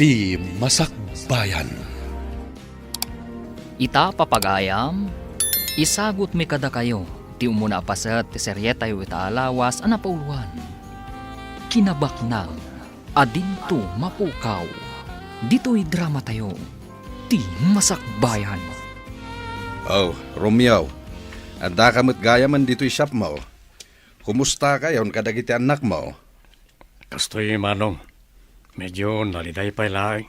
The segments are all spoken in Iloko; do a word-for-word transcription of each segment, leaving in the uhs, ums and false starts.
Ti Masakbayan. Ita, papagayam, isagutmi kadakayo ti umuna a paset ti serietayo ita a lawas a napauluan, Kinabaknang a Dinto Mapukaw. Ditoy dramatayo, Ti Masakbayan. Oh, Romeo, addaka met gayamen ditoy shopmo. Kumustakayon kadagiti annakmo? Kastoy, Manong. Medyo naliday pay laeng.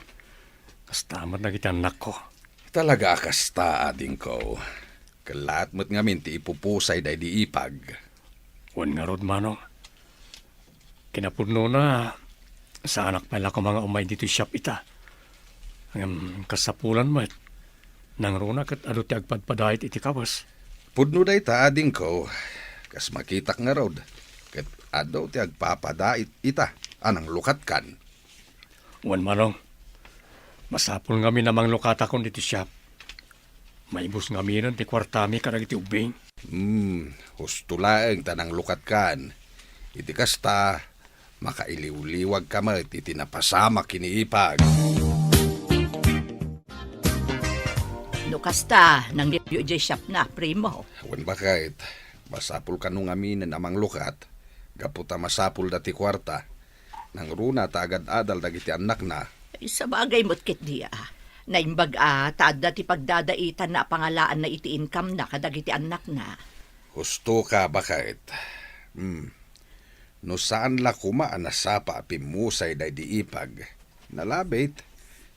Kasta met dagiti annakko. Talaga a kasta, adingko. Kellaat met ngamin ti ipupusay daydi ipag. Wen ngarud, Manong. Kinapudnona, saanak pay la koma nga umay ditoy shop ita. Ngem kasapulan met, nangruna ket adu ti agpadpadait iti kawes. Pudno dayta, adingko, kas makitak ngarud, ket adu ti agpapadait ita a nanglukatkan. Wen, Manong, masapul ngamin a manglukatakon ditoy shop. Maibus ngaminen ti kuartami kadagiti ubbing. Hmm, husto laeng ta nanglukatkan. Iti kasta, makailiwliwagka met iti napasamak ken ni ipag. No kasta, nangruna idiay shopna, primo. Wen, baket, masapul kano ngaminen a manglukat, gapu ta masapulda ti kuarta. Nangruna ta agad-adal dagiti annakna. Ay, sabagay met ketdi a. Naimbag a ta adda ti pagdadaitanna a pangalaanna iti income-na kadagiti annakna. Hustoka, baket. Hmm. No saan la koma a nasapa a pimmusay daydi ipag, nalabit,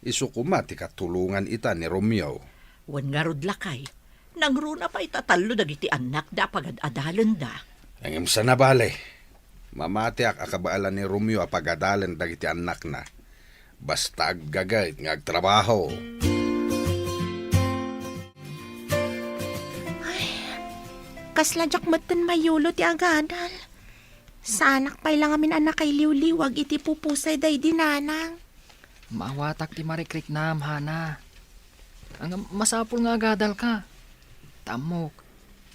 isu koma ti katulongan ita ni Romeo. Wen ngarud, lakay, nangruna pay ta tallo dagiti annakda a pagad-adalenda. Ngem saan a bale, mamatiak a kabaelan ni Romeo a pagadalen dagiti annakna. Basta aggaget nga agtrabaho. Ay, kasla diak metten mayulo ti agadal. Saanak pay la ngamin a nakailiwliwag iti pupusay daydi nanang. Maawatak ti marikriknam, Hana. Ngem masapul nga agadalka. Ta ammok,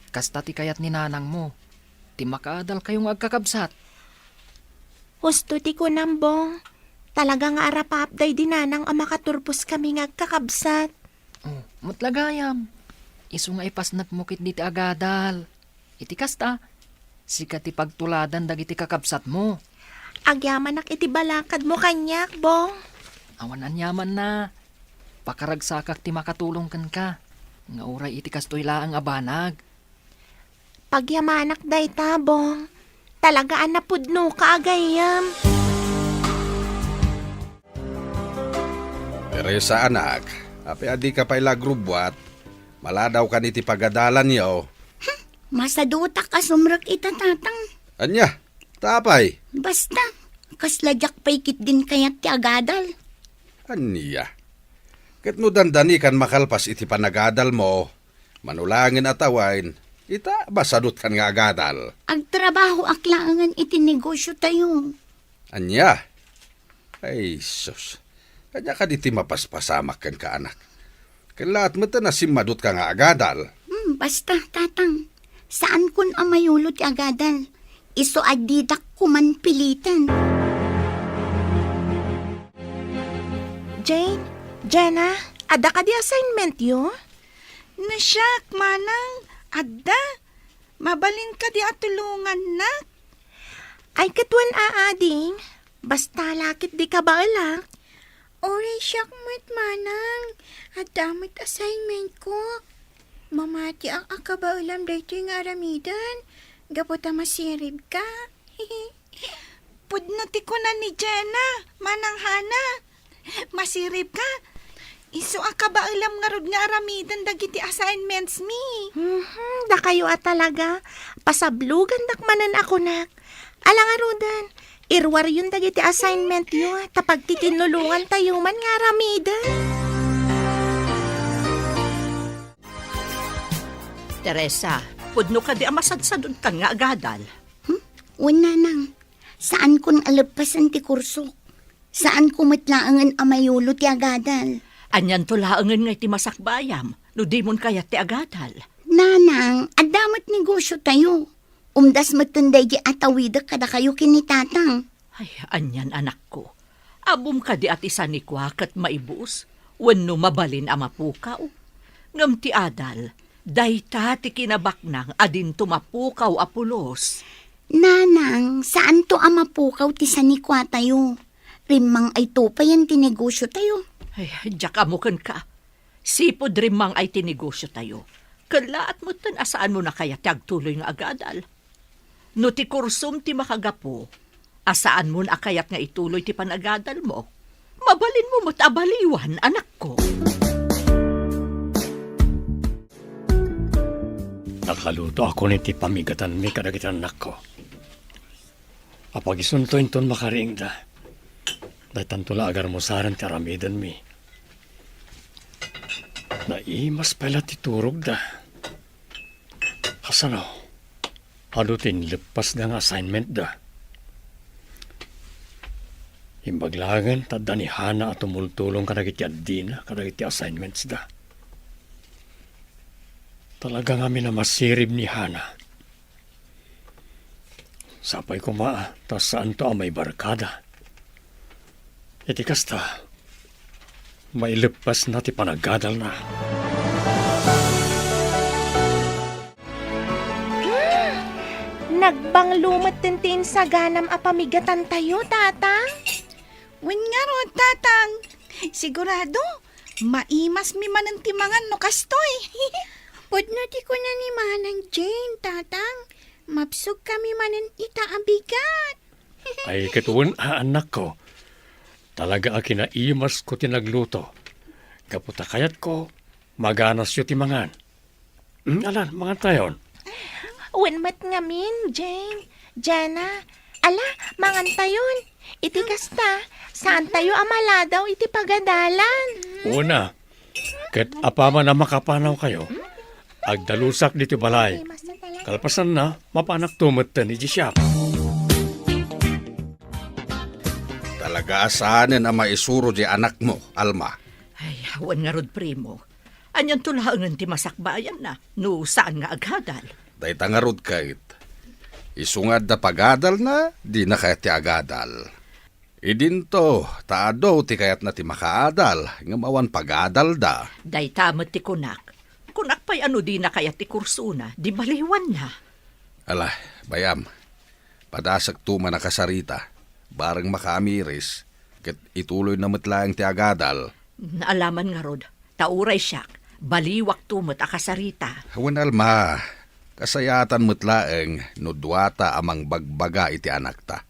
kasta ti kayat ni nanangmo, ti makaadalkayo nga agkakabsat. Husto ti kunam, Bong. Talaga nga arapaap daydi nanang a makaturposkami nga agkakabsat. Oh, met la gayam. Isu nga ipasnekmo ketdi ti agadal. Iti kasta, sika ti pagtuladan dagiti kakabsatmo. Agyamanak iti balakadmo kaniak, Bong. Awan aniamanna. Pakaragsakak ti makatulong kenka, nga uray iti kastoy laeng a banag. Pagyamanak dayta, Bong. Talaga a napudnoka a gayyem. Teresa, anak, apay a dika pay la agrubbuat? Maladawkan iti pagadalanyo. Hmm, masadutak a sumrek ita, Tatang. Ania? Ta apay? Basta, kasla diak pay ketdin kayat ti agadal. Ania? Ket no dandanikan makalpas iti panagadalmo, mano laengen a tawen, ita, masadutkan nga agadal. Agtrabahoak laengen iti negosiotayo. Ania? Ay, sus. Ania kadi ti mapaspasamak kenka, anak? Kellaat met a simmadutka nga agadal. Hmm, basta, Tatang. Saankon a mayulo ti agadal. Isu a didak koman piliten. Jane, Jenna, adda kadi assignmentyo? No siak, Manang, adda. Mabalin kadi a tulongannak? Ay, ket wen a, ading. Basta la ket di kabaelak. Uray siak met, Manang. Adda met assignmentko. Mamatiak a kabaelam daytoy nga aramiden, gapu ta masiribka. Pudno ti kuna ni Jenna, Manang Hana. Masiribka. Isu a kabaelam ngarud nga aramiden dagiti assignmentsmi. Mhm, dakayo a talaga. Pasablogandak manen a kunak. Ala ngaruden, iruaryon dagiti assignmentyo, ta pagtitinulongantayo man nga aramiden. Teresa, pudno kadi a masadsadutkan nga agadal? Hmm? Wen, Nanang. Saankon a leppasen ti kursok. Saanko met laengen a mayulo ti agadal. Anianto laengen nga iti masakbayam no dimon kayat ti agadal? Nanang, adda met negosiotayo. Umdas metten daydi a tawidek kadakayo ken ni Tatang. Ay, anian, anakko. Ammom kadi a ti sanikua ket maibus wenno mabalin a mapukaw? Ngem ti adal, dayta ti kinabaknang a dinto mapukaw a pulos. Nanang, saanto a mapukaw ti sanikuatayo. Rimmang-ayto payen ti negosiotayo. Ay, diak ammo kenka. Sipud rimmang-ay ti negosiotayo, kellaat metten a saanmon a kayat ti agtuloy nga agadal. No ti kursom ti makagapu, a saanmon a kayat nga ituloy ti panagadalmo, mabalinmo met a baliwan, anakko. Nakaluto ako ni ti pamigatanmi kadagiti annakko. Apagisunto inton makariingda. Daytanto la agarmusaren ti aramidenmi. Naimas pay la ti turogda. Kasano? Adu ti inleppasda nga assignmentda. Imbag laengen ta adda ni Hana a tumultulong kadagiti addina kadagiti assignmentsda. Talaga ngamin a masirib ni Hana. Sapay koma ta saanto a maibarkada. Iti kasta, maileppasna ti panagadalna. Hmm, nagbanglo metten ti insaganam a pamigatantayo, Tatang. Wen ngarud, Tatang. Sigurado, maimasmi manen ti mangan no kastoy. Pudno ti kuna ni Manang Jane, Tatang. Mabsogkami manen ita a bigat. Ay, ket wen a, annakko. Talaga a kinaimasko ti nagluto. Gapu ta kayatko, maganasyo ti mangan. Hmm, alan, mangantayon. Wen met ngamin, Jane. Jana, ala, mangantayon. Iti kasta, saantayo a maladaw iti pagadalan. Una, ket apaman a makapanawkayo, agdalusak ditoy balay. Kalpasanna, mapanakto metten idiay siak. Talaga a saanen a maisuro diay anakmo, Alma. Ay, awan ngarud, primo. Anianto laengen ti masakbayanna no saan nga agadal? Dayta ngarud ket, isu nga adda pagadalna, dina kayat ti agadal. Idinto, ta adu ti kayatna ti makaadal, ngem awan pagadalda. Dayta met ti kunak. Kunak pay a no dina kayat ti kursona, di baliwanna. Ala, bay-am, padasekto man a kasarita, bareng makaamiris, ket ituloyna met laeng ti agadal. Naalaman ngarud, ta uray siak, baliwakto met a kasarita. Wen, Alma, kasayatan met laeng no duata a mangbagbaga iti anakta.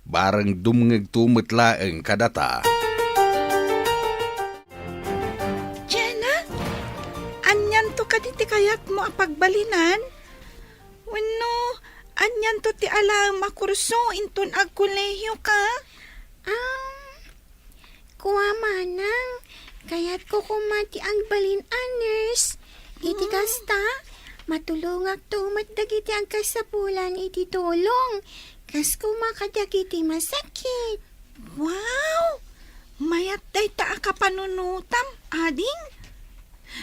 Bareng dumngegto met laeng kadata. Jana, anianto kadi ti kayatmo a pagbalinan? Wenno, anianto ti alaem a kurso inton agkolehioka? Um, Kua, Manang, kayatko koma ti agbalin a nurse. Iti kasta, matulongakto met dagiti agkasapulan iti tulong, kas koma kadagiti masakit. Wow! Mayat dayta a kapanunotam, ading.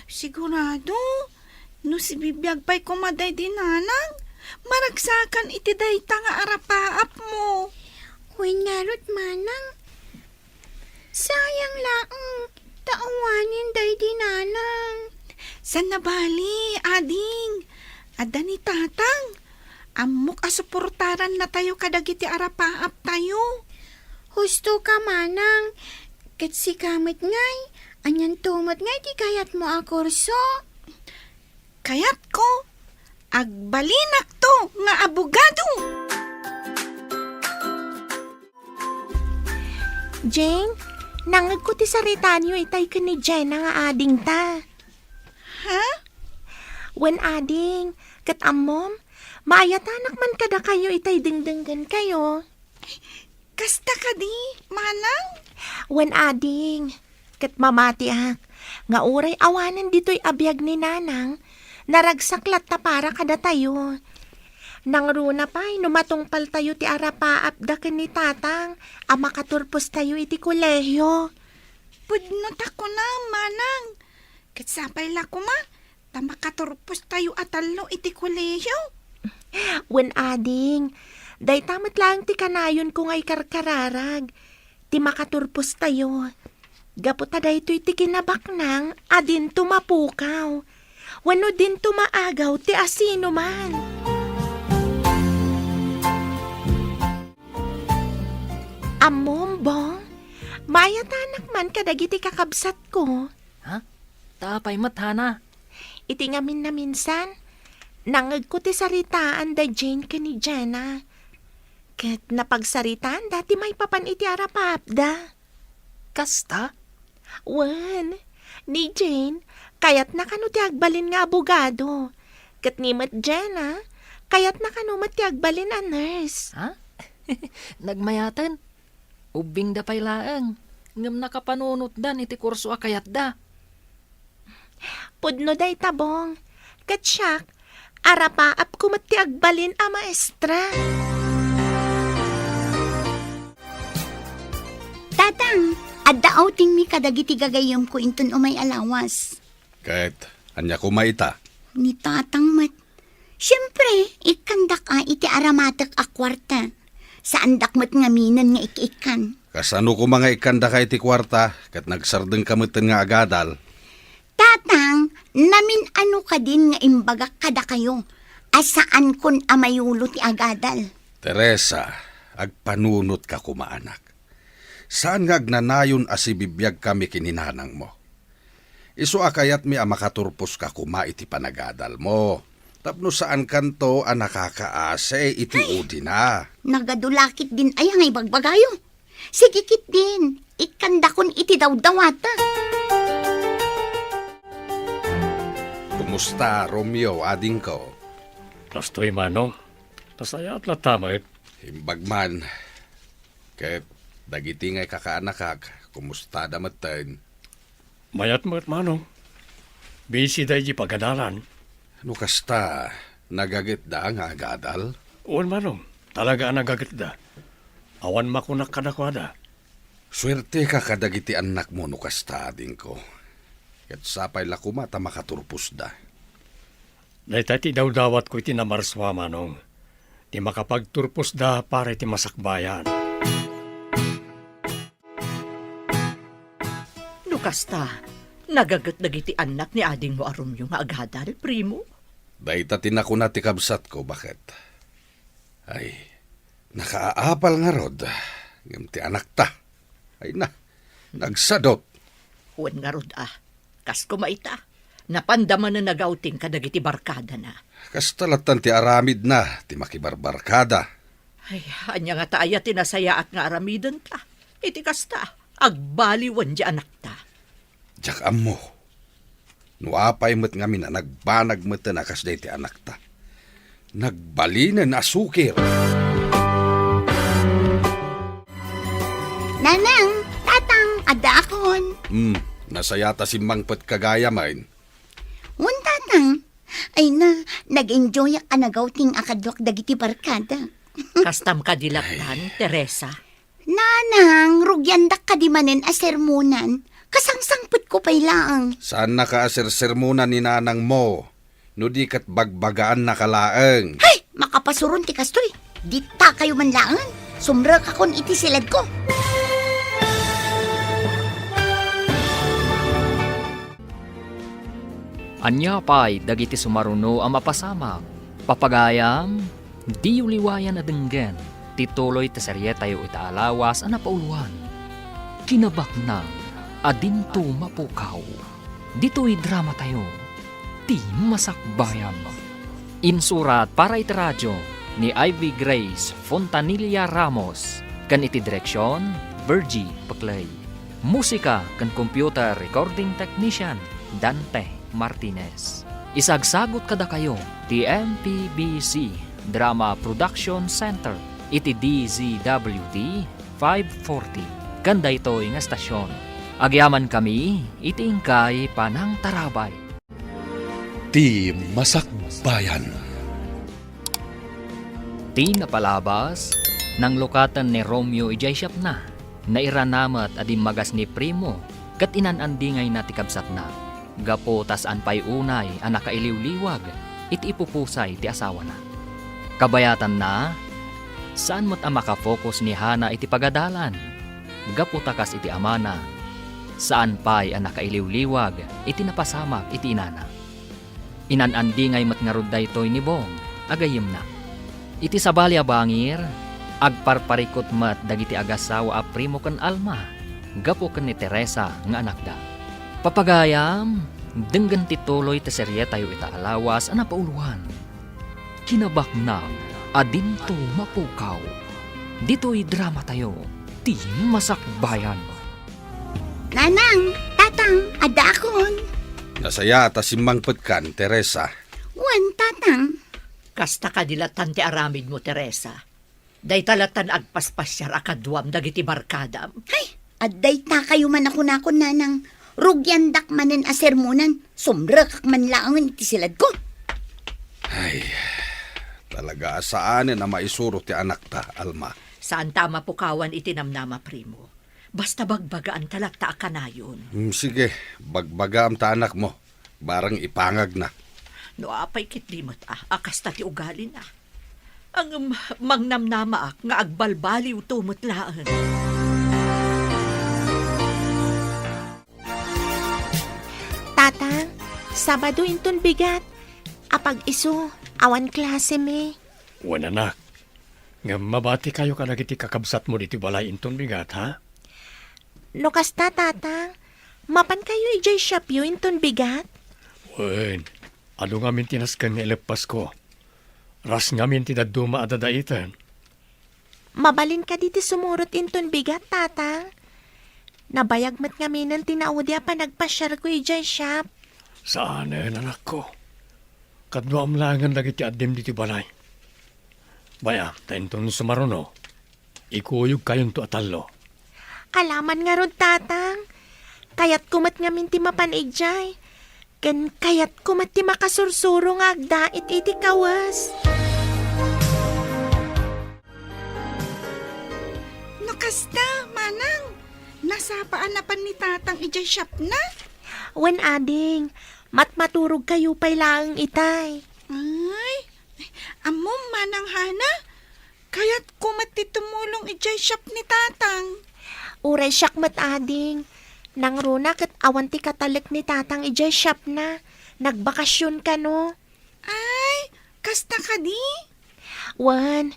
Sigurado, no sibibiag pay koma daydi nanang, maragsakan iti dayta nga arapaapmo. Wen ngarud, Manang, sayang laeng, ta awanen daydi nanang. Saan a bali, ading. Adda ni tatang. Ammok a suportarannatayo kadagiti arapaaptayo. Husto ka, Manang. Ket sika met ngay, anianto met ngay ti kayatmo a kurso? Kayatko, agbalinakto nga abogado. Jane, nangngegko ti saritaanyo itay ken ni Jenna nga adingta. Ha? Wen, ading, ket ammom, maayatanak man kadakayo itay dengdenggenkayo. Kasta kadi, Manang? Wen, ading, ket mamatiak nga uray awanen ditoy a biag ni Nanang, naragsak latta para kadatayo. Nangruna pay no matungpaltayo ti arapaapda ken ni Tatang a makaturpostayo iti kolehio. Pudno ta kunam, Manang, ket sapay la koma ta makaturpostayo a tallo iti kolehio. Wen, ading, dayta met laeng ti kanayonko nga ikarkararag. ti makaturpostayo. Gapu ta daytoy ti kinabaknang a dinto mapukaw, wenno dinto maagaw ti asinoman. Ammom, Bong, maayatanak man kadagiti kakabsatko. Ha? Ta apay met, Hana? Iti ngamin a minsan, nangngegko ti saritaan da Jane ken ni Jenna. Ket napagsaritaanda ti maipapan iti arapaapda. Kasta? Wen, ni Jane, kayatna kano ti agbalin nga abogado. Ket ni met Jenna, kayatna kano met ti agbalin a nurse. Ha? Nagmayaten? Ubbingda pay laeng, ngem nakapanunotdan iti kurso a kayatda. Pudno dayta, Bong. Ket siak, arapaapko met ti agbalin a maestra. Tatang, adda outingmi kadagiti gagayyemko inton umay a lawas. Ket ania koma ita? Ni Tatang met. Siempre, ikkandak a iti aramatek a kuarta. Saandak met ngaminen nga ik-ikkan. Kasano koma nga ikkandaka iti kuarta ket nagsardengka metten nga agadal? Tatang, namin-ano kadin nga imbagak kadakayo a saankon a mayulo ti agadal? Teresa, agpanunotka koma, anak. Saan nga agnanayon a sibibiagkami ken ni nanangmo. Isu a kayatmi a makaturposka koma iti panagadalmo, tapno saankanto a nakakaasi iti Ay! Udina. Nagadu la ketdin aya nga ibagbagayo. Sige ketdin, ikkandakon iti dawdawatek. Kumusta, Romeo, adingko? Kastoy, Manong. Nasayaat latta met. Imbag man. Ket dagiti nga ikakaanakak, kumustada metten? Mayat met, Manong. Busy da iti pagadalan. No kasta, nagagitda nga agadal? Wen, Manong. Talaga a nagagitda. Awan makunak kadakuada. Suerteka kadagiti annakmo no kasta, adingko. Ket sapay la koma ta makaturposda. Dayta ti dawdawatko iti namarsua, Manong. Ti makapagturposda para iti masakbayan. No kasta, nagaget dagiti annak ni adingmo a Romeo nga agadal, primo? Dayta ti nakuna ti kabsatko, baket. Ay, nakaapal ngarud, ngem ti anakta. Ay na, nagsadut. Wen ngarud a, kas koma ita, napanda manen nagawting kadagiti barkadana. Kasta lattan ti aramidna, ti makibarbarkada. Ay, ania ngata aya ti nasayaat nga aramidenta? Iti kasta, agbaliwen ti anakta. Diak ammo. No apay met ngamin a nagbanag metten a kas dayta ti anakta. Nagbalinen a sukir. Nanang, Tatang, addaakon. Hmm, nasayaat a simmangpetka gayamen. Wen, Tatang. Ay na, nag-enjoyak a nagawting a kaduak dagiti barkada. Kastam kadi lattan, Teresa? Nanang, rugiandak kadi manen a sermonan. Kasangsangpetko pay laeng. Saannaka a sersermonan ni nanangmo, no di ket bagbagaannaka laeng. Hay! Makapasuron ti kastoy. Ditakayo man laeng. Sumrekakon iti siledko. Ania pay dagiti sumaruno a mapasamak? Papagayam, diyo liwayan a denggen ti tuloy ti serietayo ita a lawas a napauloan, Kinabaknang a Dinto Mapukaw. Ditoy dramatayo, Ti Masakbayan. Insurat para iti radio ni Ivy Grace Fontanilla Ramos ken iti direksion, Virgie Peclay. Musika ken computer recording technician, Dante Martinez. Isagsagot kadakayo ti M P B C Drama Production Center iti D Z W T five forty ken daytoy nga estasion. Agyamankami iti inkay panangtarabay. Ti Masakbayan. Ti napalabas, nanglukaten ni Romeo idiay siapna. Nairana met a dimmagas ni Primo ket inan-andingayna ti kabsatna, gapu ta saan pay unay a nakailiwliwag iti ipupusay ti asawana. Kabayatanna, saan met a makafocus ni Hana iti pagadalan. gapu ta kas iti amana, saan pay a nakailiwliwag iti napasamak iti inana. Inan-andingay met ngarud daytoy ni Bong a gayyemna. Iti sabali a bangir, agparparikut met dagiti agassawa a Primo ken Alma gapu ken ni Teresa nga anakda. Papagayam, denggen ti tuloy ti serietayo ita a lawas a napauloan. Kinabaknang a dinto mapukaw. Ditoy dramatayo, ti Masakbayan. Nanang, Tatang, addaakon. Nasayaat a simmangpetkan, Teresa. Wen, Tatang. Kasta kadi lattan ti aramidmo, Teresa. Dayta lattan agpaspasiar a kaduam dagiti barkadam. Ay, adda itakayo man a kunakon, Nanang. Rugiandak manen a sermonan, sumrekak man laengen iti siladko. Ay, talaga a saanen a maisuro ti anakta, Alma. Saanta a mapukawan iti namnama, Primo. Basta bagbagaanta latta a kanayon. Hmm, sige, bagbagaam ta anakmo. Barang ipangagna. No apay ketdi met a, a kasta ti ugalina. Ngem mangnamnamaak nga agbalbaliwto met laeng. Tatang, Sabado inton bigat. Apag-isu, awan klasemi. Wen, anak. Ngem mabatikayo kadagiti kakabsatmo ditoy balay inton bigat, ha? No kasta, Tatang, mapankayo idiay shopyo inton bigat? Wen, adu ngamin ti nasken nga ileppasko. Ras ngamin ti dadduma a dadaiten. Mabalin kadi ti sumurot inton bigat, Tatang? Nabayag met ngaminen ti naudi a panagpasiarko idiay shop. Saanen, anakko. Kaduam laengen dagiti addim ditoy balay. Bay-am, ta inton sumaruno, ikuyogkayonto a tallo. Alaman ngarud, Tatang. Kayatko met ngamin ti mapan idiay. Ken kayatko met ti makasursuro nga agdait iti kawes. No kasta, Manang, nasapa a napan ni Tatang idiay shopna? Wen, ading, matmaturogkayo pay laeng itay. Ay, ammom, Manang Hana, kayatko met ti tumulong idiay shop ni Tatang. Uray siak met, ading. Nangruna ket awan ti katalek ni Tatang idiay shopna. Nagbakasyon kano. Ay, kasta kadi? Wen,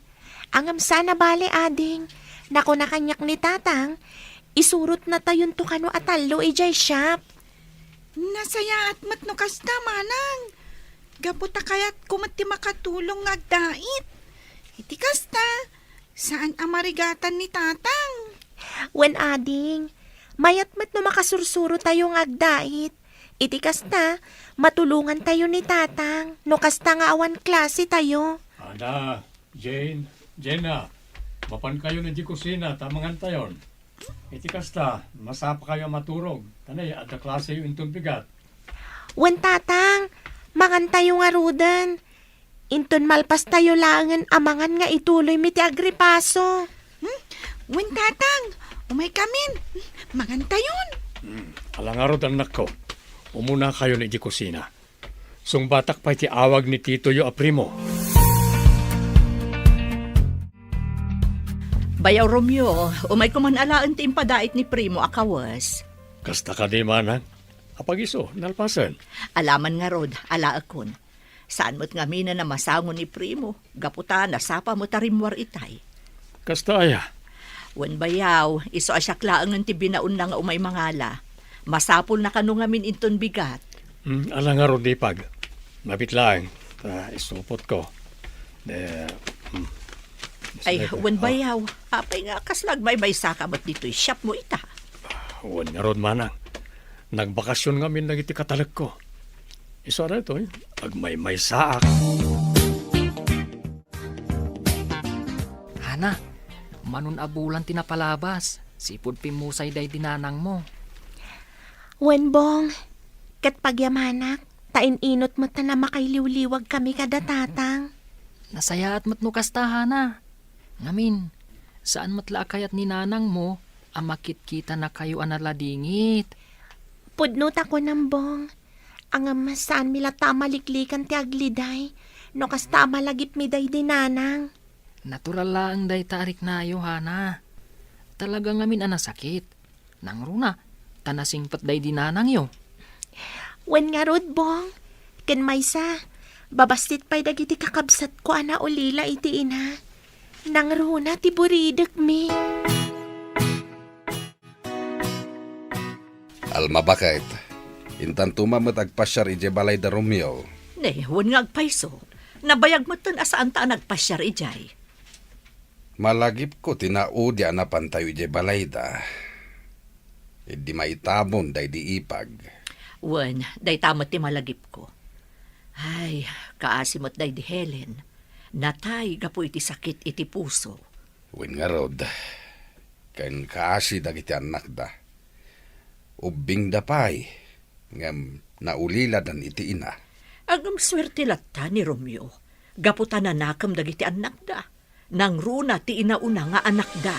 ngem saan a bale, ading. Nakuna kaniak ni Tatang, isurotnatayonto kano a tallo idiay shop. Nasayaat met no kasta, Manang. Gapu ta kayatko met ti makatulong nga agdait. Iti kasta, saan a marigatan ni Tatang. Wen, ading, mayat met no makasursurotayo nga agdait. Iti kasta, matulongantayo ni Tatang no kasta nga awan klasetayo. Ana, Jane, Jenna, mapankayon idiay kusina ta mangantayon. Iti kasta, masapakayo a maturog, ta nay, adda klaseyo inton bigat. Wen, Tatang, mangantayo ngaruden. Inton malpastayo laengen a mangan nga ituloymi ti agripaso. Hmm? Wen, Tatang, umaykamin. Mangantayon. Hmm, ala ngarud, annakko. Umunakayon idiay kusina. Sungbatak pay ti awag ni titoyo a Primo. Bayaw Romeo, umayko man alaen ti impadait ni Primo a kawes. Kasta kadi, Manang? Apag-isu, nalpasen? Alaman ngarud, alaekon. Saan met ngaminen a masango ni Primo, gapu ta nasapa met a rimmuar itay. Kasta aya? Wen, bayaw, isu a siak laengen ti binaonna nga umay mangala. Masapulna kano ngamin inton bigat. Hmm, ala ngarud, Ipag. Mabit laeng, ta isupotko. De, hmm. Ay, wen, bayaw. Apay nga kasla agmaymaysaka met ditoy shopmo ita? Wen ngarud, Manang. Nagbakasyon ngamin dagiti katalekko. Isu a daytoy, agmaymaysaak. Hana, manon a bulan ti napalabas, sipud pimmusay daydi nanangmo. Wen, Bong, ket pagyamanak, ta in-inut met a makailiwliwagkami kada Tatang. Nasayaat met no kasta, Hana. Ngamin, saan met la a kayat ni nanangmo a makitkitanakayo a naladingit. Pudno ta kunam, Bong. Ngem saanmi latta a maliklikan ti agliday no kasta a malagipmi daydi nanang. Natural laeng dayta a riknayo, Hana. Talaga ngamin a nasakit. Nangruna, ta nasingpet daydi nanangyo. Wen ngarud, Bong. Ken maysa, babassit pay dagiti kakabsatko a naulila iti ina. Nangruna ti buridekmi. Alma, baket, intanto met agpasiar idiay balay da Romeo. Ne, wen nga agpayso. Nabayag metten a saanta a nagpasiar idiay. Malagipko ti naudi a napantayo idiay balayda. Idi maitamon daydi ipag. Wen, dayta met ti malagipko. Ay, kaasi met daydi Helen. Natay gapu iti sakit iti puso. Wen ngarud, ken kaasi dagiti annakda. Ubbingda pay, ngem nauliladan iti ina. Ngem suerte latta ni Romeo, gapu ta nanakem dagiti annakda. Nangruna ti inauna nga anakda.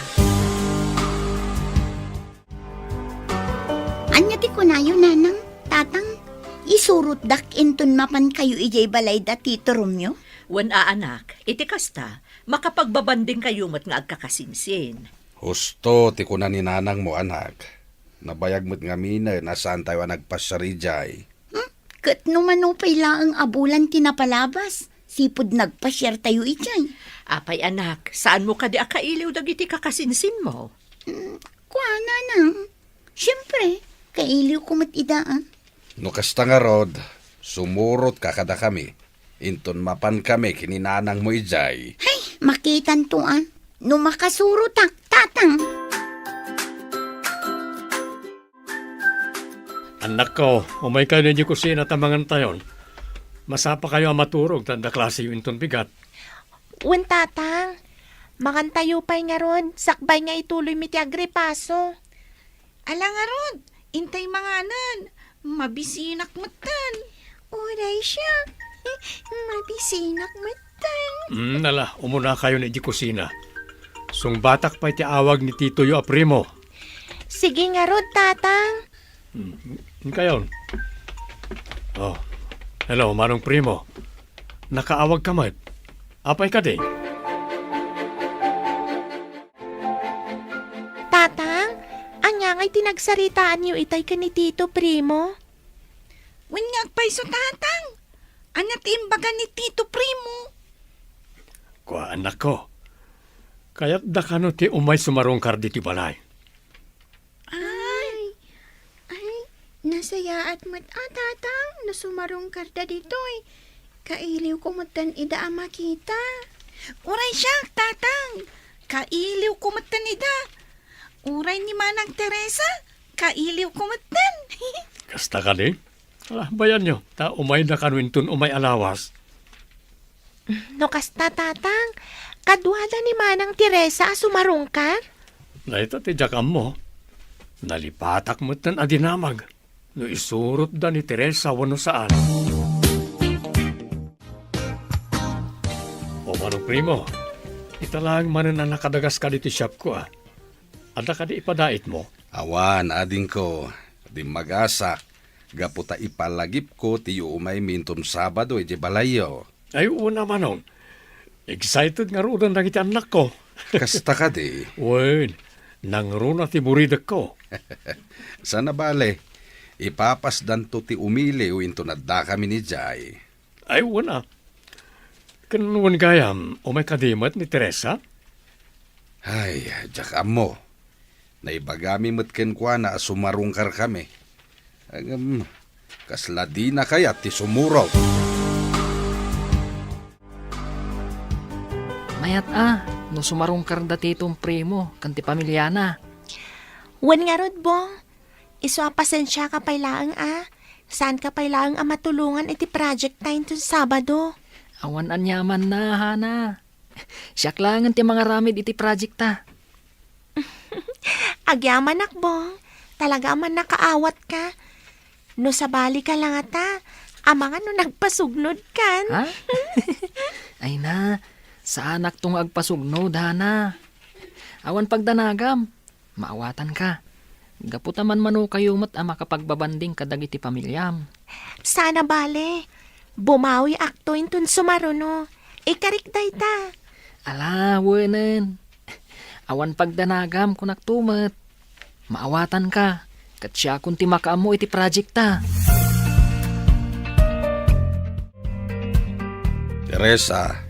Ania ti kunayo, Nanang, Tatang? Isurotdak inton mapankayo idiay balay da Tito Romeo? Wen a, anak, iti kasta, makapagbabandingkayo met nga agkakasinsin. Husto ti kuna ni nanangmo, anak. Nabayag met ngaminen a saantayo a nagpasiar idiay. Hmm? Ket no mano pay laeng a bulan ti napalabas, sipud nagpasiartayo idiay. Apay, anak, saanmo kadi a kailiw dagiti kakasinsinmo? Hmm, kua, Nanang. Siempre, kailiwko met ida, a. No kasta ngarud, sumurotka kadakami, inton mapankami ken ni nanangmo idiay. Hay, makitanto, a. No makasurotak, Tatang. Annakko, umaykayo idiay kusina ta mangantayon. Masapakayo a maturog ta adda klaseyo inton bigat. Wen, Tatang. Mangantayo pay ngarud, sakbay nga ituloymi ti agripaso. Ala ngarud, intay manganen. Mabisinak metten. Uray siak. Mabisinak metten. Hmm, ala, umunakayon idiay kusina. Sungbatak pay ti awag ni titoyo a primo. Sige ngarud, Tatang. Hmm, inkayon. Oh, hello, Manong Primo. Nakaawagka met. Apay kadi? Tatang, ania ngay ti nagsaritaanyo itay ken ni Tito Primo? Wen nga agpayso, Tatang. Ania ti imbaga ni Tito Primo? Kua, annakko. Kayatda kano ti umay sumarungkar ditoy balay? Ay, ay, nasayaat met a, Tatang, no sumarungkarda ditoy. Kailiwko metten ida a makita. Uray siak, Tatang. Kailiwko metten ida. Uray ni Manang Teresa, kailiwko metten. Kasta kadi? Ala, bayanyo, ta umayda kano inton umay a lawas. No kasta, Tatang, kaduada ni Manang Teresa a sumarungkar? Dayta ti diak ammo. Nalipatak metten a dinamag no isurotda ni Teresa wenno saan. O Manong Primo, ita laeng manen a nakadagaska ditoy siapko, a. Adda kadi ipadaitmo? Awan, adingko. Dimmagasak, gapu ta ipalagipko ti iumaymi inton Sabado idiay balayyo. Ay, wen a, Manong. Excited ngaruden dagiti annakko. Kasta kadi? Wen, nangruna ti buridekko. Saan a bale, ipapasdanto ti umiliw inton addakamin idiay. Ay, wen a. Ken wen gayam, umay kadi met ni Teresa? Ay, diak ammo. Naibagami met kenkuana a sumarungkarkami. Ngem, kasla dina kayat ti sumurot. Mayat a, no sumarungkarda ti Tito Primo ken ti pamiliana. Wen ngarud, Bong. Isu a pasensiaka pay laeng a. Saanka pay laeng a matulongan iti project ta inton Sabado. Awan aniamanna, Hana. Siak laengen ti mangaramid iti project ta. Agyamanak, Bong. Talaga a mannakaawatka. No sabalika la ngata, amangan no nagpasugnodkan. Ha? Ay na, saanakto nga agpasugnod, Hana. Awan pagdanagam. Maawatanka. Gapu ta manmanokayo met a makapagbabanding kadagiti pamiliam. Saan a bale. Bumawiakto inton sumaruno. Ikarik dayta. Ala, wenen. Awan pagdanagam, kunakto met. Maawatanka, ket siakon ti makaammo iti project ta. Teresa,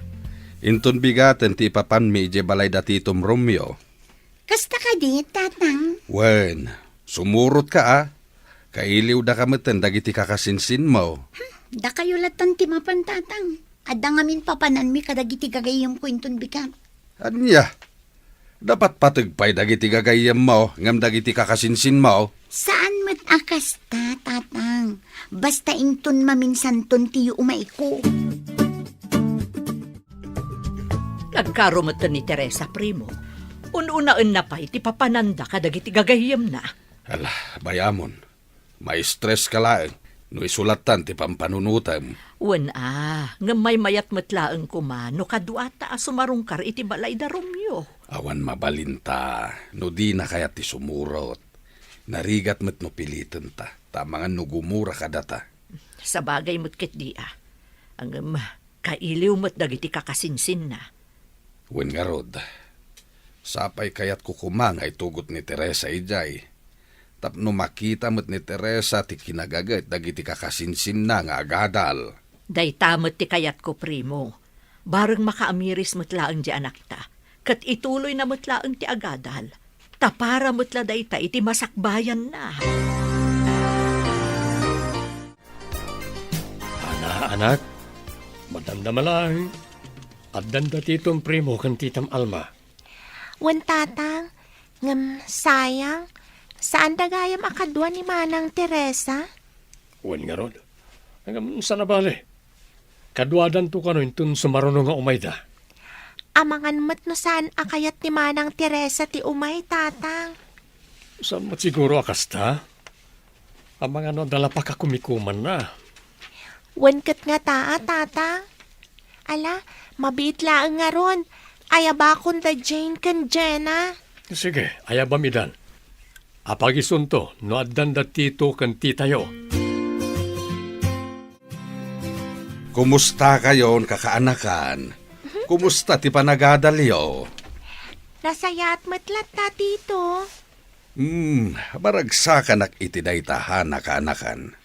inton bigaten ti ipapanmi idiay balay da Titom Romeo. Kasta kadi, Tatang? Wen, sumurotka a. Kailiwdaka metten dagiti kakasinsinmo. Hmm, dakayo latta ti mapan, Tatang. Adda ngamin papananmi kadagiti gagayyemko inton bigat. Ania? Napatpateg pay dagiti gagayyemmo ngem dagiti kakasinsinmo? Saan met a kasta, Tatang. Basta inton maminsanton ti yuumayko. Nagkaro metten ni Teresa, primo. Un-unaenna pay ti papananda kadagiti gagayyemna. Ala, bay-amon. Maistres ka laeng no isu lattan ti pampanunotem. Wen a, ngem maymayat met laeng koma no kaduata a sumarungkar iti balay da Romeo. Awan mabalinta no dina kayat ti sumurot. Narigat met no pilitenta, ta amangan no gumura kadata. Sabagay met ketdi a. Ngem, kailiw met dagiti kakasinsinna. Wen ngarud, sapay kayatko koma nga itugot ni Teresa idiay, tapno makita met ni Teresa ti kinagaget dagiti kakasinsinna nga agadal. Dayta met ti kayatko, primo. Bareng makaamiris met laeng ti anakta, ket ituloyna met laeng ti agadal, ta para met la dayta iti masakbayanna. Ana, anak, madamdama laeng. Addanda Titom Primo ken Titam Alma. Wen, Tatang, ngem sayang, saanda gayam a kadua ni Manang Teresa. Wen ngarud, ngem saan a bale. Kaduadanto kano inton sumaruno nga umayda. Amangan met no saan a kayat ni Manang Teresa ti umay, Tatang. Saan met siguro a kasta? Amangan no adda la pakakumikumanna. Wen ket ngata a, Tatang. Ala, mabiit laeng ngarud. Ayabakon da Jane ken Jenna. Sige, ayabam idan. Apagisunto no addan da Tito ken Titayo. Kumusta kayon, kakaanakan? Kumusta ti panagadalyo? Nasayaat met latta, Tito. Hmm, maragsakanak iti dayta, Hana, kaanakan.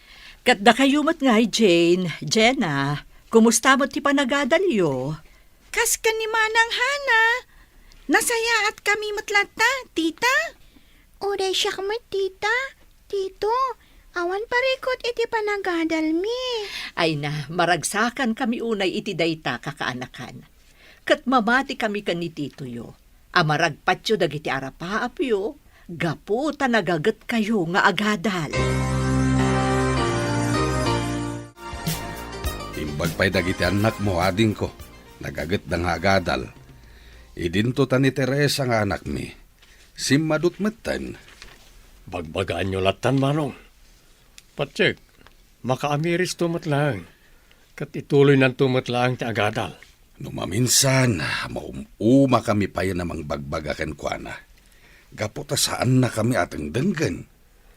Ket dakayo met ngay, Jane, Jenna, kumusta met ti panagadalyo? Kas ken ni Manang Hana, nasayaatkami met latta, Tita. Uray siak met, Tita. Tito, awan parikut iti panagadalmi. Ay na, maragsakankami unay iti dayta, kakaanakan. Ket mamatikami ken ni Titoyo a maragpatyo dagiti arapaapyo gapu ta nagagetkayo nga agadal. Imbag pay dagiti annakmo, adingko, nagagetda nga agadal. Idinto ta ni Teresa nga anakmi. Simmadut metten. Bagbagaanyo lattan, Manong. Patiek, makaamiristo met laeng, ket ituloynanto met laeng ti agadal. No maminsan, maum-umakami payen a mangbagbaga kenkuana, gapu ta saannakami a dengdenggen.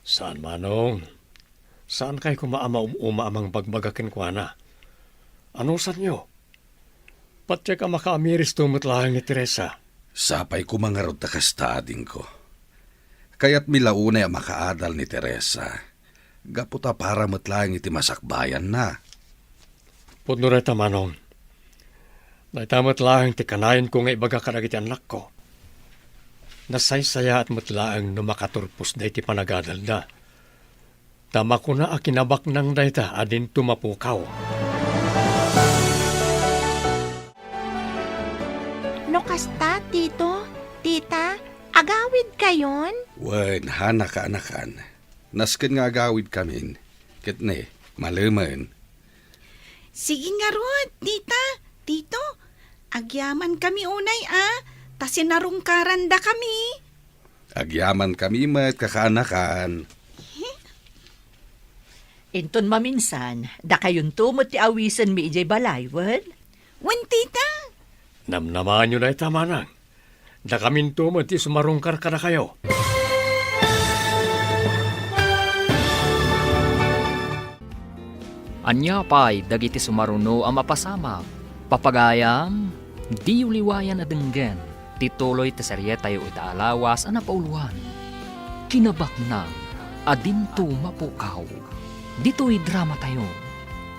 Saan, Manong. Saankay koma a maum-uma a mangbagbaga kenkuana. Anusanyo? Patiek a makaamiristo met laeng ni Teresa. Sapay koma ngarud ta kasta, adingko. Kayatmi la unay a makaadal ni Teresa, gapu ta para met laeng iti masakbayanna. Pudno dayta, Manong. Dayta met laeng ti kanayanko nga ibaga kadagiti annakko. Nasaysayaat met laeng no makaturpos dayta panagadalda. Ta makuna a kinabaknang dayta a dinto mapukaw. No kasta, Tito, Tita, agawidkayon? Wen, Hana, kaanakan. Nasken nga agawidkamin. Ket ne, malemen. Sige ngarud, Tita, Tito, agyamankami unay a, ta sinarungkarandakami. Agyamankami met, kakaanakan. Inton maminsan, dakayonto met ti awisenmi idiay balay, wen? Wen, Tita. Namnamaanyo dayta, Manang. Dakaminto met ti sumarungkar kadakayo. Ania pay dagiti sumaruno a mapasamak? Papagayam, diyo liwayan a denggen. ti tuloy ti serietayo ita a lawas a napauluan, Kinabaknang a Dinto Mapukaw. Ditoy dramatayo,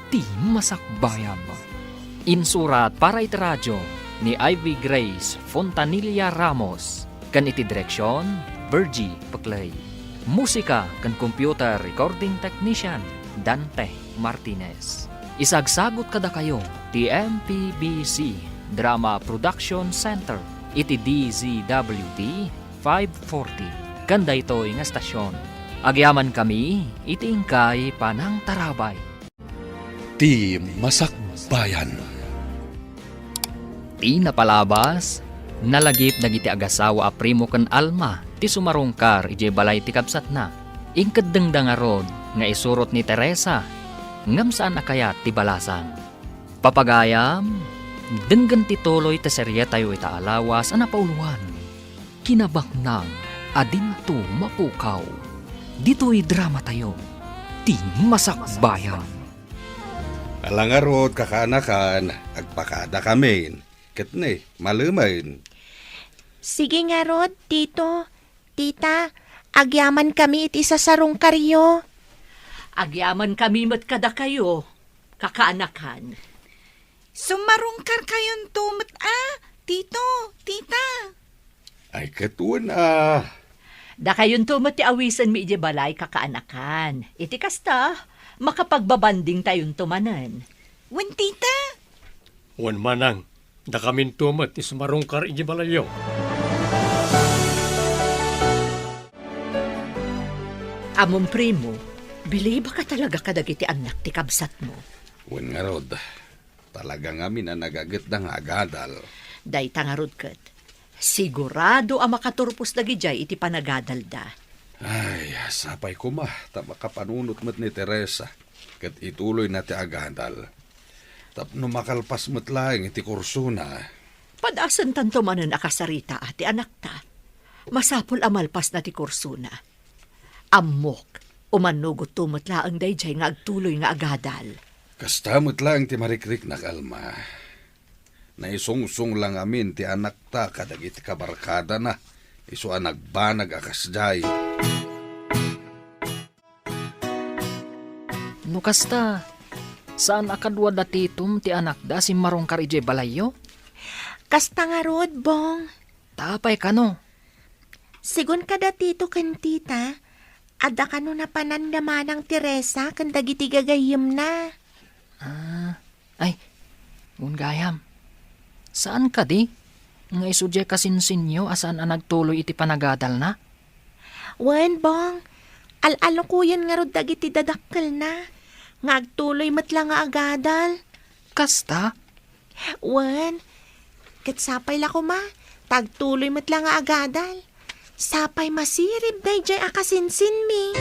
ti Masakbayan. Insurat para iti radio ni Ivy Grace Fontanilla Ramos, ken iti direksion, Virgie Peclay. Musika ken computer recording technician, Dante Martinez. Isagsagut kadakayo ti M P B C Drama Production Center iti D Z W T five forty, ken daytoy nga estasion. Agyamankami iti inkay panangtarabay. Ti Masakbayan. Ti napalabas, nalagip dagiti agasawa a Primo ken Alma ti sumarungkar idiay balay ti kabsatna. Inkeddengda ngarud nga isurot ni Teresa, ngem saan a kayat ti balasang. Papagayam, denggen ti tuloy ti serietayo ita a lawas a napauluan, Kinabaknang a Dinto Mapukaw. Ditoy dramatayo, ti Masakbayan. Ala ngarud, kakaanakan, agpakadakamin. Ket ne, malemen. Sige ngarud, Tito, Tita, agyamankami iti sasarungkaryo. Agyamankami met kadakayo, kakaanakan. Sumarungkarkayonto met a, Tito, Tita. Ay, ket wen a. Dakayonto met ti awisenmi idiay balay, kakaanakan. Iti kasta, makapagbabandingtayonto manen. Wen, Tita. Wen, Manang, dakaminto met ti sumarungkar idiay balayyo. Ammom, Primo, bilibak a talaga kadagiti annak ti kabsatmo. Wen ngarud, talaga ngamin a nagagetda nga agadal. Dayta ngarud ket, sigurado a makaturpos dagidiay iti panagadalda. Ay, sapay koma ta makapanunot met ni Teresa ket ituloyna ti agadal tapno makalpas met laeng iti kursona. Padasentanto manen a kasaritaa ti anakta. Masapul a malpasna ti kursona. Ammok, umannugotto met laeng daydiay nga agtuloy nga agadal. Kasta met laeng ti marikriknak, Alma. Naisungsong la ngamin ti anakta kadagiti kabarkadana, isu a nagbanag a kasdiay. No kasta, saan a kadua da Titom ti anakda a simmarungkar idiay balayyo? Kasta ngarud, Bong. Ta apay kano? Sigun kada Tito ken Tita, adda kano napanan da Manang Teresa ken dagiti gagayyemna. Ah, ay, wen gayam. Saan kadi nga isu diay kasinsinyo a saan a nagtuloy iti panagadalna? Wen, Bong, al-alukoyen ngarud dagiti dadakkelna nga agtuloy met la nga agadal. Kasta? Wen, ket sapay la koma ta agtuloy met la nga agadal. Sapay masirib daydiay a kasinsinmi.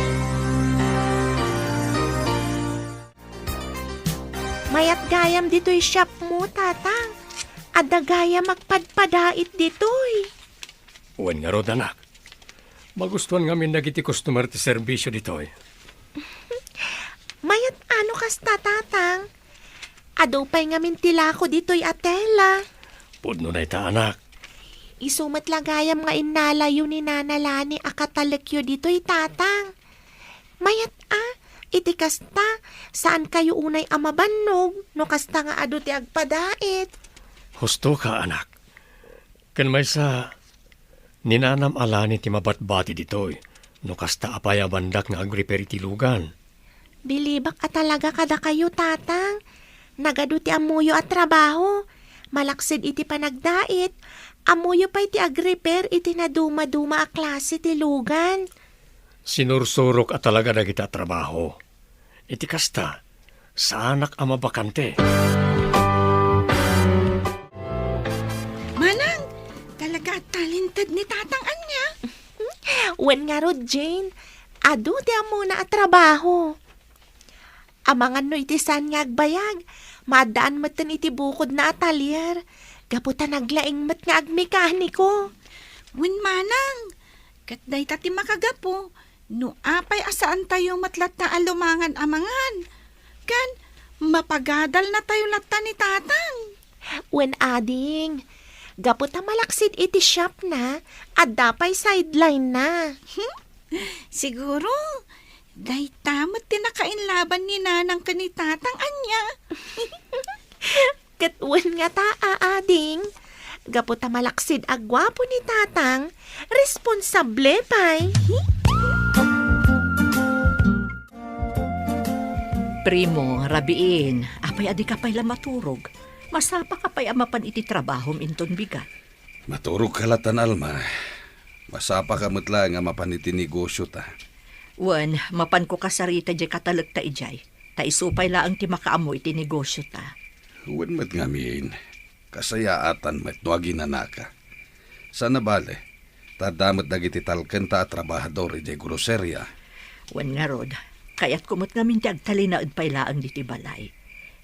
Mayat gayam ditoy shopmo, Tatang. Adda gayam agpadpadait ditoy. Wen ngarud, anak. Magustuan ngamin dagiti customer ti serbisio ditoy. Mayat a no kasta, Tatang. Adu pay ngamin ti lako ditoy a tela. Pudno dayta, anak. Isu met la gayam nga innalayo ni Nana Lani a katalekyo ditoy, Tatang. Mayat a, iti kasta, saankayo unay a mabannog no kasta nga adu ti agpadait. Husto ka, anak. Ken maysa, ni Nanam a Lani ti mabatbati ditoy, no kasta a payabandak nga agrepair iti lugan. Bilibak a talaga kadakayo, Tatang. Nagadu ti ammoyo a trabaho. Malaksid iti panagdait, ammoyo pay ti agrepair iti nadumaduma a klase ti lugan. Sinursurok a talaga dagita a trabaho. Iti kasta, saanak a mabakante. Manang, talaga a talented ni Tatang ania? Wen ngarud, Jane. Adu ti ammona a trabaho. Amangan no iti saan nga agbayag, maaddaan metten iti bukodna a talyer, gapu ta naglaing met nga agmekaniko. Wen, Manang, ket dayta ti makagapu no apay a saantayo met latta a lumangan amangan, ken mapagadalnatayo latta ni Tatang. Wen, ading, Gapu ta malaksid iti shopna, adda pay sideline-na. Siguro, dayta met ti nakainlaban ni Nanang ken ni Tatang, ania? Ket wen ngata, ading. Gapu ta malaksid a guapo ni Tatang, responsable pay. Primo, rabiin, apay a dika pay la maturog? Masapaka pay a mapan iti trabahom inton bigat. Maturogka latta, Alma. Masapaka met laeng a mapan iti negosyota. Wen, mapanko kasarita diay katalekta idiay. Ta isu pay laeng ti makaammo iti negosyota. Wen met ngamin, kasayaatan met no aginanaka. Saan a bale, ta adda met dagiti talkenta a trabahador idiay groseria. Wen ngarud, kayatko met ngamin ti agtalinaed pay laeng ditoy balay.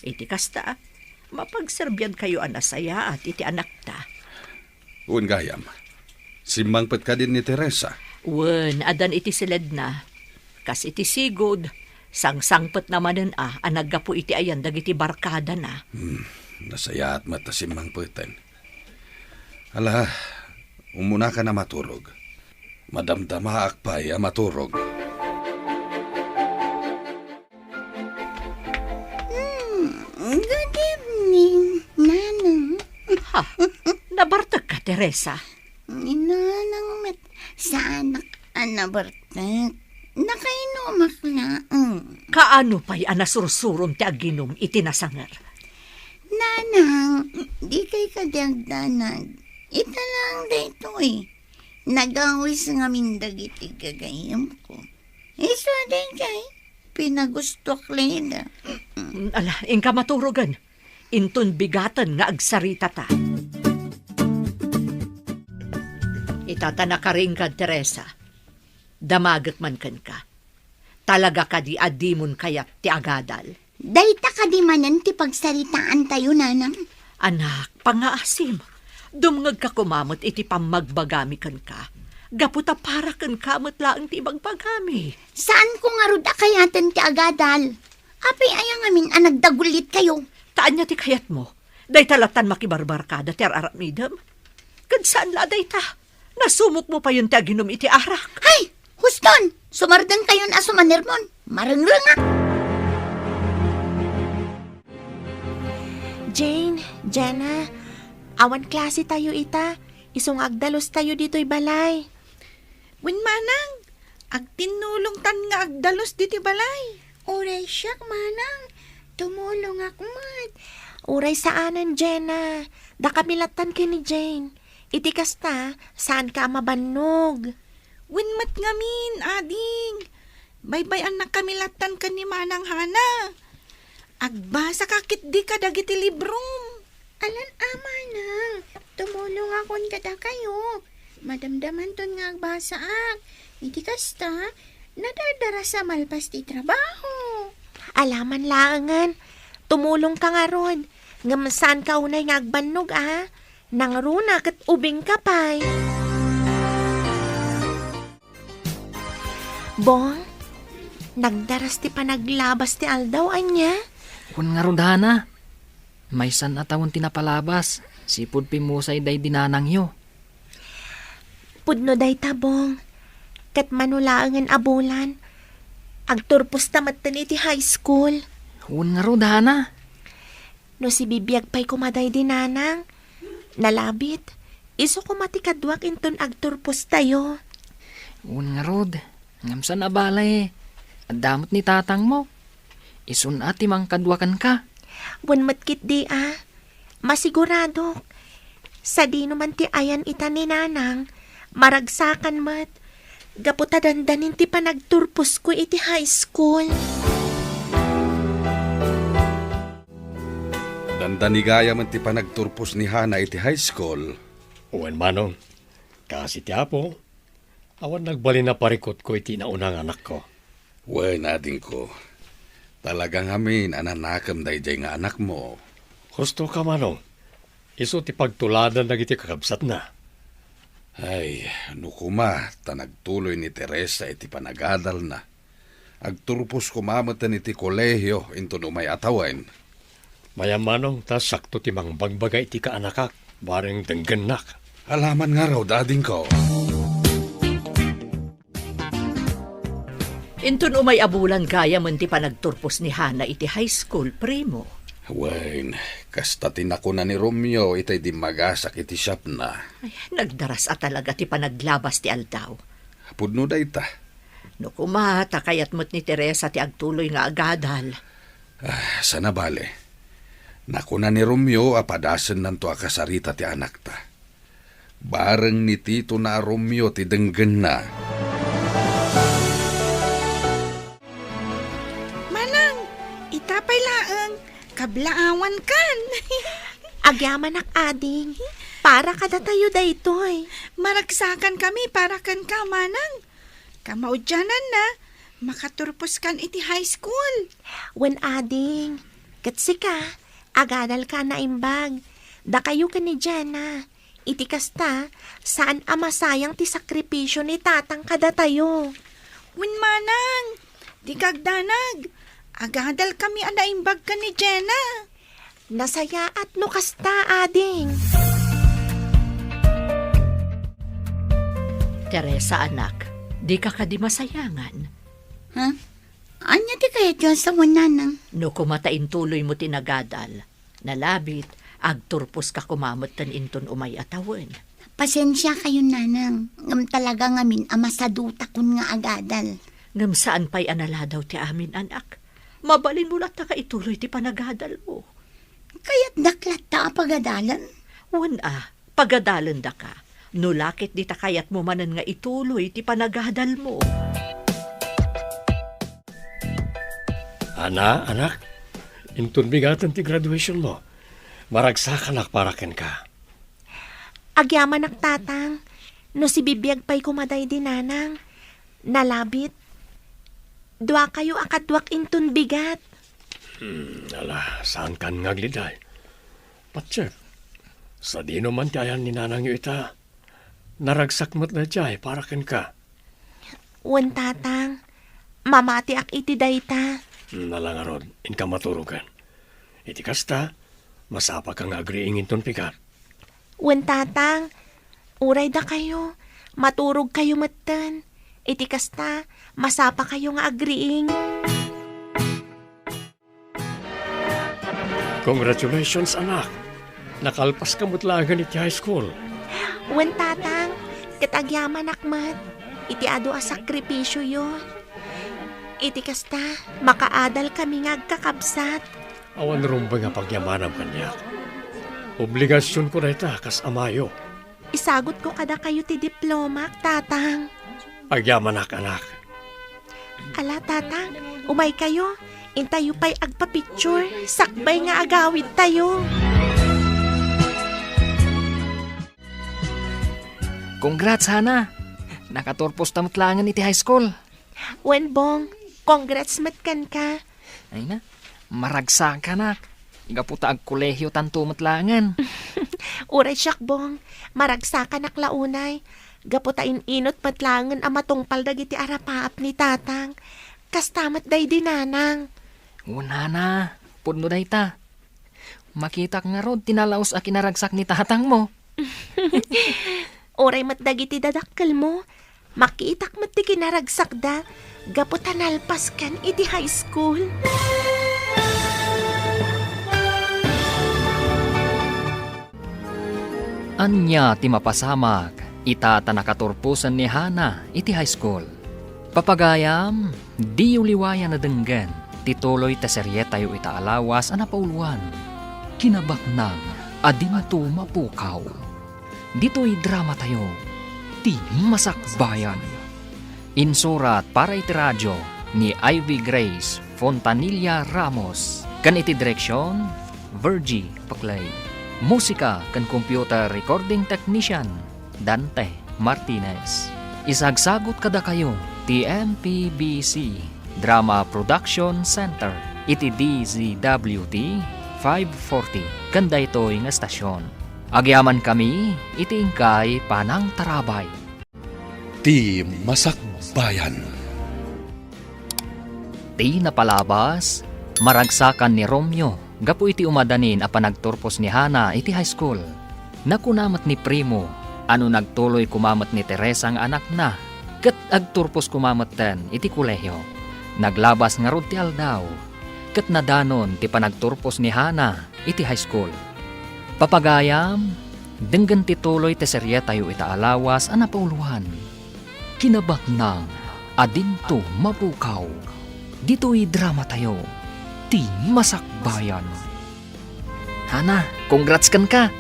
Iti kasta, mapagserbiankayo a nasayaat iti anakta. Wen gayam, simmangpet kadin ni Teresa? Wen, addan iti siledna. Kas iti sigud, sangsangpetna manen a, a naggapu iti ayan dagiti barkadana. Hmm, nasayaat met ta simmangpeten. Ala, umunaka a maturog. Madamdamaak pay a maturog. Hmm, good evening, Nanang. Ha? Nabartekka, Teresa? Ni Nanang met saanak a nabartek. Nakainumak laeng. Kaano pay a nasursurom ti aginum iti nasanger? Nanang, dikay kadi agdanag. Ita laeng daytoy. Nagawis ngamin dagiti gagayyemko. Isu daydiay, pinagustoak laeng. Mm, ala, inka maturogen. Inton bigaten nga agsaritata. Ita ta nakaringkad, Teresa. Damagek man kenka. Talaga kadi a dimon kayat ti agadal? Dayta kadi manen ti pagsaritaantayo, Nanang? Anak, pangngaasim. Dumngegka koma met iti pammagbagami kenka. Gapu ta para kenka met laeng ti ibagbagami. Saanko ngarud a kayaten ti agadal. Apay aya ngamin a nagdagulitkayo? Ta ania ti kayatmo? Dayta lattan makibarbarkada ti ar-aramidem? Ket saan la a dayta. Nasumokmo payen ti aginum iti arak. Hay! Huston! Sumardengkayon a sumanermon. Marengrengak! Jane, Jenna, awan klasetayo ita. Isu nga agdalustayo ditoy balay. Wen, Manang, agtinnulongtan nga agdalus ditoy balay. Uray siak, Manang, tumulongak met. Uray saanen, Jenna. Dakami lattan ken ni Jane. Iti kasta, saanka a mabannog. Wen met ngamin, ading. Baybay-annakami lattan ken ni Manang Hana. Agbasaka ketdi kadagiti librom. Alan a, Manang, tumulongakon kadakayo. Madamdamanton nga agbasaak. Iti kasta, nadardaras a malpas ti trabaho. Alaman laengen, tumulongka ngarud. Ngem saanka unay nga agbannog, a? Nangruna ket ubingka pay. Bong, nagdaras ti panaglabas ti aldaw, ania? Wen ngarud, Hana. Maysan a tawen ti napalabas, sipud pimmusay daydi nanangyo. Pudno dayta, Bong. Ket mano laengen a bulan, agturposta metten iti high school. Wen ngarud, Hana. No sibibiag pay koma daydi nanang, nalabit, isu koma ti kaduak inton agturpostayo. Wen ngarud, ngem saan a bale, adda met ni tatangmo. Isun a ti mangkadua kenka. Wen met ketdi a, masiguradok. Sadino man ti ayan ita ni nanang, maragsakan met. Gapu ta dandanin ti panagturposko iti high school. Dandani gayam ti panagturpos ni Hana iti high school. Wen, Manong, kaasi ti Apo, awan nagbalin a parikutko iti nauna nga anakko. Wen, adingko, talaga ngamin a nanakem daydiay nga anakmo. Husto ka, Manong. Isu ti pagtuladan dagiti kakabsatna. Ay, no koma ta nagtuloy ni Teresa iti panagadalna, agturpos koma metten iti kolehio inton umay a tawen. Mayam, Manong, ta sakto ti mangbagbaga iti kaanakak. Bareng denggennak. Alaman ngarud, adingko. Inton umay a bulan gayamen ti panagturpos ni Hana iti high school, primo. Wen, kasta ti nakuna ni Romeo itay dimmagasak iti shopna. Ay, nagdaras a talaga ti panaglabas ti aldaw. Pudno dayta. No kuma, ta kayat met ni Teresa ti agtuloy nga agadal. Ah, sana bale. Nakuna ni Romeo a padasennanto a kasarita ti anakta. Bareng ni Tito na a Romeo ti denggenna. Manang, ita pay laeng, kablaawankan. Agyamanak, ading. Para kadatayo daytoy. Maragsakan kami para kenka, Manang. Kamaudiananna, makaturposkan iti high school. Wen, ading. Ket sika, agadalka a naimbag. Dakayo ken ni Jenna. Iti kasta, saan a masayang ti sakripisio ni Tatang kadatayo. Wen, Manang, dika agdanag. Agadalkami a naimbag ken ni Jenna. Nasayaat no kasta, ading. Teresa, anak, dika kadi masayangan? Ha? Ania ti kayatyo a sawen, Nanang? No kuma ta intuloymo ti nagadal, nalabit, agturposka kuma metten inton umay a tawen. Pasensiakayon, Nanang, ngem talaga ngamin a masadutakon nga agadal. Ngem saan pay a naladaw ti amin, anak. Mabalinmo latta nga ituloy ti panagadalmo. Kayatdak latta a pagadalen? Wen a, pagadalendaka. No la ket dita kayatmo manen nga ituloy ti panagadalmo. Ana, anak, inton bigaten ti graduationmo, maragsakanak para kenka. Agyamanak, Tatang, no sibibiag pay koma daydi Nanang, nalabit. Duakayo a kaduak inton bigat. Hmm, ala, saankan nga agliday. Patiek, sadino man ti ayan ni Nanangyo ita, naragsak met daydiay para kenka. Wen, Tatang, mamatiak iti dayta. Hmm, ala ngarud, inka maturogen. Iti kasta, masapaka nga agriing inton pigat. Wen, Tatang, uray dakayo, maturogkayo metten. Iti kasta, masapakayo nga agriing. Congratulations, anak! Nakalpaska met laengen iti high school. Wen, Tatang, ket agyamanak met iti adu a sakripisioyo. Iti kasta, makaadal kami nga agkakabsat. Awan rumbeng a pagyamanam kaniak. Obligasionko dayta kas amayo. Isagutko kadakayo ti diplomak, Tatang. Agyamanak, anak. Ala, Tatang, umaykayo. Intayo pay agpa-picture, sakbay nga agawidtayo. Congrats, Hana! Nakaturposta met laengen iti high school. Wen, Bong, congrats met kenka. Ay na, maragsakanak. Gapu ta agkolehiotanto met laengen. Uray siak, Bong, maragsakanak la unay. Gapu ta in-inut met laengen a matungpal dagiti arapaap ni Tatang. Kasta met daydi Nanang. Wen, Hana, pudno dayta. Makitak ngarud ti nalaus a kinaragsak ni tatangmo. Uray met dagiti dadakkelmo, makitak met ti kinaragsakda gapu ta nalpaskan iti high school. Ania ti mapasamak ita ta nakaturposen ni Hana iti high school? Papagayam, diyo liwayan a denggen ti tuloy ta serietayo ita a lawas a napauluan, Kinabaknang a Dinto Mapukaw. Ditoy dramatayo, Ti Masakbayan. Insurat para iti radio ni Ivy Grace Fontanilla Ramos, ken iti direksion, Virgie Paclay. Musika ken computer recording technician, Dante Martinez. Isagsagut kadakayo ti M P B C Drama Production Center iti D Z W T five forty ken daytoy nga estasion. Agyamankami iti inkay panangtarabay. Ti Masakbayan. Ti napalabas, maragsakan ni Romeo gapu iti umadanin a panagturpos ni Hana iti high school. Nakuna met ni Primo a no nagtuloy koma met ni Teresa nga anakna, ket agturpos koma metten iti kolehio. Naglabas ngarud ti aldaw, ket nadanon ti panagturpos ni Hana iti high school. Papagayam, denggen ti tuloy ti serietayo ita a lawas a napauluan. Kinabaknang a dinto mapukaw. Ditoy dramatayo, Ti Masakbayan. Hana, congrats kenka!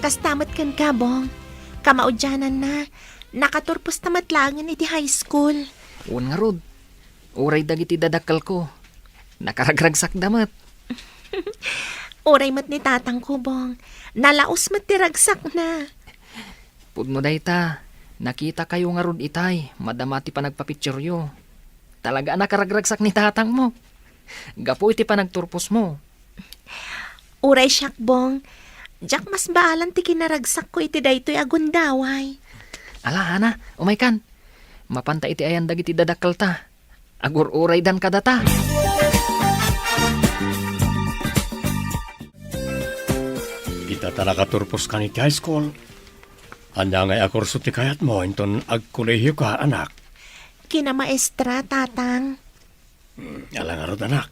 Kasta met kenka, Bong. Kamaudiananna, nakaturposta met laengen iti high school. Wen ngarud, uray dagiti dadakkelko, nakaragragsakda met. Uray met ni tatangko, Bong. Nalaos met ti ragsakna. Pudno dayta, nakitakayo ngarud itay, madama ti panagpapicturyo. Talaga a nakaragragsak ni tatangmo. Gapu iti panagturposmo. Uray siak, Bong. Diak masbaalan ti kinaragsakko iti daytoy a gundaway. Ala, Hana, umaykan. Mapanta iti ayan dagiti dadakkelta. Agur-uraydan kadata. Ita ta nakaturpos kan iti high school, ania ngay a kurso ti kayatmo inton agkolehioka, anak? Kinamaestra, Tatang. Hmm, ala ngarud, anak.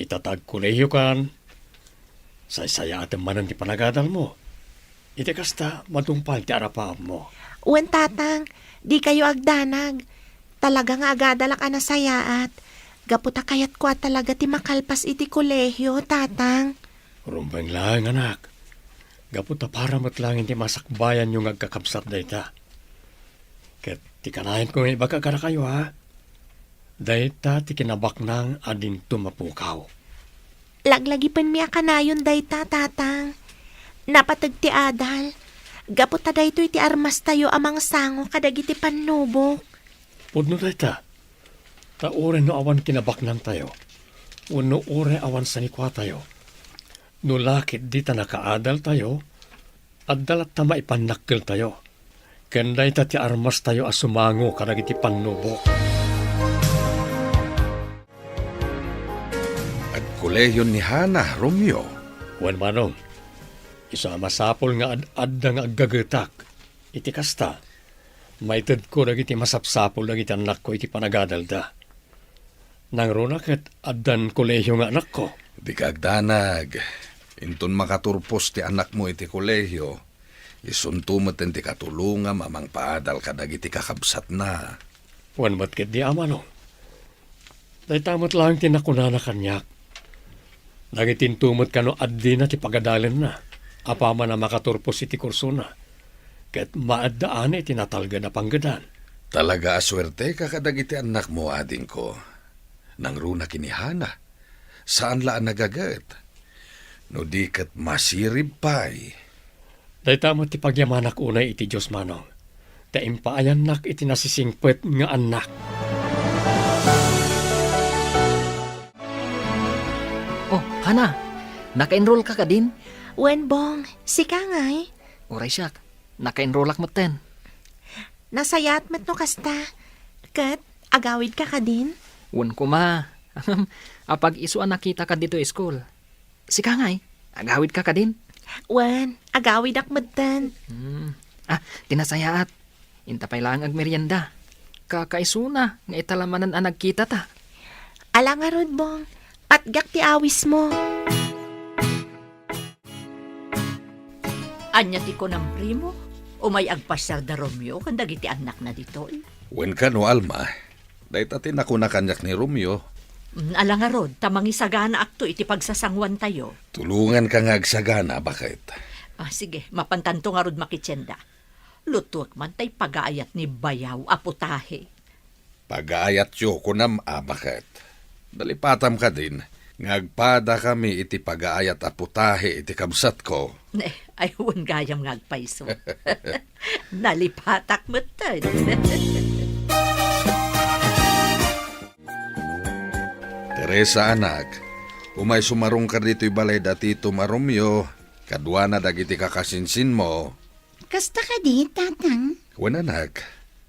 Ita ta agkolehiokan, saysayaatem manen ti panagadalmo. Iti kasta, matungpal ti arapaapmo. Wen, Tatang, dikayo agdanag. Talaga nga agadalak a nasayaat. Gapu ta kayatko a talaga ti makalpas iti kolehio, Tatang. Rumbeng laeng, anak. Gapu ta para met laeng iti masakbayanyo nga agkakabsat dayta. Ket ti kanayanko nga ibaga kadakayo, a, dayta ti kinabaknang a dinto mapukaw. Laglagipenmi a kanayon dayta, Tatang. Napateg ti adal. Gapu ta daytoy ti armastayo a mangsango kadagiti pannubok. Pudno dayta. Ta uray no awan kinabaknangtayo, wenno uray awan sanikuatayo, no la ketdi ta nakaadaltayo, adda latta maipannakkeltayo. Ken dayta ti armastayo a sumango kadagiti pannubok. Agkolehion ni Hana, Romeo. Wen, Manong, isu a masapul nga ad-adda nga aggagetak. Iti kasta, maitedko dagiti masapsapul dagiti annakko iti panagadalda. Nangruna ket addan kolehio nga anakko. Dika agdanag. Inton makaturpos ti anakmo iti kolehio, isunto metten ti katulongam a mangpaadal kadagiti kakabsatna. Wen met ketdi, Ama, no? Dayta met laeng ti nakunana kaniak. Nangitinto met kano addina ti pagadalenna, apaman a makaturpos iti kursona, ket maaddaana iti natalged a panggedan. Talaga a suerteka kadagiti annakmo, adingko. Nangruna ken ni Hana, saan la a nagaget. No di ket masirib pay. Dayta met ti pagyamanak unay iti Dios, Manong, ta impaayannak iti nasisingpet nga annak. Oh, Hana, naka-enroll ka kadin? Wen, Bong, sika ngay? Uray siak, naka-enrollak metten. Nasayaat met no kasta. Ket, agawid ka kadin? Wen koma. Apag isu a nakita ka ditoy school. Sika ngay, agawid ka kadin? Wen, agawidak metten. Hmm. Ah, ti nasayaat. Inta pay laeng agmerienda. Kakaisuna nga ita la manen a nagkita ta. Ala ngarud, Bong. Patgak ti awismo. Ania ti kunam, Primo? Umay agpasiar da Romeo ken dagiti annakna ditoy? Wen kano, Alma. Dayta ti nakuna kaniak ni Romeo. Mm, ala ngarud, ta mangisaganaakto iti pagsasanguantayo. Tulonganka nga agsagana, baket. Ah, sige, mapankanto ngarud makitienda. Lutuek man tay pagaayat ni bayaw a putahe. Pagaayatyo, kunam a, baket. Nalipatam kadin nga agpadakami iti pagaayat a putahe iti kabsatko. Ne, ay, wen gayam nga agpayso. Nalipatak metten. Teresa, anak, umay sumarungka ditoy balay da titom a Romeo, kaduana dagiti kakasinsinmo. Kasta kadi, Tatang? Wen, anak,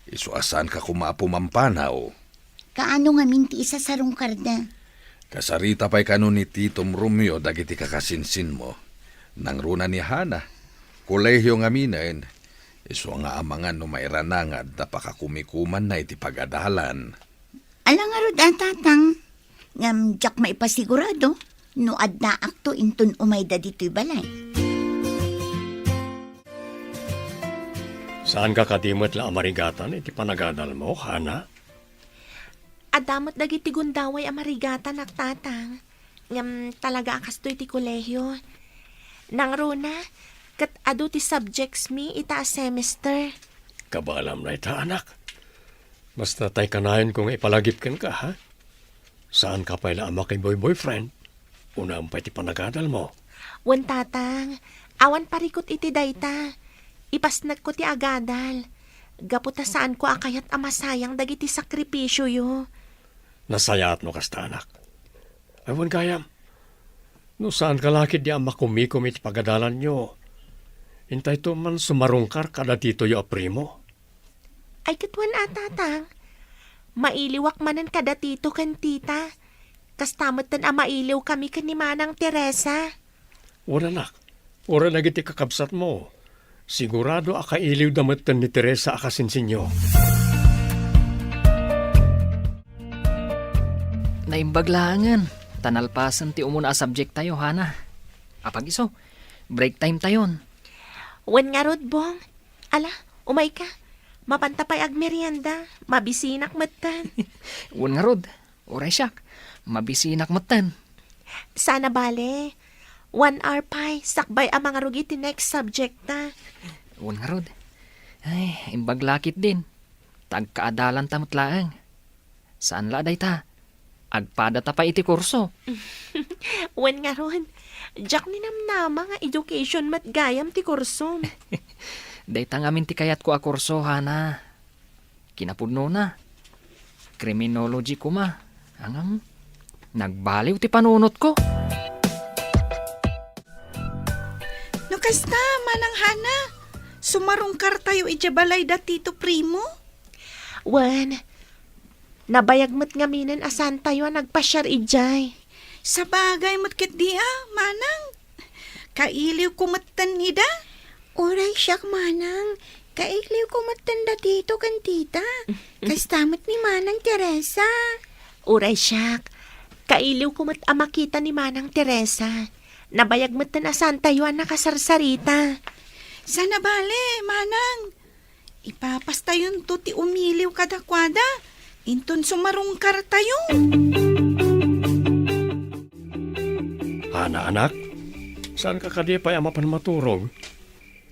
isu a saanka koma a pumampanaw. Kaano ngamin ti isasarungkarda? Kasarita pay kano ni titom Romeo dagiti kakasinsinmo. Nangruna ni Hana, Kolehiyo ngaminen, isu nga amangan no mairana nga adda pakakumikumanna iti pagadalan. Ala ngarud a, Tatang, ngem diak maipasigurado no addaakto inton umayda ditoy balay. Saanka kadi met la a marigatan iti panagadalmo, Hana? Adda met dagiti gundaway a marigatanak, Tatang. Ngem talaga a kastoy ti kolehiyo. Nangruna, ket adu ti subjects mi ita a semester. Kabaelam dayta, anak. Basta tay kanayonko nga ipalagip kenka, ha? Saanka pay la a makiboy-boyfriend? Unaem pay ti panagadalmo. Wen, Tatang, awan parikut iti dayta. Ipasnekko ti agadal. Gapu ta saanko a kayat a masayang dagiti sakripisioyo. Nasayaat no kasta, anak. Ay, wen gayam, no saanka la ketdi a makumikom iti pagadalanyo, intayto man sumarungkar kada titoyo a primo. Ay, ket wen a, Tatang. Mailiwak manen kada tito ken tita. Kasta metten a mailiwkami ken ni Manang Teresa. Wen, anak, uray dagiti kakabsatmo, sigurado a kailiwda metten ni Teresa a kasinsinyo. Naimbag laengen, ta nalpasen ti umuna a subject tayo, Hana. Apag isu, break time tayon. Wen ngarud, Bong. Ala, umayka. Mapanta pay agmerienda. Mabisinak metten. Wen ngarud, uray siak. Mabisinak metten. Saan a bale. One hour pay, sakbay a mangrugit ti next subject ta. Wen ngarud. Ay, imbag la ketdin. Ta agkaadalanta met laeng. Saan la dayta. Agpadata pay iti kurso. Wen ngarud, diak ninamnama nga education met gayam ti kursom. Dayta ngamin ti kayatko a kurso, Hana. Kinapudnona, criminology koma. Ngem, nagbaliw ti panunotko. No kasta, Manang Hana, sumarungkar tayo idiay balay da Tito Primo? Wen, nabayag met ngaminen a saan tayo a nagpasiar idiay. Sabagay met ketdi a, Manang. Kailiwko metten ida. Uray siak, Manang. Kailiwko metten da Tito ken Tita. Kasta met ni Manang Teresa. Uray siak. Kailiwko met a makita ni Manang Teresa. Nabayag metten a saan tayo a nakasarsarita. Saan a bale, Manang. Ipapastayonto ti umiliw kadakuada, inton sumarungkar tayo. Hana, anak, saanka kadi pay a mapan maturog?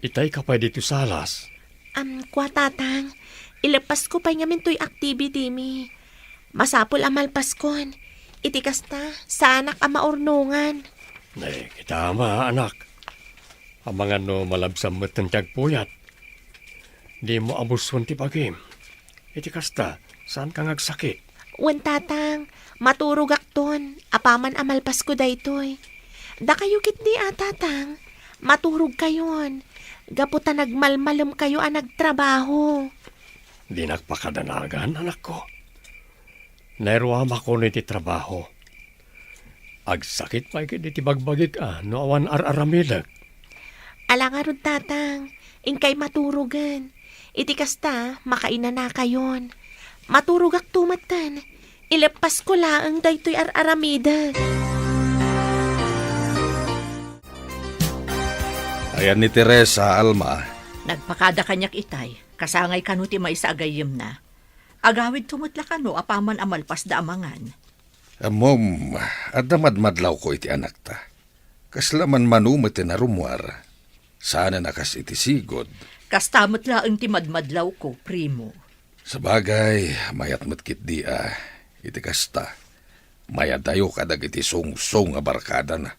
Itayka pay ditoy salas. Am, kua, Tatang, ileppasko pay ngamin toy activity mi. Masapul a malpaskon. Iti kasta, saanak a maurnongan. Nay, kita ama, anak. Amangan no malabsam metten ti agpuyat. Dimo abuson ti bagim. Iti kasta, saanka nga agsakit? Wen, Tatang, maturogakton, apaman a malpasko daytoy. Dakayo ketdi a, Tatang, maturogkayon, gapu ta nagmalmalemkayo a nagtrabaho. Dinak pakadanagan, anakko. Nairuamakon iti trabaho. Agsakit pay ketdi ti bagbagik a no awan ar-aramidek. Ala ngarud, Tatang, inkay maturogen. Iti kasta, makainanakayon. Maturogakto metten. Ileppasko laeng daytoy ar-aramidek. Ayan ni Teresa, Alma. Nagpakada kaniak itay, kasangay kano ti maysa a gayyemna. Agawidto met la kano apaman a malpasda a mangan. Ammom, adda madmadlawko iti anakta. Kasla manmano met ti narummuar. Saanen a kas iti sigud. Kasta met laeng ti madmadlawko, primo. Sabagay, mayat met ketdi a, iti kasta, mayadayo kadagiti sungsong a barkadana.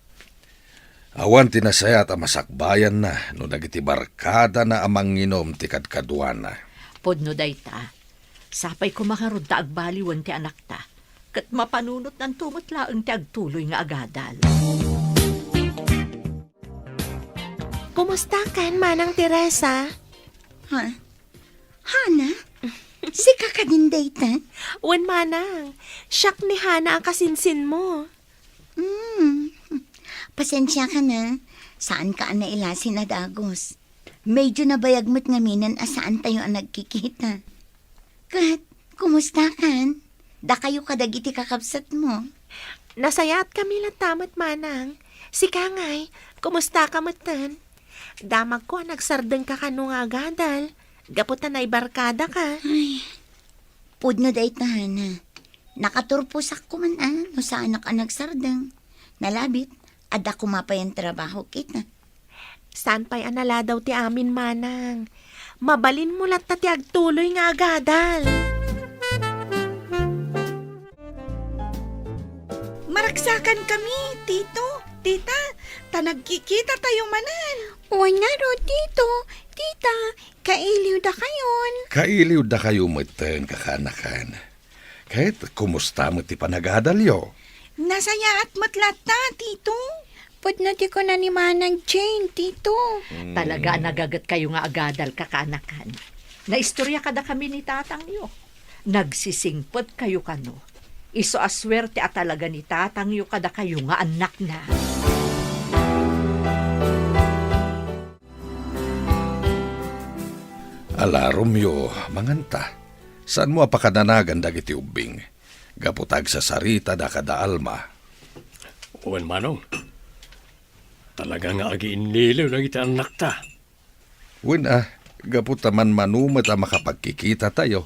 Awan ti nasayaat a masakbayanna no dagiti barkadana a manginum ti kadkaduana. Pudno dayta. Sapay koma ngarud ta agbaliwen ti anakta, ket mapanunotnanto met laeng ti agtuloy nga agadal. Kumustakan, Manang Teresa? Ha? Hana? Sika kadin dayta? Wen, Manang. Siak ni Hana a kasinsinmo. Hmm. Pasensiaka na. Saanka a nailasin a dagus. Medyo nabayag met ngaminen a saantayo a nagkikita. Ket, kumustakan? Dakayo kadagiti kakabsatmo? Nasayatkami latta met, manang. Sika ngay, kumustaka metten? Damagko a nagsardengka kano nga agadal, gapu ta naibarkadaka. Ay, pudno dayta, Hana. Nakaturposak koma a no saanak a nagsardeng. Nalabit, adda koma pay a trabaho kita. Saan pay a naladaw ti amin, manang. Mabalinmo latta ti agtuloy nga agadal. Maragsakankami, Tito, Tita, ta nagkikitatayo manen. Wen ngarud, Tito, Tita, kailiwdakayon. Kailiwdakayo metten, kakaanakan. Ket kumusta met ti panagadalyo? Nasayaat met latta, Tito. Pudno ti kuna ni Manang Jane, Tito. Mm. Talaga a nagagetkayo nga agadal, kakaanakan. Naistorya kadakami ni tatangyo. Nagsisingpetkayo kano. Isu a suerte a talaga ni tatangyo kadakayo nga annakna. Ala, Romeo, manganta. Saanmo a pakananagan dagiti ubbing? Gapu ta agsasaritada kada Alma. Wen, Manong. Talaga nga agiinniliw dagiti annakta. Wen a, gapu ta manmano met a makapagkikitatayo,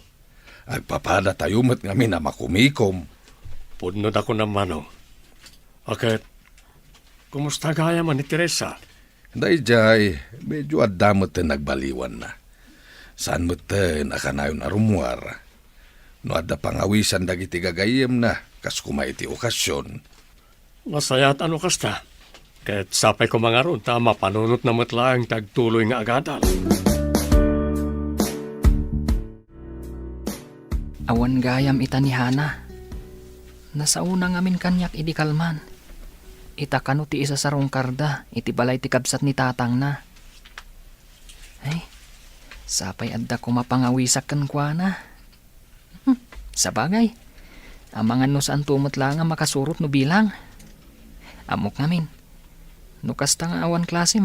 agpapadatayo met ngamin a makumikom. Pudno da kunam, Manong. A ket, kumusta gayam ni Teresa? Daydiay, medyo adda metten nagbaliwanna. Saan metten a kanayon a rummuar. No adda pangawisan dagiti gagayyemna, kas koma iti okasion. Nasayaat a no kasta. Ket sapay koma ngarud ta mapanunotna met laeng ti agtuloy nga agadal. Awan gayam ita ni Hana. Nasaona ngamin kaniak idi kalman. Ita kano ti isasarungkarda iti balay ti kabsat ni tatangna. Ay, sapay adda koma pangawisak kenkuana. Hmm, sabagay. Amangan no saanto met laeng a makasurot no bilang. Ammok ngamin. No kasta nga awan klasem,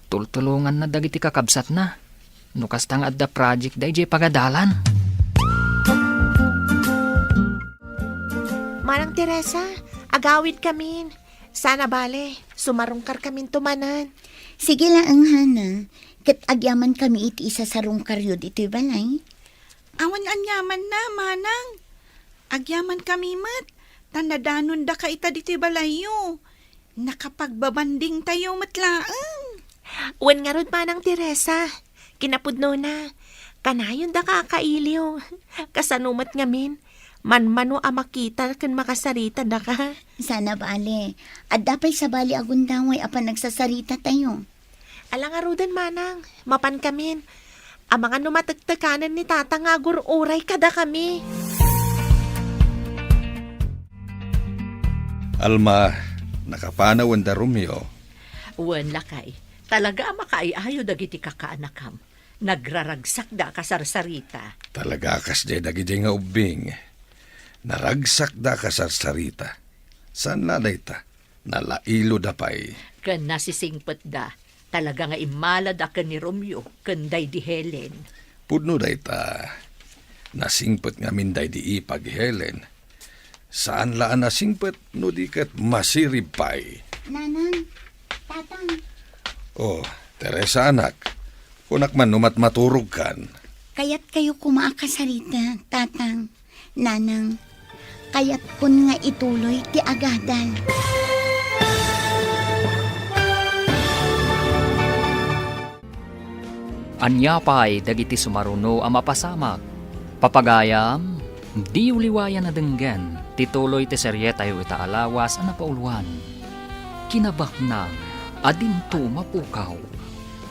tultulonganna dagiti kakabsatna. No kasta nga adda project daydiay pagadalan. Manang Teresa, agawidkamin. Saan a bale, sumarungkarkaminto manen. Sige laeng, Hana. Ket agyamankami iti isasarungkaryo ditoy balay. Awan aniamanna, manang. Agyamankami met, ta nadanondaka ita ditoy balayyo. Nakapagbabandingtayo met laeng. Wen ngarud, Manang Teresa, kinapudnona, kanayondaka a kailiw. Kasano met ngamin, manmano a makita ken makasaritada ka. Saan a bale, adda pay sabali a gundaway a panagsasaritatayo. Ala ngaruden, manang, mapankamin. Amangan no matektekanen ni tata nga agur-uray kadakami. Alma, nakapanaw wen da Romeo? Wen, lakay. Talaga a makaay-ayo dagiti kakaanakam. Nagraragsakda a kasarsarita. Talaga a kasdiay dagidiay nga ubbing. Naragsakda a kasarsarita. Saan la dayta? Nalailoda pay. Ken nasisingpetda. Talaga nga immalada ken ni Romeo ken daydi Helen. Pudno dayta. Nasingpet ngamin daydi ipag Helen. Saan la a nasingpet no di ket masirib pay. Nanang, Tatang. Oh, Teresa, anak. Kunak man no matmaturogkan. Kayatkayo koma a kasarita, Tatang. Nanang, kayatkon nga ituloy ti agadal. Ania pay dagiti sumaruno a mapasamak? Papagayam, diyo liwayan a denggen ti tuloy ti serietayo ita a lawas a napauluan, Kinabaknang a Dinto Mapukaw.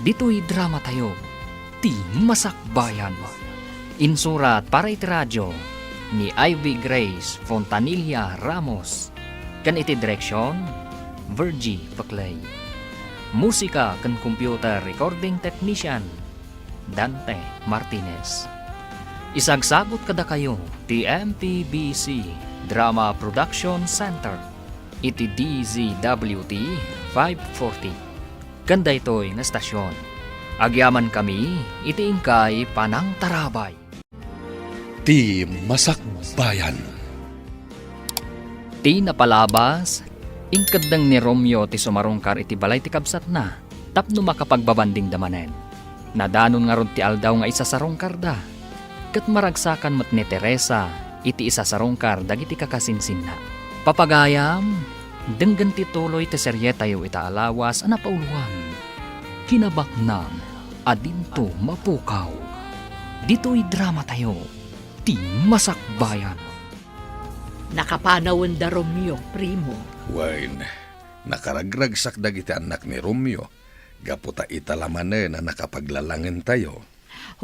Ditoy dramatayo, ti Masakbayan. Insurat para iti radio ni Ivy Grace Fontanilla Ramos, ken iti direksion, Virgie Peclay. Musika ken computer recording technician, Dante Martinez. Isagsagut kadakayo ti M P B C Drama Production Center iti D Z W T five forty. Ken daytoy nga estasion, Agyamankami iti inkay panangtarabay. Ti masakbayan. Ti napalabas, inkeddeng ni Romeo ti sumarungkar iti balay ti kabsatna tapno makapagbabandingda manen. Nadanon ngarud ti aldaw nga isasarungkarda, ket maragsakan met ni Teresa iti isasarungkar dagiti kakasinsinna. Papagayam, denggen ti tuloy ti serietayo ita a lawas a napauluan, Kinabaknang a Dinto Mapukaw. Ditoy dramatayo, Ti Masakbayan. Nakapanawenda Romeo, primo. Wen, nakaragragsak dagiti annak ni Romeo, gapu ta ita la manen a nakapaglalangentayo.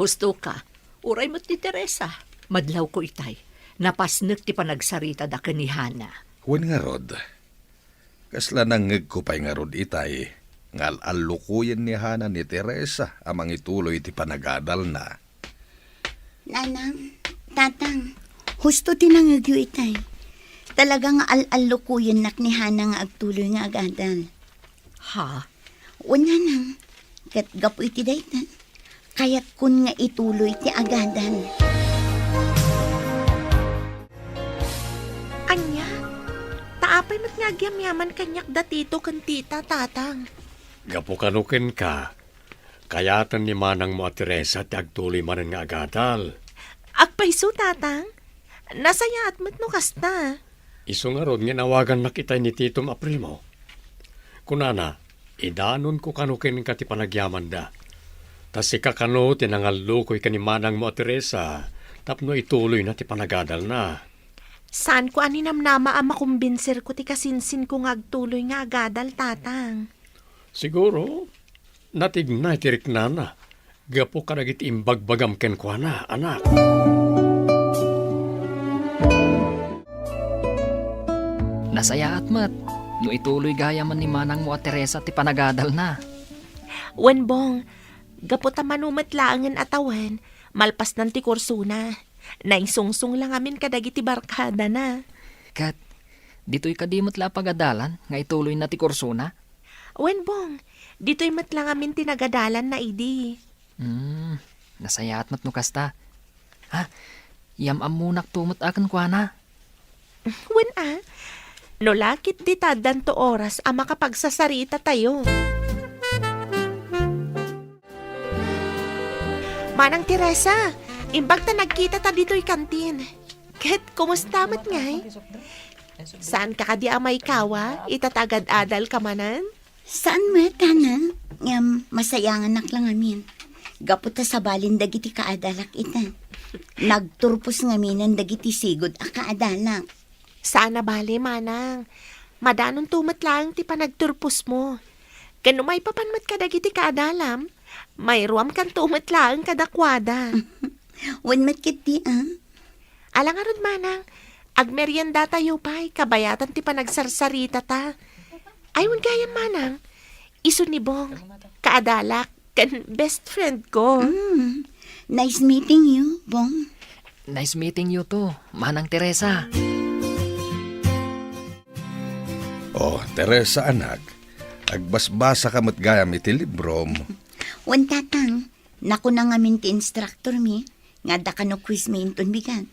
Husto ka, uray met ni Teresa, madlawko itay. Napasnek ti panagsaritada ken ni Hana. Wen ngarud, kasla nangngegko pay ngarud itay nga al-allukoyen ni Hana ni Teresa a mangituloy iti panagadalna. Nanang, Tatang, husto ti nangngegyo itay. Talaga nga al-allukoyennak ni Hana nga agtuloy nga agadal. Ha? Wen, Nanang, ket gapu iti dayta, kayatkon nga ituloy ti agadal. Ania? Ta apay met nga agyamyaman kaniak da Tito ken Tita, Tatang? Gapu kano kenka, kayaten ni manangmo a Teresa ti agtuloy manen nga agadal. Agpayso, Tatang? Nasayaat met no kasta. Isu ngarud nga inawagannak itay ni titom a primo. Kunana, idanonko kano kenka ti panagyamanda. Ta sika kano ti nangallukoy ken ni manangmo a Teresa tapno ituloyna ti panagadalna. Saanko a ninamnama a makumbinserko ti kasinsinko nga agtuloy nga agadal, Tatang. Siguro, natignay ti riknana gapu kadagiti imbagbagam kenkuana, anak. Nasayaat met no ituloy gayamen ni manangmo a Teresa ti panagadalna. Wen, Bong, gapu ta mano met laengen a tawen, malpasnan ti kursona. Naisungsong la ngamin kadagiti barkadana. Ket, ditoy kadi met la a pagadalan nga ituloyna ti kursona? Wen, Bong, ditoy met la ngamin ti nagadalanna idi. Hmm, nasayaat met no kasta. Ha, yam-ammonakto met a kenkuana. Wen a, no la ketdi ta addanto oras a makapagsasaritatayo. Manang Teresa, imbag ta nagkitata ditoy kantin. Ket kumusta met ngay? Saanka kadi a maikawa ita ta agad-adalka manen? Saan met, Hana. Ngem masayanganak la ngamin. Gapu ta sabalen dagiti kaadalak ita. Nagturpos ngaminen dagiti sigud a kaadalak. Saan a bale, manang. Madanonto met laeng ti panagturposmo. Ken no maipapan met kadagiti kaadalam, mairuamkanto met laeng kadakuada. Wen met ketdi, a? Ala ngarud, manang, agmeriendatayo pay kabayatan ti panagsarsaritata. Ay, wen gayam, manang, isu ni Bong, kaadalak, ken best friend ko. Mm. Nice meeting you, Bong. Nice meeting you too, Manang Teresa. Oh, Teresa, anak, agbasbasa ka met gayam iti librom. Wen, Tatang, nakuna ngamin ti instructor mi nga adda kano quiz mi inton bigat.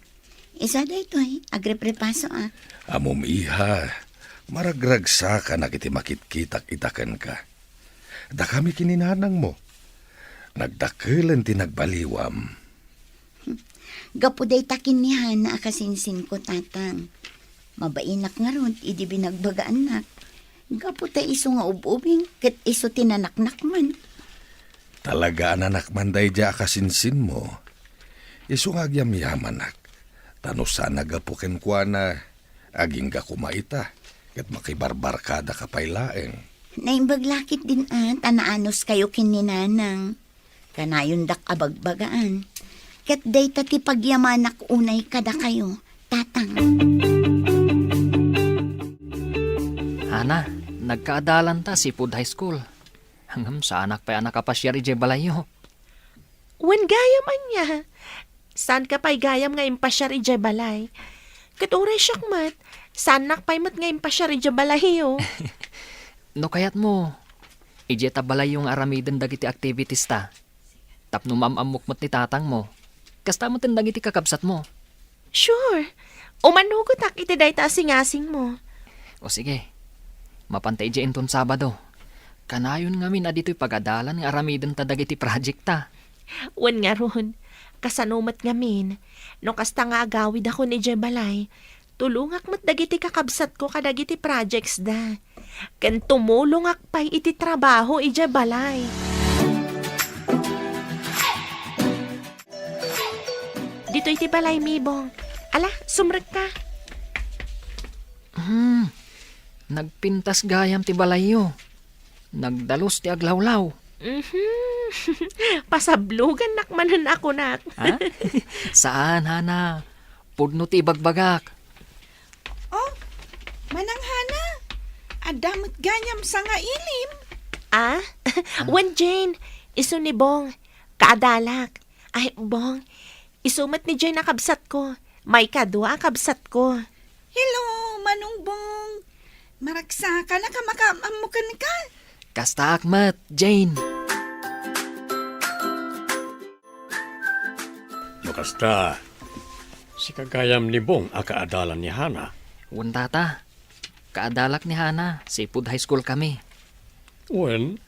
Isu daytoy, agreprepasoak. Ammom, iha, maragragsakanak iti makitkitak ita kenka. Dakami ken ni nanangmo, nagdakelen ti nagbaliwam. Gapu dayta ken ni Hana a kasinsinko, Tatang. Mabainak ngarud idi binagbagaannak. Gapu ta isu nga ub-ubing ket isu ti nanaknakman. Talaga a nanakman daydiay a kasinsinmo. Isu nga agyamyamanak. Ta no saan a gapu kenkuana, agingga koma ita, ket makibarbarkadaka pay laeng. Naimbag la ketdin a ta naanuskayo ken ni Nanang. Kanayondak a bagbagaan. Ket dayta ti pagyamanak unay kadakayo, Tatang. Hana, nagkaadalanta Seafood High School. Ngem saanak pay a nakapasiar idiay balayyo. Wen gayam ania? Saanka pay gayam nga impasiar idiay balay? Ket uray siak met, saannak pay met nga impasiar idiay balayyo. No kayatmo, Idiay ta balayyo nga aramiden dagiti activities ta. Tapno maam-ammok met ni tatangmo. Kasta met dagiti kakabsatmo. Sure. Umanugotak iti dayta a singasingmo. O sige. Mapanta idiay inton Sabado. Kanayon ngamin a ditoy pagadalan nga aramiden ta dagiti project ta. Wen ngarud, kasano met ngamin, no kasta nga agawidakon idiay balay, tulongak met dagiti kakabsatko kadagiti projects da. Ken tumulongak pay iti trabaho idiay balay. Ditoy ti balay, Mibong. Ala, sumrekka. Hmm, nagpintas gayam ti balayyo. Nagdalus ti aglawlaw. Mhm. Pasablogannak manen a kunak. Ha? Saan, Hana. Pudno ti ibagbagak. Oh, Manang Hana, adda met gayam sangailim. Ah? Ah? Wen, Jane, isu ni Bong. Kaadalak. Ay, Bong, isu met ni Jane a kabsatko. Maikadua a kabsatko. Hello, Manong Bong. Maragsakanak a makaam-ammo kenka. Kastaak met, Jane. No kasta, sika gayam ni Bong a kaadalan ni Hana. Wen, Tata. Kaadalak ni Hana, sipud high school kami. Wen,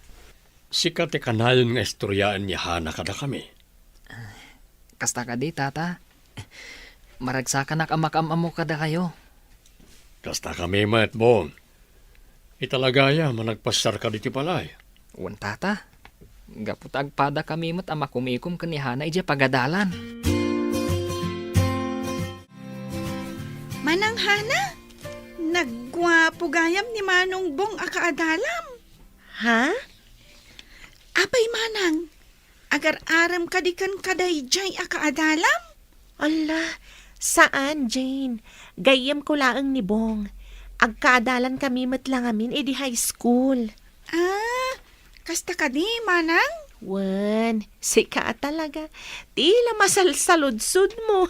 sika ti kanayon nga istoryaen ni Hana kadakami. Kasta kadi, Tata. Maragsakanak a makaam-ammo kadakayo. Kasta kami met, Bong. Italagayam a nagpasyarka ditoy balay. Wen, Tata. Gapu ta agpadakami met a makumikom ken ni Hana idiay pagadalan. Manang Hana, nagguapo gayam ni Manong Bong a kaadalam. Ha? Apay, Manang, agar-arem kadi kenka daydiay a kaadalam? Ala, saan, Jane. Gayyemko laeng ni Bong. Agkaadalan kami met la ngamin idi high school. Ah, kasta kadi, Manang? Wen, sika a talaga. Ti la masalsaludsodmo.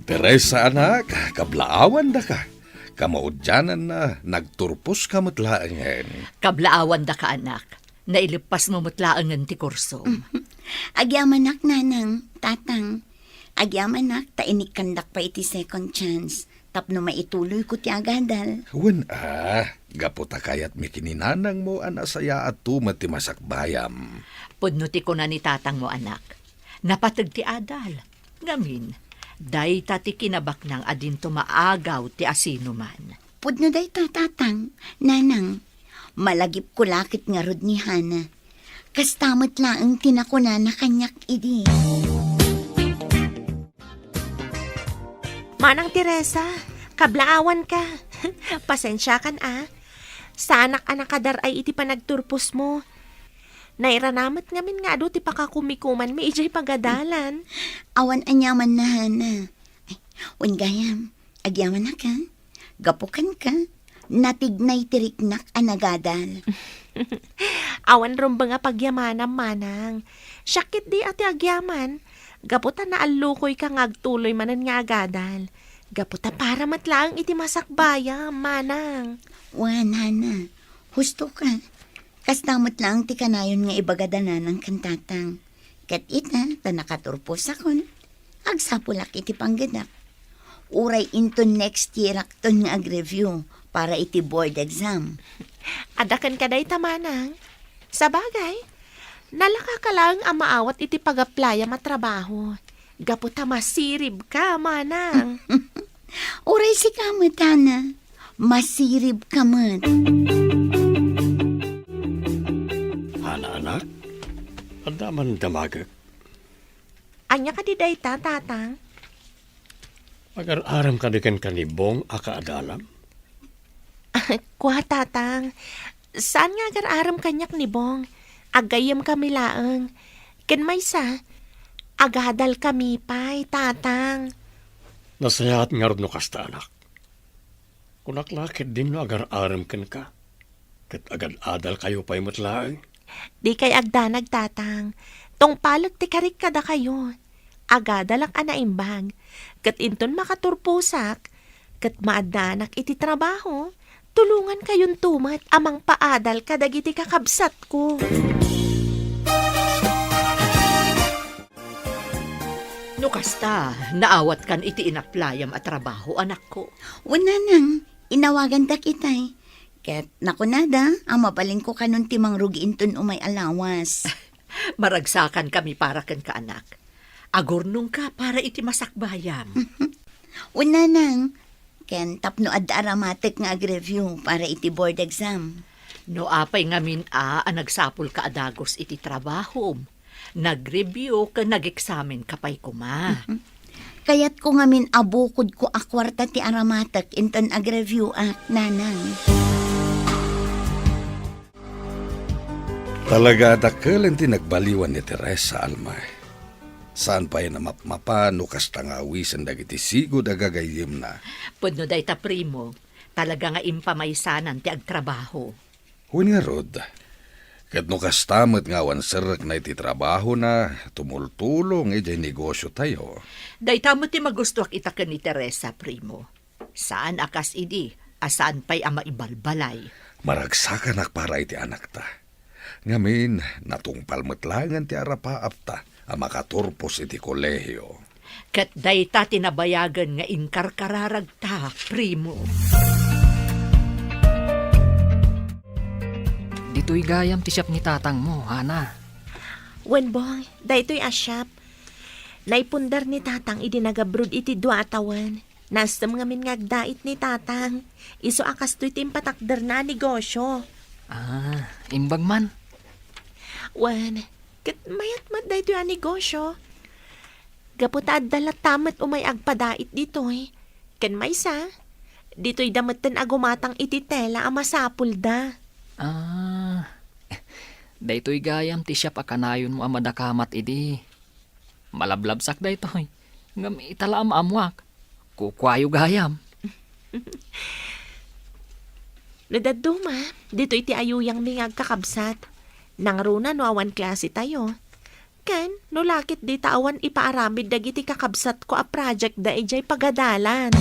Teresa, anak, kablaawandaka. Kamaudiananna, nagturposka met laengen. Kablaawandaka, anak. Naileppasmo met laengen ti kursom. Agyamanak, Nanang, Tatang. Agyamanak ta inikkandak pay iti second chance tapno maituloyko ti agadal. Wen a, gapu ta kayatmi ken ni nanangmo a nasayaatto met ti masakbayam. Pudno ti kuna ni tatangmo, anak. Napateg ti adal. Ngamin, dayta ti kinabaknang a dinto maagaw ti asinoman. Pudno dayta, Tatang, Nanang. Malagipko la ket ngarud ni Hana. Kasta met laeng ti nakunana kaniak idi. Manang Teresa, kablaawanka. Pasensiakan a. Saanak a nakadar-ay iti panagturposmo. Nairanamet ngamin nga adu ti pakakumikumanmi idiay pagadalan. Awan aniamanna, Hana. Ay, wen gayam, agyamanak a. Gapu kenka, natignay ti riknak a nagadal. Awan rumbeng a pagyamanam, Manang. Siak ketdi a ti agyaman, gapu ta naallukoyka nga agtuloy manen nga agadal. Gapu ta para met laeng iti masakbayam, Manang. Wen, Hana, husto ka. Kasta met laeng ti kanayon nga ibaga da Nanang ken Tatang. Ket ita, ta nakaturposakon, agsapulak iti panggedak. Uray inton next year-akton nga ag-review para iti board exam. Adda kenka dayta, Manang. Sabagay, nalaka ka laeng a maawat iti pag-applyam a trabaho. Gapu ta masiribka, Manang. Uray sika met, Hana. Masiribka met. Hana, anak, adda man damagek. Ania kadi dayta, Tatang? Agar-arem kadi kenka ni Bong a kaadalam? Kua, Tatang. Saan nga agar-arem kaniak ni Bong. Aggayyemkami laeng. Ken maysa, agadalkami pay, Tatang. Nasayaat ngarud no kasta, anak. Kunak la ketdin no agar-arem kenka, ket agad-adalkayo pay met laeng. Dikay agdanag, Tatang. Tungpalek ti karik kadakayo. Agadalak a naimbag, ket inton makaturposak, ket maaddaanak iti trabaho, Tulongankayonto met a mangpaadal kadagiti kakabsatko. No kasta, naawatkan iti inaplayam a trabaho, anakko. Wen, nanang, inawagandak itay. Ket nakunada a mabalinko kanon ti mangrugi inton umay a lawas. Maragsakankami para kenka, anak. Agurnongka para iti masakbayam. Wen, nanang, ken tapno adda aramatek nga ag-review para iti board exam. No apay ngamin a, a nagsapulka a dagus iti trabahom, nag-review ken nag-eksamenka pay koma. Kayatko ngamin a bukodko a kuarta ti aramatek inton ag-review-ak, nanang. Talaga a dakkel ti nagbaliwan ni Teresa, Alma. Saan pay a mapmapa no kasta nga awisen dagiti sigud a gagayyemna. Pudno dayta, primo. Talaga nga impamaysanan ti agtrabaho. Wen ngarud, ket no kasta met nga awan serrekna iti trabahona, tumultulong idiay negosiotayo. Dayta met ti magustoak ita ken ni Teresa, primo. Saan a kas idi a saan pay a maibalbalay. Maragsakanak para iti anakta. Ngamin, natungpal met laengen ti arapaapta a makaturpos iti kolehio. Ket dayta ti nabayagen nga inkarkararagta, primo. Ditoy gayam ti siap ni tatangmo, Hana. Wen, Bong, daytoy a siap. Naipundar ni tatang idi nagabroad iti dua a tawen. Naestem ngamin nga agdait ni tatang. Isu a kastoy ti impatakderna a negosio. Ah, imbag man. Wen, ket mayat met daytoy a negosio. Gapu ta adda latta met umay agpadait ditoy. Ken maysa, ditoyda metten a gumatang iti tela a masapulda. Ah, daytoy gayam ti siap a kanayonmo a madakamat idi. Malablabsak daytoy, ngem ita la a maammoak. Kukuayo gayam. No dadduma, ditoy ti ayuyangmi nga agkakabsat. Nangruna no awan klasetayo. Ken no laketdi ta awan ipaaramid dagiti kakabsatko a projectda idiay pagadalan.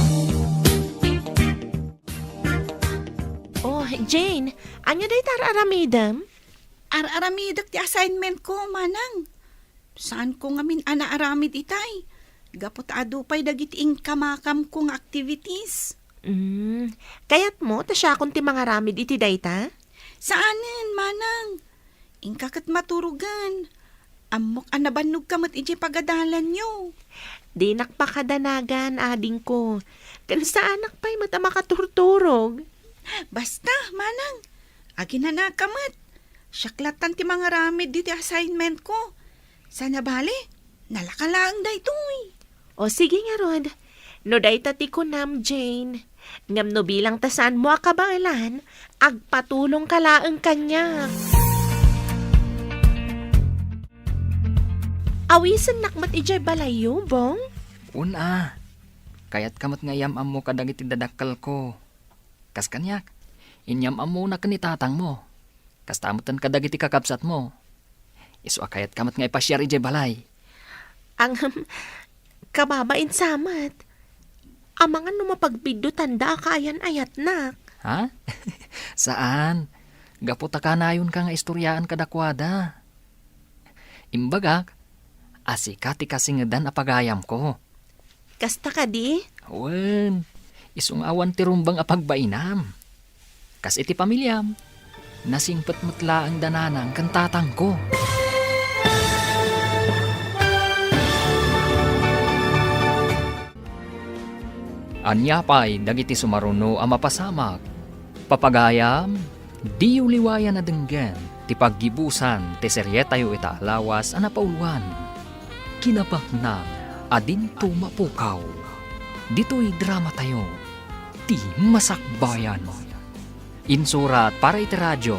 Oh, Jane, ania dayta ar-aramidem? Ar-aramidek ti assignmentko, manang. Saanko ngamin a naaramid itay, gapu ta adu pay dagiti inkamakamko nga activities. Mm, kayatmo ta siakon ti mangaramid iti dayta? Saanen, manang. Inka ket maturogen. Ammok a nabannogka met idiay pagadalanyo. Dinak pakadanagan, adingko. Ken saanak pay met a makaturturog. Basta, manang, aginanaka met. Siak lattan ti mangaramid diti assignmentko. Saan a bale, nalaka laeng daytoy. O sige ngarud, no dayta ti kunam, Jane. Ngem no bilang ta saanmo a kabaelan, agpatulongka laeng kaniak. Awisennak met idiay balayyo, Bong? Wen a. Kayatka met nga iyam-ammo kadagiti dadakkelko. Kas kaniak, inyam-ammona ken ni tatangmo. Kasta metten kadagiti kakabsatmo. Isu a kayatka met nga ipasiar idiay balay. Ngem, kababain sa met. Amangan no mapagbiddutanda a kaayan-ayatnak. Ha? Saan. Gapu ta kanayonka nga istoriaan kadakuada. Imbagak a sika ti kasingedan a pagayamko. Kasta kadi? Wen, isu nga awan ti rumbeng a pagbainam. Kas iti pamiliam, nasingpet met laeng da nanang ken tatangko. Ania pay dagiti sumaruno a mapasamak? Papagayam, diyo liwayan a denggen ti paggibusan ti serietayo ita a lawas a napauluan, Kinabaknang a Dinto Mapukaw. Ditoy dramatayo, ti Masakbayan. Insurat para iti radio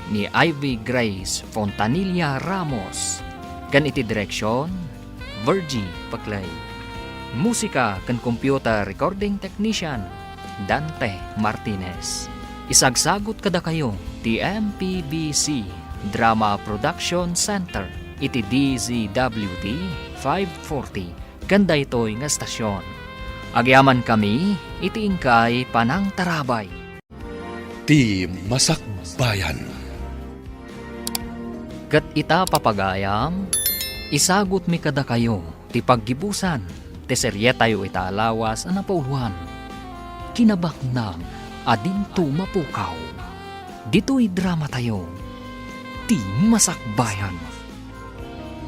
ni Ivy Grace Fontanilla Ramos, ken iti direksion, Virgie Paclay. Musika ken computer recording technician, Dante Martinez. Isagsagut kadakayo ti M P B C Drama Production Center iti D Z W T five forty ken daytoy nga estasion. Agyamankami iti inkay panangtarabay. Ti Masakbayan. Ket ita, papagayam, isagutmi kadakayo ti paggibusan ti serietayo ita a lawas a napauloan, Kinabaknang a Dinto Mapukaw. Ditoy dramatayo, Ti Masakbayan.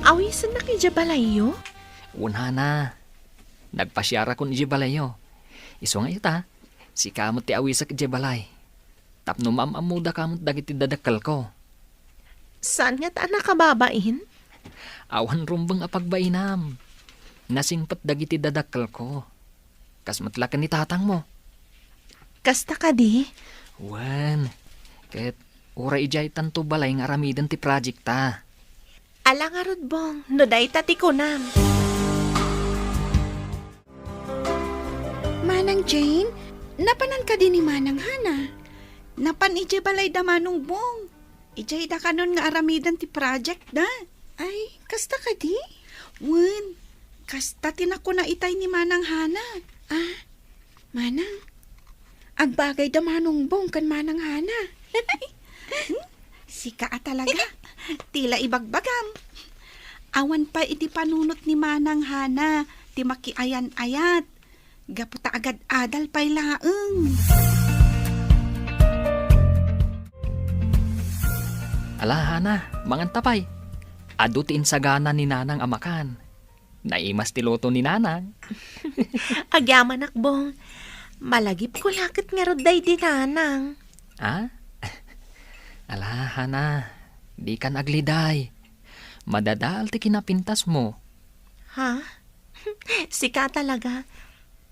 Awisennak idiay balayyo? Wen, Hana. Nagpasiarakon idiay balayyo. Isu nga ita, sika met ti awisek idiay balay. Tapno maam-ammodaka met dagiti dadakkelko. Saan ngata a nakababain? Awan rumbeng a pagbainam. Nasingpet dagiti dadakkelko. Kas met la ken ni tatangmo. Kasta kadi? Wen, ket uray idiay tanto balay nga aramiden ti project ta. Ala ngarud, Bong, no dayta ti kunam. Manang Jane, napanan kadi ni Manang Hana? Napan idiay balay da Manong Bong. Idiay da kanon nga aramiden ti project da. Ay, kasta kadi? Wen, kasta ti nakuna itay ni Manang Hana. Ah, Manang, agbagay da Manong Bong ken Manang Hana. Hmm? Sika a talaga. Ti la ibagbagam. Awan pay iti panunot ni Manang Hana ti makiayan-ayat. Gapu ta agad-adal pay laeng. Ala, Hana, manganta pay. Adu ti insagana ni Nanang a makan. Naimas ti luto ni Nanang. Agyamanak, Bong. Malagipko la ket ngarud daydi Nanang. Ah? Ala, Hana, dikan agliday. Madadael ti kinapintasmo. Ha? Sika talaga.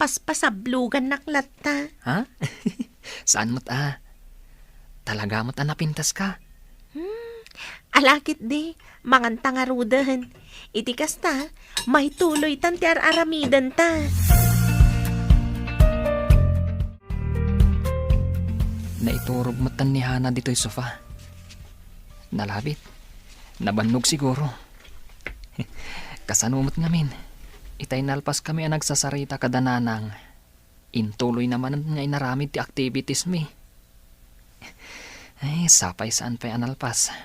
Paspasablogannak latta. Ha? Saan met a? Talaga met a napintaska? Hmm, ala ketdi, manganta ngaruden. Iti kasta, maituloytan ti ar-aramidenta. Naiturog metten ni Hana ditoy sofa. Nalabit. Nabannog siguro. Kasano met ngamin? Itay nalpaskami a nagsasarita kada Nanang. Intuloyna manen nga inaramid ti activitiesmi. Ay, sapay saan pay a nalpas.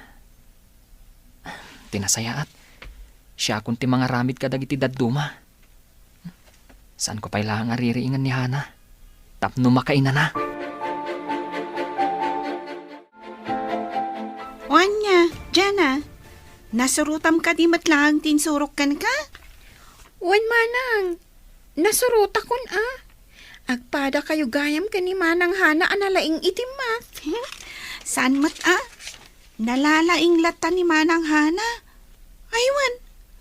Ti nasayaat, siakon ti mangaramid kadagiti dadduma. Saanko pay laeng a ririingen ni Hana tapno makainana. O ania, Jana, nasurotam kadi met laeng ti insurok kenka? Wen, Manang, nasurotakon a. Agpadakayo gayam ken ni Manang Hana a nalaing iti math. Saan met a? Nalalaing latta ni Manang Hana. Ay wen,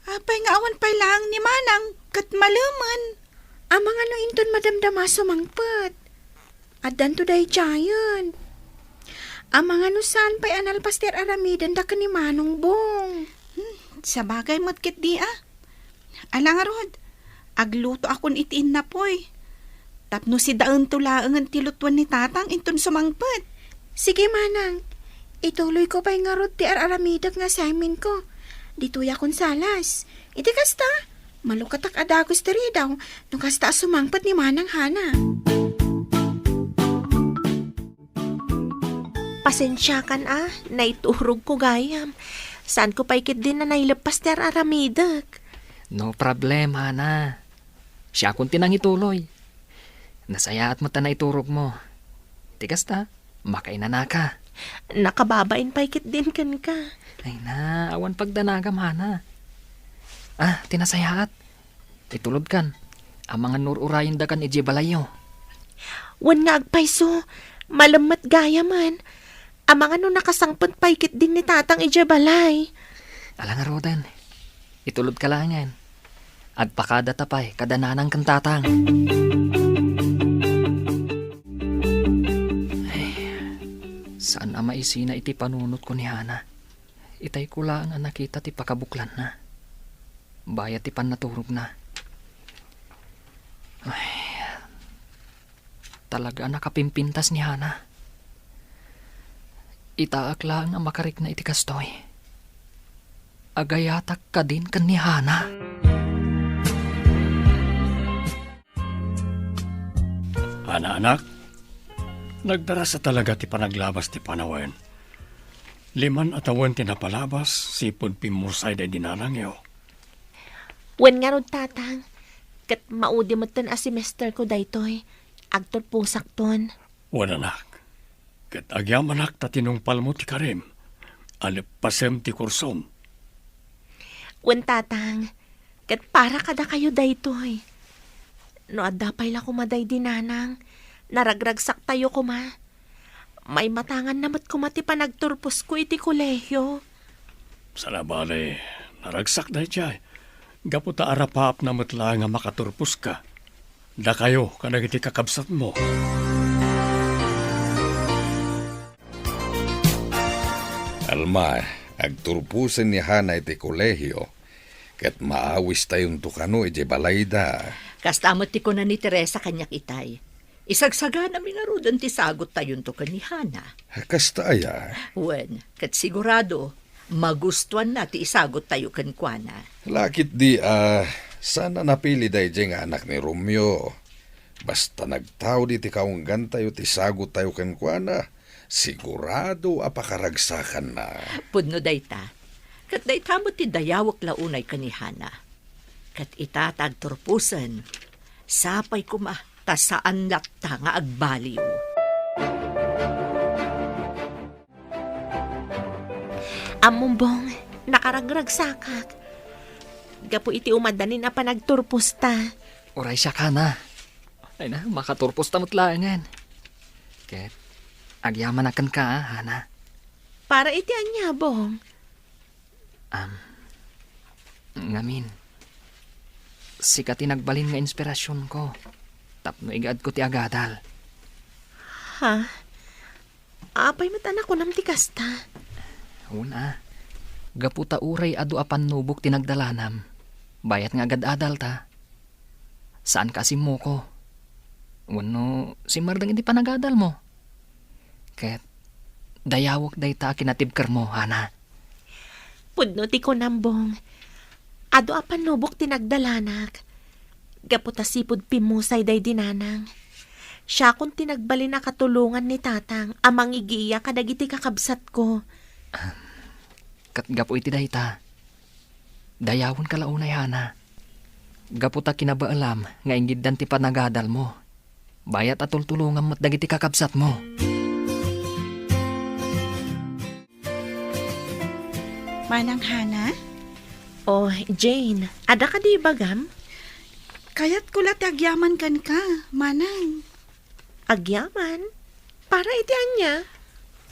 apay nga awan pay laeng ni Manang ket malemen? Amangan no inton madamdama sumangpet. Addanto daydiayen. Amangan no saan pay a nalpas ti ar-aramidenda ken ni Manong Bong. Hmm, sabagay met ketdi a. Ala ngarud, aglutoakon iti innapoy. Tapno sidaento laengen ti lutoen ni Tatang inton sumangpet. Sige, Manang. Ituloyko pay ngarud ti ar-aramidek nga assignmentko. Ditoyakon salas. Iti kasta, malukatak a dagus ti ridaw no kasta a sumangpet ni Manang Hana. Pasensiakan a, naiturogko gayam. Saanko pay ketdin a naileppas ti ar-aramidek. No problem, Hana. Siakon ti nangituloy. Nasayaat met a naiturogmo. Ti kasta, makainanaka. Nakababain pay ketdin kenka. Ay na, awan pagdanagam, Hana. Ah, ti nasayaat. Itulodkan. Amangan no ur-urayendakan idiay balayyo. Wen nga agpayso, malem met gayamen. Amangan no nakasangpet pay ketdin ni Tatang idiay balay. Ala ngaruden, itulodka laengen. Agpakadata pay kada Nanang ken Tatang. Ay, saan a maisina iti panunotko ni Hana. Itayko laeng a nakita ti pakabuklanna. Bayat ti pannaturogna. Ay, talaga a nakapimpintas ni Hana. Itaak laeng a makarikna iti kastoy. Agayatak kadin ken ni Hana. Hana, anak, Nagdarasa talaga ti panaglabas ti panawen. Liman a tawen ti napalabas, sipud pimmusay daydi nanangyo. Wen ngarud, Tatang, ket maudi metten a semester ko daytoy. Agturposakton. Wen, anak, ket agyamanak ta tinungpalmo ti karim. Aleppasem ti kursom. Wen, Tatang, ket para kadakayo daytoy. No adda pay la koma daydi nanang, naragragsaktayo koma. Maimatanganna met koma ti panagturposko iti kolehio. Saan a bale, naragsak daydiay. Gapu ta arapaapna met laeng a makaturposka. Dakayo kadagiti kakabsatmo. Alma, agturposen ni Hana iti kolehio, ket maawistayonto kano idiay balayda. Kasta met ti kuna ni Teresa kaniak itay. Isagsaganami ngaruden ti sagottayonto ken ni Hana. Kasta aya? Wen, ket sigurado, magustuanna ti isagottayo kenkuana. Lakit di a, saan a napili daydiay nga anak ni Romeo. Basta nagtaud iti kaunggantayo ti sagottayo kenkuana, sigurado a pakaragsakanna. Pudno dayta. Ket dayta met ti dayawek la unay ken ni Hana. Ket ita ta agturposen, sapay koma ta saan latta nga agbaliw. Ammom, Bong, nakaragragsakak. Gapu iti umadanin a panagturposta. Uray siak, Hana. Ay na, makaturposta met laengen. Ket, agyamanak kenka, Hana. Para iti ania, Bong? Am, ngamin, sika ti nagbalin nga inspirasionko tapno igaedko ti agadal. Ha? Apay met a nakunam ti kasta? Wen a, gapu ta uray adu a pannubok ti nagdalanam, bayat nga agad-adalta. Saanka a simmoko. Wenno simmardeng iti panagadalmo. Ket dayawek dayta a kinatibkermo, Hana. Pudno ti kunam, Bong. Adu a pannubok ti nagdalanak. Gapu ta sipud pimmusay daydi nanang. Siakon ti nagbalin a katulongan ni tatang a mangigiya kadagiti kakabsatko. Ket gapu iti dayta, dayawenka la unay, Hana. Gapu ta kinabaelam nga ingiddan ti panagadalmo. Bayat a tultulongam met dagiti kakabsatmo. Manang Hana? Oh, Jane, adda kadi ibagam? Kayatko la ti agyaman kenka, Manang. Agyaman? Para iti ania?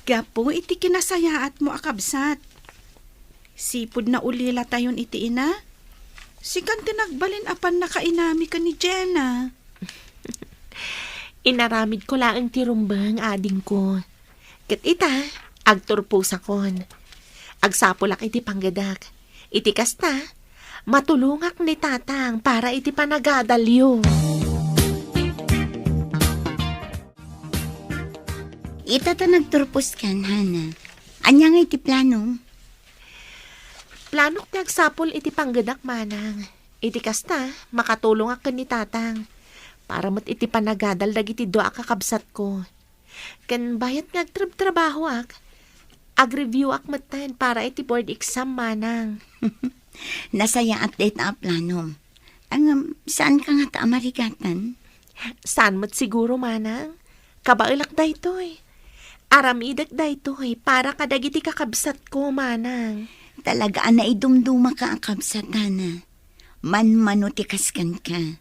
Gapu iti kinasayaatmo a kabsat. Sipud naulilatayon iti ina, sikan ti nagbalin a pannakainami ken ni Jenna. Inaramidko laeng ti rumbeng, adingko. Ket ita, agturposakon. Agsapulak iti panggedak. Iti kasta, matulongak ni tatang para iti panagadalyo. Ita ta nagturposkan, Hana. Ania ngay ti planom? Planok ti agsapul iti panggedak, Manang. Iti kasta, makatulongak ken ni tatang. Para met iti panagadal dagiti dua a kakabsatko. Ken bayat nga agtrabtrabahoak, agreviewak metten para iti board exam, Manang. Nasayaat dayta a planom. Ngem, saanka ngata a marigatan? Saan met siguro, Manang. Kabaelak daytoy. Aramidek daytoy para kadagiti kakabsatko, Manang. Talaga a naidumdumaka a kabsat, Hana. Manmano ti kas kenka.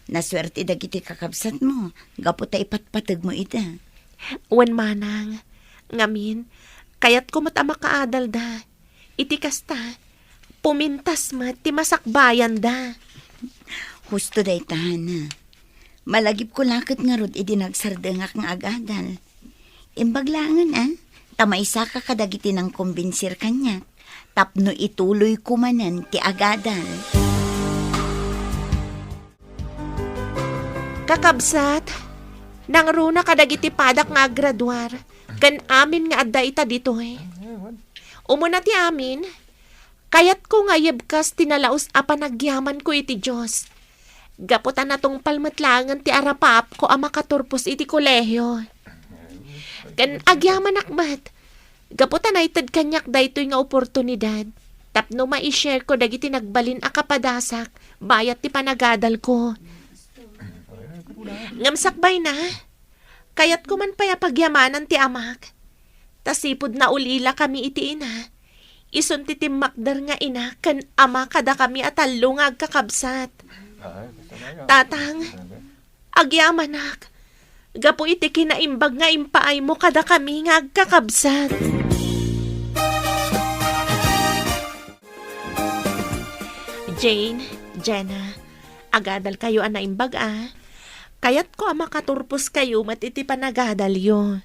Nasuerte dagiti kakabsatmo gapu ta ipatpategmo ida. Wen, Manang. Ngamin, kayatko met a makaadalda. Iti kasta, pumintas met ti masakbayanda. Husto dayta, Hana. Malagipko la ket ngarud idi nagsardengak nga agadal. Imbag laengen, a, ta maysaka kadagiti nangkombinsir kaniak tapno ituloyko manen ti agadal. Kakabsat, nangruna kadagiti padak nga aggraduar ken amin nga adda ita ditoy. Umuna ti amin, kayatko nga ayebkas ti nalaus a panagyamanko iti Dios. Gapu ta natungpal met laengen ti arapaapko a makaturpos iti kolehio. Ken agyamanak met, gapu ta naited kaniak daytoy nga oportunidad tapno mai-share ko dagiti nagbalin a kapadasak bayat ti panagadalko. Ngem sakbayna, kayatko man pay a pagyamanan ti amak. Ta sipud naulilakami iti ina, isun ti timmakder nga ina ken ama kadakami a tallo nga agkakabsat. Tatang, agyamanak, gapu iti kinaimbag nga impaaymo kadakami nga agkakabsat. Jane, Jenna, agadalkayo a naimbag a. Kayatko a makaturposkayo met iti panagadalyo.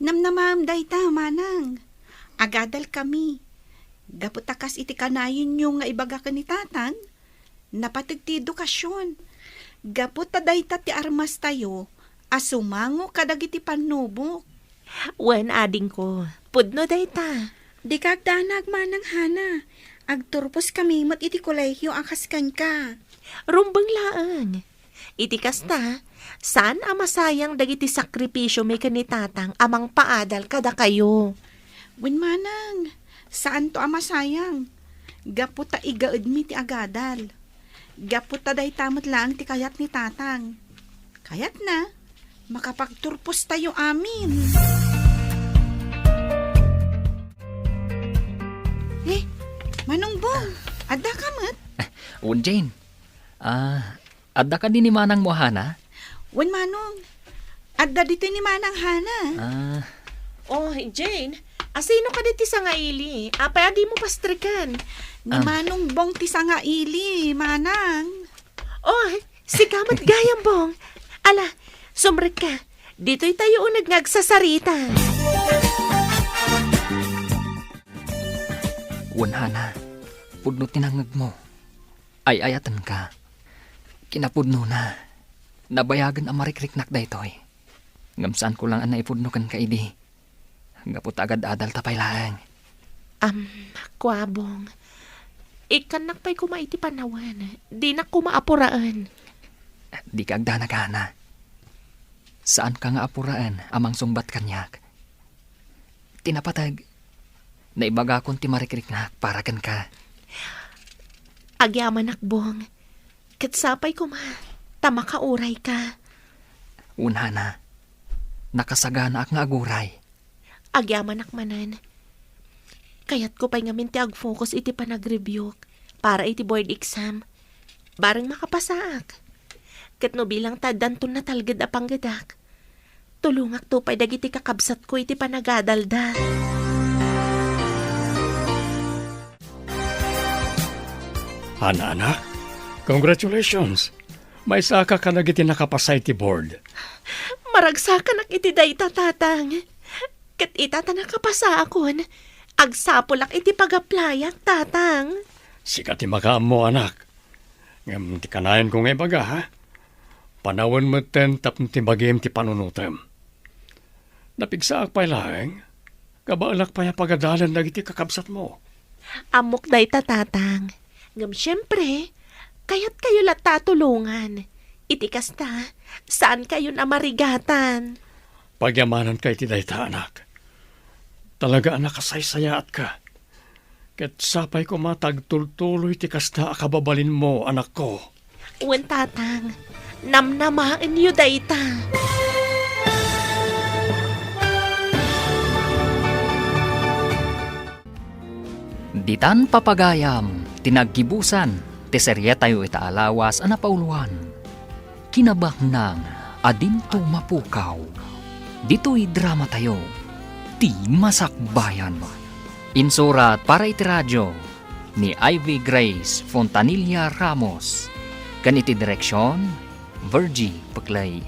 Namnamaem dayta, manang. Agadalkami. Gapu ta kas iti kanayonyo nga ibaga ken ni tatang, napateg ti edukasion. Gapu ta dayta ti armastayo a sumango kadagiti pannubok. Wen, adingko, pudno dayta. Dika agdanag, manang Hana. Agturposkami met iti kolehio a kas kenka. Rumbeng laeng. Iti kasta, saan a masayang dagiti sakripisiomi ken ni tatang a mangpaadal kadakayo. Wen manang, saanto a masayang. Gapu ta igaedmi ti agadal. Gapu ta dayta met laeng ti kayat ni tatang. Kayatna, makapagturpostayo amin. Eh, Manong Bong, adda ka met? Wen, Jane. Ah, adda kadi ni manangmo a Hana? Wen, Manong. Adda ditoy ni Manang Hana. Ah. Oh, Jane, asino kadi ti sangaili? Apay a dimo pastreken? Ni Ah. Manong Bong ti sangaili, Manang. Oh, sika met gayam, Bong. Ala, sumrekka. Ditoy tayo uneg nga agsasarita. Wen, Hana, pudno ti nangngegmo. Ay-ayatenka. Kinapudnona, nabayagen a marikriknak daytoy. Ngem saanko laeng a naipudno kenka idi. Gapu ta agad-adalta pay laeng. Am, kua, Bong. Ikkannak pay koma iti panawen. Dinak koma apuraen. Dika agdanag, Hana. Saanka nga apuraen a mangsungbat kaniak. Ti napateg, naibagakon ti marikriknak para kenka. Agyamanak, Bong. Ket sapay koma ta makaurayka. Wen, Hana, nakasaganaak nga aguray. Agyamanak manen. Kayatko pay ngamin ti agfocus iti panagreviewk para iti board exam. Bareng makapasaak. Ket no bilang ta addanton natalged a panggedak, tulongakto pay dagiti kakabsatko iti panagadalda. Hana, anak, congratulations. Maysaka kadagiti nakapasa iti board. Maragsakanak iti dayta, Tatang. Ket ita ta nakapasaakon, agsapulak iti pag-applyak, Tatang. Sika ti makaammo, anak. Ngem ti kanayonko nga ibaga, ha? Panawen metten tapno ti bagim ti panunotem. Napigsaak pay laeng, kabaelak pay a pagadalen dagiti kakabsatmo. Ammok dayta, Tatang. Ngem siempre, kayatkayo latta a tulongan. Iti kasta, saankayon a marigatan. Pagyamananka iti dayta, anak. Talaga a nakasaysayaatka. Ket sapay koma ta agtultuloy ti kasta a kababalinmo, anakko. Wen, Tatang, namnamaenyo dayta. Ditan papagayam ti naggibusan ti serietayo ita a lawas a napauloan. Kinabaknang a dinto mapukaw. Ditoy dramatayo, Ti Masakbayan. Insurat para iti radio ni Ivy Grace Fontanilla Ramos, ken iti direksion, Virgie Peclay.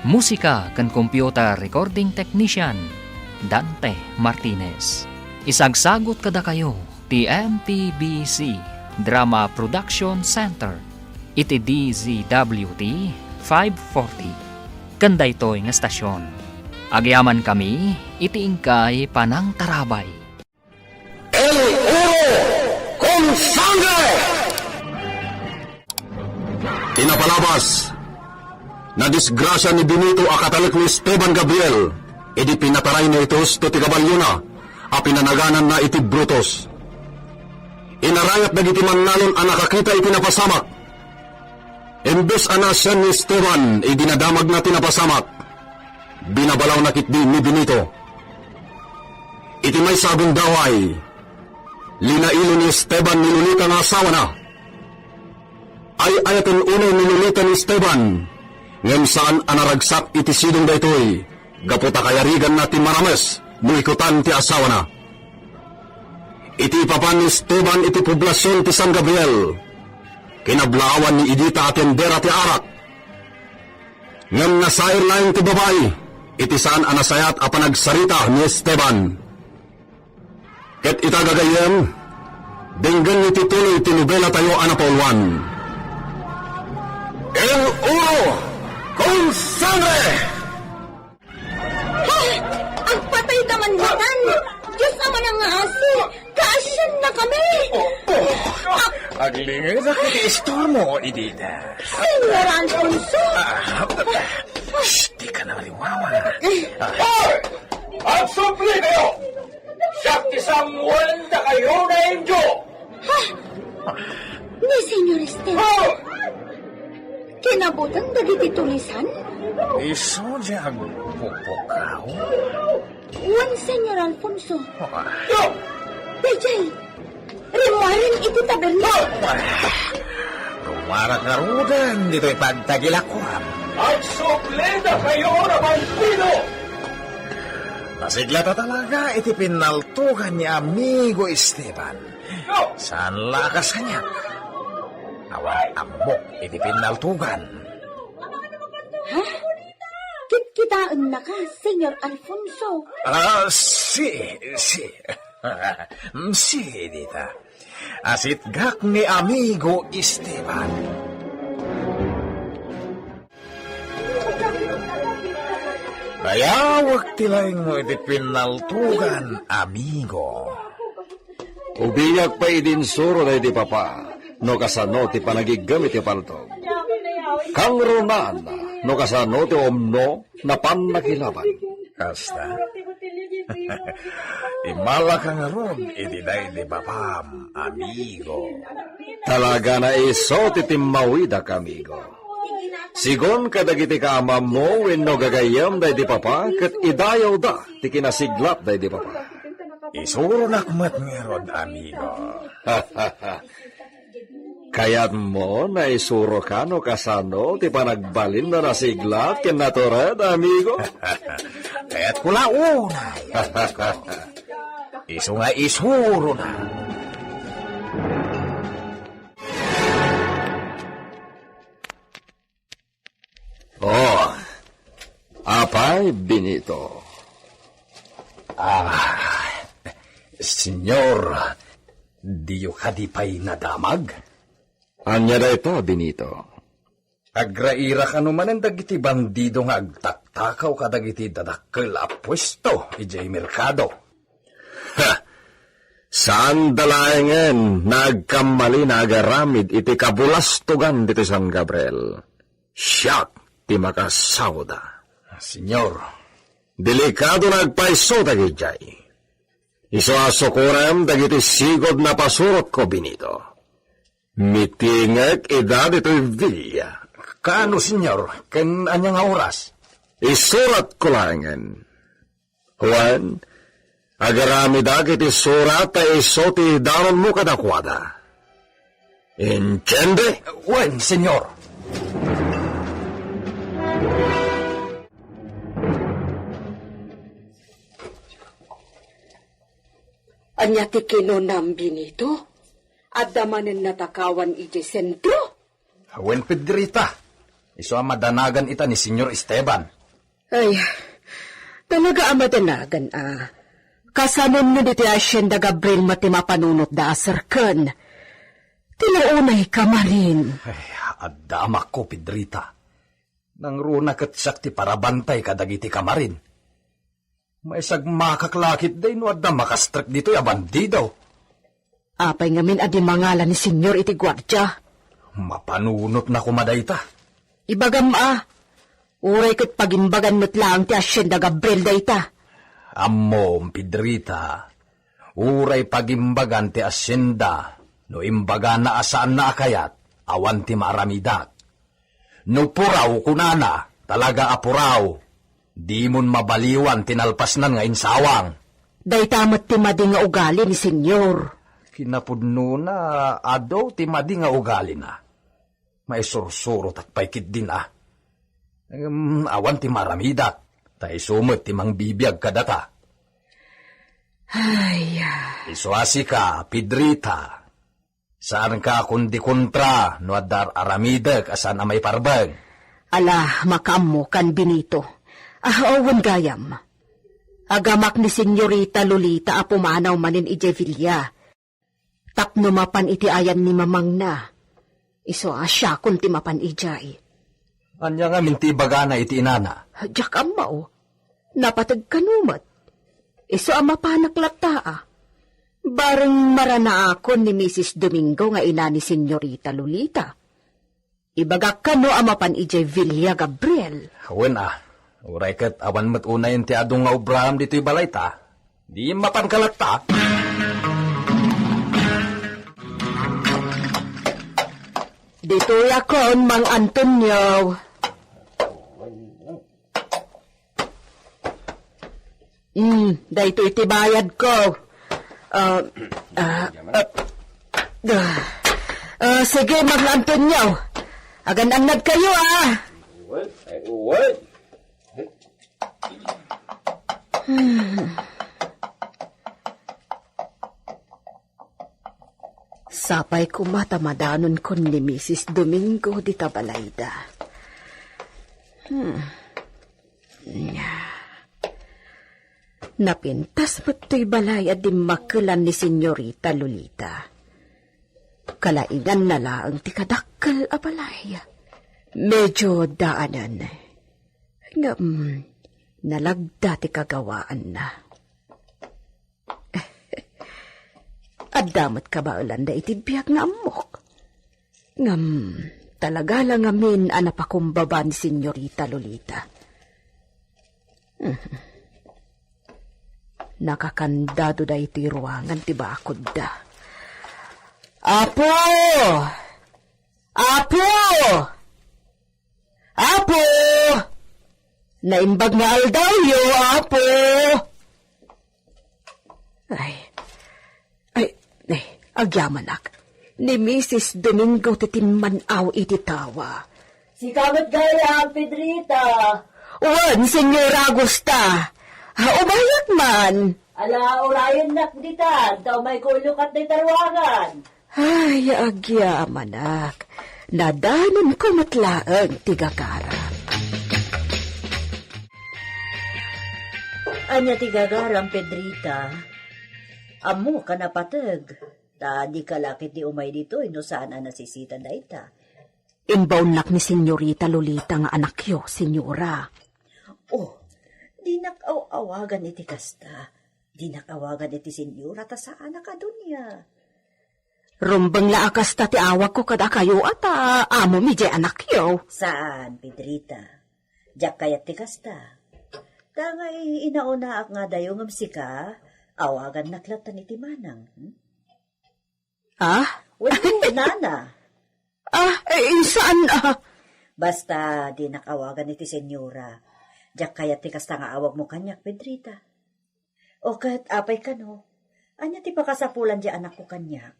Musika ken computer recording technician, Dante Martinez. Isagsagut kadakayo ti M P B C Drama Production Center iti D Z W T five forty. Ken daytoy nga estasion, agyamankami iti inkay panangtarabay. El Oro con Sangre! Ti napalabas, nadisgrasia ni Benito a katalek ni Esteban Gabriel, Idi pinataray ni Titus ti kabaliona a pinanagananna iti Brutus, inarayat dagiti mannalon a nakakita iti napasamak. Imbes a naasian ni Esteban idi nadamagna ti napasamak, binabalawna ketdi ni Benito. Iti maysa a gundaway, linailo ni Esteban ni Lolita nga asawana. Ay-ayaten unay ni Lolita ni Esteban, ngem saan a naragsak iti sidong daytoy, gapu ta kayariganna ti marames no ikutan ti asawana. Iti ipapan ni Esteban iti poblasion ti San Gabriel, kinablaawan ni Edita a tendera ti arak. Ngem nasair laeng ti babai iti saan a nasayaat a panagsarita ni Esteban. Ket ita, gagayyem, denggen iti tuloy ti nobelatayo a napauluan. El Oro con Sangre! Ah! Agpatayka man, Nathan! Diyos a manangngaasi, kaasiannakami! Oh, oh. Ah! Aglingedak iti istormo, Edita. Señor Alfonso! Ah, shh, dika nangriwawa. Ah. Hoy! Agsubli kayo! Siak ti Samuel, dakayo nga indio! Ha? Ni Señor Esteban? Oh! Kinabuteng dagiti tulisan? Isu ti agpupukaw? Wen, Señor Alfonso. Ah. Yo! Daydiay, rimmuaren iti taberna. Ah! Rumarak ngaruden ditoy pagtagilakuam. Agsublidakayo a bandido! Nasiglata talaga iti pinnaltugan ni amigo Esteban. Saan la a kas kaniak. Awan ammok iti pinnaltugan. Ha? Kitkitaennaka, Señor Alfonso? Ah, si, si. Si, Edita. Asitgak ni amigo Esteban. Dayawek ti laingmo iti pinnaltugan, amigo. Ubingak pay idi insuro daydi papa no kasano ti panagiggem iti paltog. Kangrunaan no kasano ti umno na pannakilaban. Kasta? Immala ka ngarud iti daydi papam, amigo. Talaga nga isu ti timmawidak, amigo. Sigun kadagiti kaamammo wenno gagayyem daydi papa ket idayawda ti kinasiglat daydi papa. Isuronak met ngarud, amigo. Kayatmo nga isuroka no kasano ti panagbalin a nasiglat ken natured, amigo? Kayatko la unay, amigo. Isu nga isurona. Oh, apay, Benito? Ah, Senyor, diyo kadi pay nadamag? Ania dayta, Benito? Agraira kano manen dagiti bandido nga agtaktakaw kadagiti dadakkel a puesto idiay merkado. Ha! Saanda laengen nga agkammalin a agaramid iti kabulastogan ditoy San Gabriel. Siak ti makasaoda. Senyor. Delikado nga agpayso dagidiay. Isu a sukorem dagiti sigud a pasurotko, Benito. Mitingek ida ditoy villa. Kaano, Senyor? Ken ania nga oras? Isuratko laengen. Wen, agaramidak iti surat ta isu ti danonmo kadakuada. Entiende? Wen, Senyor. Ania ti kinunam, Benito? Adda manen natakawan idiay sentro? Wen, Pedrita. Isu a madanagan ita ni Senyor Esteban. Ay, talaga a madanagan a. Kasanon no ditoy Hacienda Gabriel met ti mapanunotda a serken? Ti naunay kamarin. Ay, adda amakko, Pedrita. Nangruna ket siak ti parabantay kadagiti kamarin. Maisagmakak la ketdi no adda makastrek ditoy a bandido. Apay ngamin a di mangala ni Senyor iti guardia? Mapanunotna koma dayta. Ibagam a, Uray ket pagimbagan met laeng ti asienda Gabriel dayta. Ammom, Pedrita, uray pagimbagan ti asienda no imbagana a saanna a kayat, awan ti maaramidak. No puraw kunana, talaga a puraw. Dimon mabaliwan ti nalpasnan nga insawang. Dayta met ti madi nga ugali ni Senyor. Kinapudnona, adu ti madi nga ugalina. Maisursurotak pay ketdin a. Ngem awan ti maaramidak, ta isu met ti mangbibiag kadata. Ay, ah. Isu a sika, Pedrita. Saanka a kundi kontra no adda ar-aramidek a saan a maiparbeng. Ala, makaammokan, Benito. Ah, wen gayam. Agamak ni Senyorita Lolita a pumanaw manen idiay villa. Tapno mapan iti ayan ni mamangna. Isu a siakon ti mapan idiay. Ania ngamin ti ibagana iti inana? Diak ammo. Napateg kano met. Isu a mapanak latta a. Bareng maranaakon ni Misis Domingo nga ina ni Senyorita Lolita. Ibagak kano a mapan idiay villa, Gabriel. Wen a, uray ket awan met unayen ti adu nga obraam ditoy balayta. Di mapanka latta. Ditoyakon, Mang Antonio. Hmm, daytoy ti bayadko. Ah, ah, ah, ah. Ah, sige, Mang Antonio. Agan-annad kayo, ah. Uy, ay, uy. Sapay koma ta madanonkon ni Misis Domingo dita balayda. Hmm. Napintas met toy balay a dimmakelan ni Senyorita Lolita. Kalainganna laeng ti kadakkel a balay. Medyo daanen. Ngem, nalagda ti kagawaanna. Adda met kabaelanda iti biag nga ammok. Ngem, talaga la ngamin a napakumbaba ni Senyorita Lolita. Nakakandado daytoy ruangan ti bakodda. Apo! Apo! Apo! Naimbag nga aldawyo, Apo! Ay, ay, ay, agyamanak. Ni Misis Domingo ti timman-aw iti tawa. Sika met gayam, Pedrita. Wen, Senyora Augusta. Ah, umayak man. Ala, urayennak ditan, ta umayko lukat dayta ruangan. Ay, agyamanak. Nadanonko met laeng ti gagaram. Ania ti gagaram, Pedrita? Ammok a napateg, ta dika la ketdi umay ditoy no saan a nasisita dayta. Imbaonnak ni Senyorita Lolita nga anakyo, Senyora. Oh, dinak aw-awagan iti kasta. Dinak awagan iti senyora ta saanak a dunia. Rumbeng la a kasta ti awagko kadakayo a ta amom idiay anakyo. Saan, Pedrita. Diak kayat ti kasta. Tangay inaunaak nga adayo ngem sika, awagannak lattan iti manang. Hmm? Ah? Wenno, nana. Ah, eh, saan, ah? Basta, dinak awagan iti senyora. Diak kayat ti kasta nga awagmo kaniak, Pedrita. O ket, apay kano? Ania ti pakasapulan ti anakko kaniak?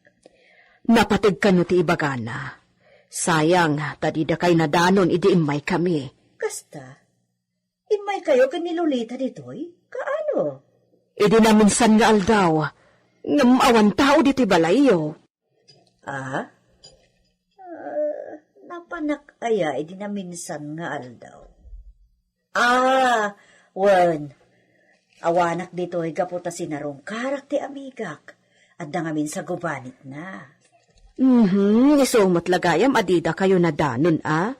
Napateg kano ti ibagana. Sayang, ta didakay nadanon idi immaykami. Kasta? Immaykayo ken ni Lolita ditoy? Kaano? Idi naminsan nga aldaw, ngem awan tao ditoy balayyo. Ah? Ah, napanak aya idi naminsan nga aldaw? Ah, wen. Awanak ditoy gapu ta sinarungkarak ti amigak. Adda ngamin sa gubanitna. Mhm, isu met la gayam a didakayo nadanon, a?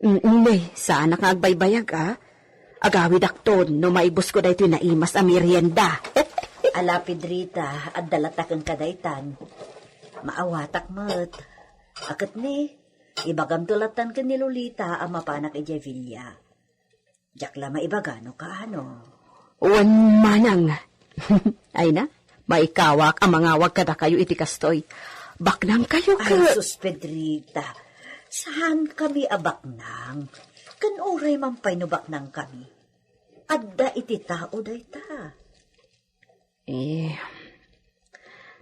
Mm, ne, saanak nga agbaybayag, a? Agawidakton no maibusko daytoy naimas a merienda. Ala, Pedrita, adda latta kenka daytan. Maawatak met. A ket ne, ibagamto lattan ken ni Lolita a mapanak idiay villa. Diak la maibaga no kaano. Wen manang. Ay na, maikawak a mangawag kadakayo iti kastoy. Baknangkayo Ay, ket sus, Pedrita. Saan kami a baknang? Kan uray man pay no baknang kami. Adda iti tao dayta. Eh,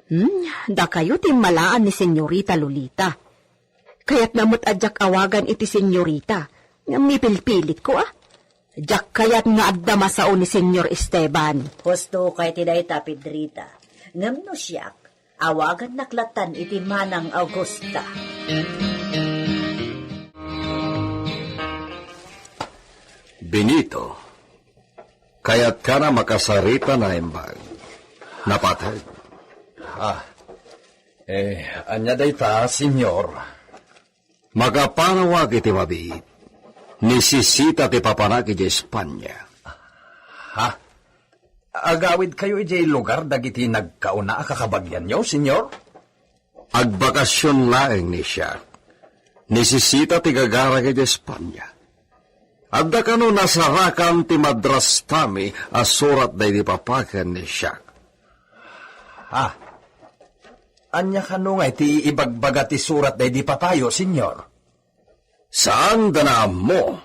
hmm, dakayo ti immalaan ni Senyorita Lolita. Kayatna met a diak awagan iti senyorita, ngem mipilpilitko, a. Diak kayat nga adda masao ni Senyor Esteban. Husto kay ti dayta, Pedrita. Ngem no siak, awagannak latan iti manang Augusta. Benito, kayatka a makasarita, naimbag? Napateg. Ah, eh, ania dayta, Senyor? Makapanawak iti mabiit. Nisisita ti papanak idiay Espanya. Ha? Agawidkayo idiay lugar dagiti nagkauna a kakabagianyo, Senyor? Agbakasion laeng ni siak. Nisisita ti gagarak idiay Espanya. Adda kano nasarakan ti madrastami a surat daydi papa ken ni siak. Ah, ania kano nga iti ibagbaga ti surat daydi papayo, Senyor? Saanda a ammo.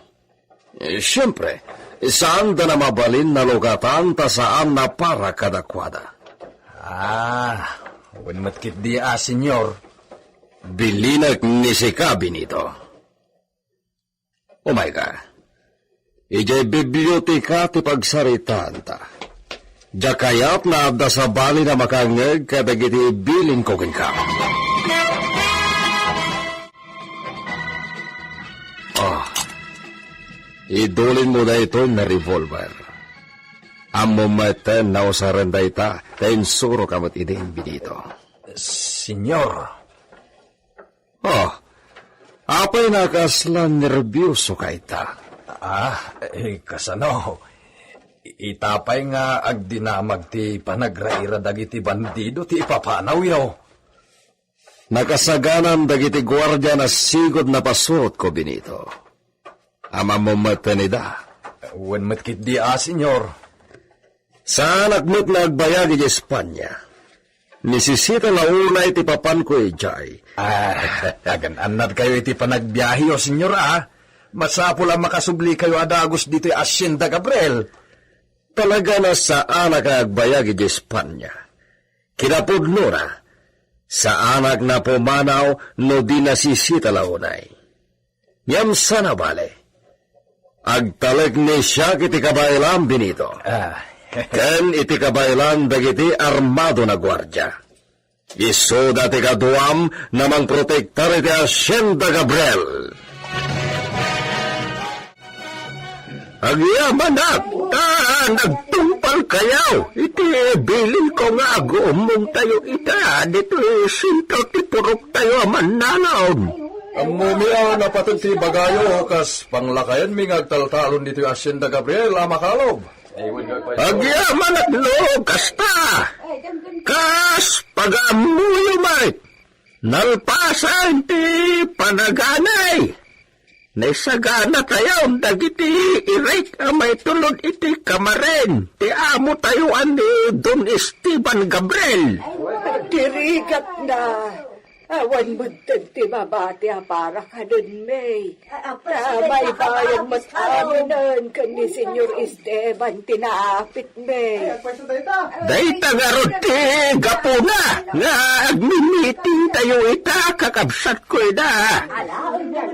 Eh, siempre, saanda a mabalin a lugatan ta saanna a para kadakuada. Ah, wen met ketdi a, Senyor. Bilinek ni sika, Benito. Umayka. Idiay biblioteka ti pagsaritaanta. Diak kayat nga adda sabali a makangngeg kadagiti ibilinko kenka. Ah, idulinmo daytoy nga revolver. Ammom met a nausaren dayta, ta insurok met idi, Benito. Senyor. Oh, apay a kasla nerbiosoka ita? Ah, eh, kasano? Ita pay nga agdinamag ti panagraira dagiti bandido ti ipapanawyo. Nakasaganan dagiti guardia a sigud a napasurotko, Benito. Ammom met ida? Wen met ketdi a, Senyor. Saanak met nga agbayag idiay Espanya. Nisisita la unay ti papanko idiay. Ah, agan-annadkayo iti panagbiaheyo, Senyor, a. Masapul a makasublikayo a dagus ditoy Hacienda Gabriel. Talaga a saanak nga agbayag idiay Espanya. Kinapudnona, saanak a pumanaw no di nasisita la unay. Ngem saan a bale, agtalek ni siak iti kabaelan, Benito. Ah. Ken iti kabaelan dagiti armado a guardia. Isuda ti kaduam a mangprotektar iti Hacienda Gabriel. Agyamanak ta nagtungpalkayo iti bilinko nga aguummongtayo ita ditoy sentro ti puroktayo a mannalaon. Ammomi a napateg ti ibagayo kas panglakayenmi nga agtaltalon ditoy Hacienda Gabriel a makalob. Agyamanak no kasta, kas pagaammoyo met, nalpasen ti panaganay. Naisaganatayo dagiti irik a maitulod iti kamaren ti amotayo a ni Don Esteban Gabriel. Dirigapna, awan metten ti mabati a para kadenmi. Ta maybayen met aminen ken ni Senyor Esteban ti naapit Dayta ngarud ti gapuna nga agmimitingtayo ita, kakabsatko ida.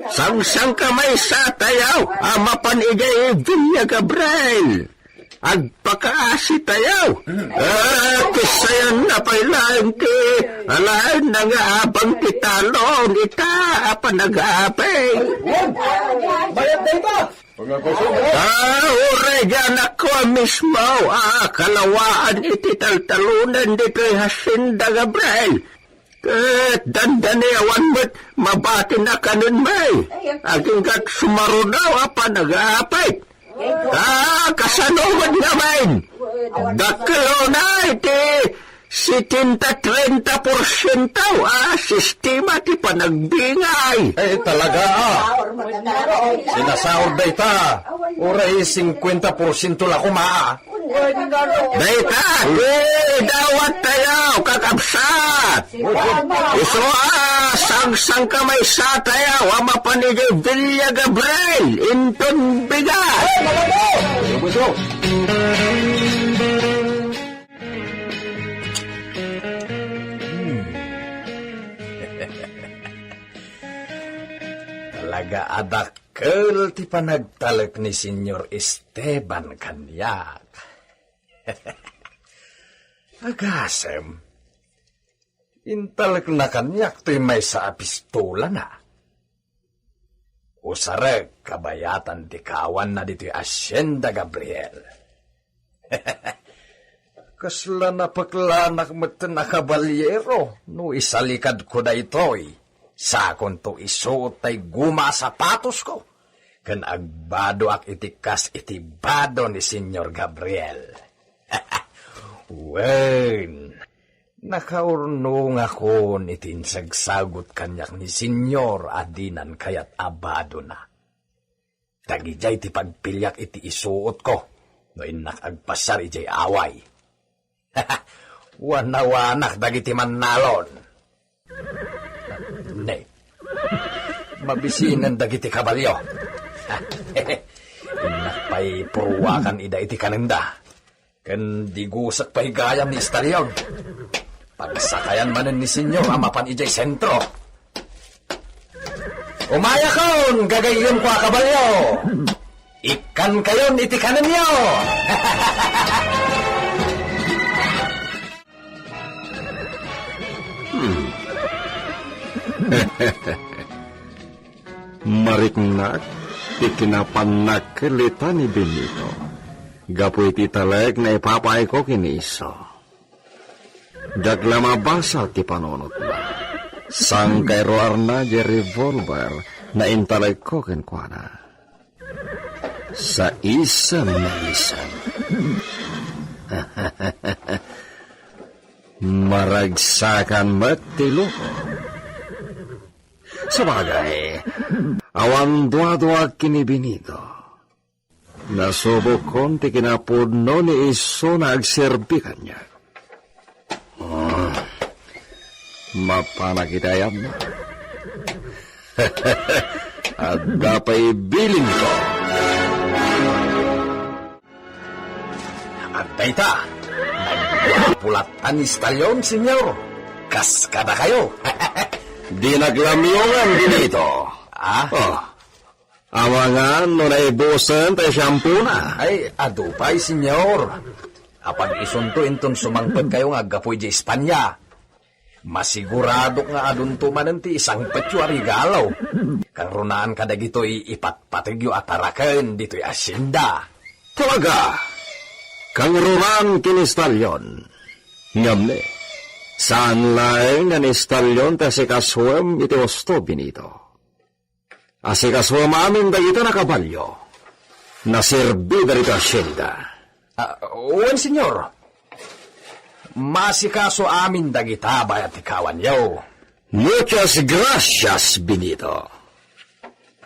Sangsangkamaysatayo a mapan idiay Villa Gabriel. Agpakaasitayo. Ah, kasayan na pay laeng ti alaen na nga abang ti talon ita a panagapay. Mayat dayta. Ah, uray di anakko a mismo a kalawaan iti taltalonen ditoy Hacienda Gabriel. Ket dandani awan met mabatin a kanen, may aginggat sumaruno a panagapit. Ah, kasano met ngamin? Dakkel unay ti Setenta trenta porsiento a sistema ti panagbingay. Eh, talaga, ah. Sinasaur dayta. Uray singkwenta porsiento la koma, ah. Dayta ti dawat tayo, kakabsat. Isu a sangsangkamaysa tayo a mapan idiay Villa Gabriel inton bigat. Hmm. Talaga a dakkel ti panagtalek ni Señor Esteban kaniak. Agasem, intalekna kaniak toy maysa a pistolana. Usarek kabayatan ti kaawanna ditoy Hacienda Gabriel. Kasla napeklanak metten a kabalyero no isalikadko daytoy. Sakonto isuot tay guma a sapatosko ken agbadoak iti kas iti bado ni Señor Gabriel. Wen, nakaurnongakon iti insagsagut kaniak ni Señor a dinan kayat a badona. Dagidiay ti pagpiliak iti isuotko no innak agpasiar idiay away. Wanawanak dagiti mannalon. Ne, mabisinen dagiti kabalio. Innak pay purwakan ida iti kanenda. Ken digusek pay gayam ni Estalion. Pagsakayan manen ni Señor a mapan idiay sentro. Umayakon, gagayyemko a kabalio! Ikkankayon iti kanenyo! Hmm. Mariknak ti kinapannak ket ni Benito gapu iti talek nga ipapayko ken ni Iso. Diak la mabasa ti panunotna. Sangkay ruarna diay revolver nga intalekko kenkuana. Sa isem nga isem. Maragsakan met ti loko. Sabagay, awan duaduak ken ni Benito. Nasubokkon ti kinapudno ni Iso nga agserbi kaniak. Ah, mapanak iti ayabna. Adda pay bilinko. Adda ita, nagguapo latta ni Estalion, Señor. Kas kadakayo. Dinak lamiongan, Benito. Ah? Oh. Amangan no naibusen ti siampona. Ay, adu pay, Señor. Apag-isunto inton sumangpetkayo nga aggapu idiay Espanya. Masiguradok nga adunto manen ti isangpetyo a regalo. Kangrunaan kadagitoy ipatpategyo a taraken ditoy hacienda. Talaga, kangrunaan ken ni Estalion. Ngem ne, saan laeng nga ni Estalion ti asikasuem iti husto, Benito. Asikasuem amin dagita a kabalio. Naserbi dagita hacienda. Ah, wen, Señor. Maasikaso amin dagita bayat ti kaawanyo. Muchas gracias, Benito.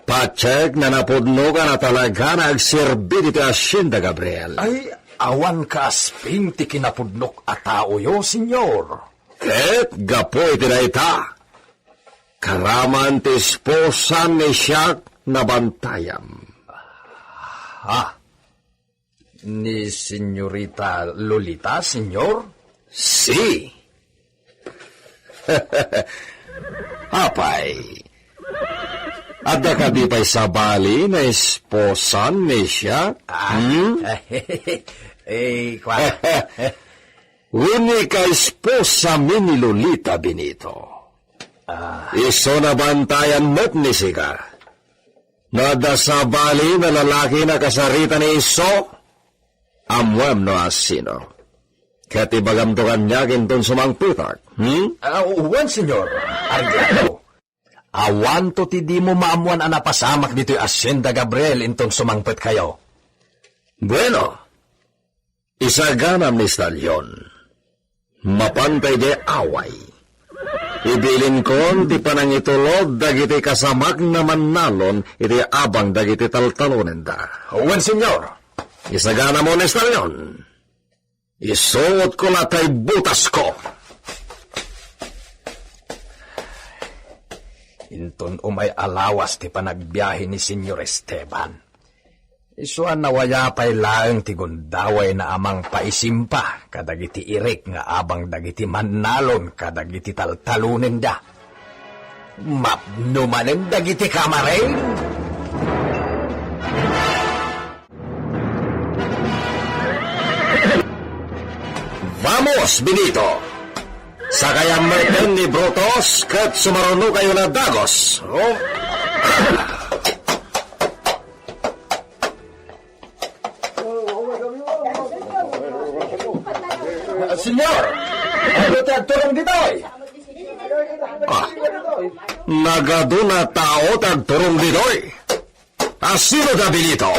Patiek nga napudnokan a talaga nga agserbi ditoy hacienda, Gabriel. Ay, awan kaasping ti kinapudnok a taoyo, Señor. Ket gapu iti dayta, karaman ti esposan ni siak nabantayam. Ah, ni Señorita Lolita, Señor? Si. Apay, adda kadi pay sabali nga esposan ni siak? Ah, hmm? Eh, kwa. Wenno kaesposami ni Lolita, Benito. Ah. Isu nabantayan met ni sika. No adda sabali nga lalaki a kasarita ni isu, ammoem no asino. Ket ibagamto kaniak inton sumangpetak, hmm? Ah, wen, Señor. Arigado. Awanto ti dimo maammoan a napasamak ditoy hacienda, Gabriel, inton sumangpetkayo. Bueno, isaganam ni Estalion. Mapanta idiay away, ibilinkon ti panangitulod dagiti kasamakna mannalon iti abang dagiti taltalonenda. Wen, Señor. Isaganamon, Estalion. Isuotko la tay butasko. Inton umay a lawas ti panagbiahe ni Señor Esteban, isu a nawaya pay laeng ti gundawayna a mangpaisimpa kadagiti irik nga abang dagiti mannalon kadagiti taltalonenda. Mapno manen dagiti kamareng. Vamos, Benito! Sakayan metten ni Brutus ket sumarunokayo na dagus. Oh. Señor, adu ti agturong ditoy? Ah, nagadu a tao ti agturong ditoy. A sino da, Benito?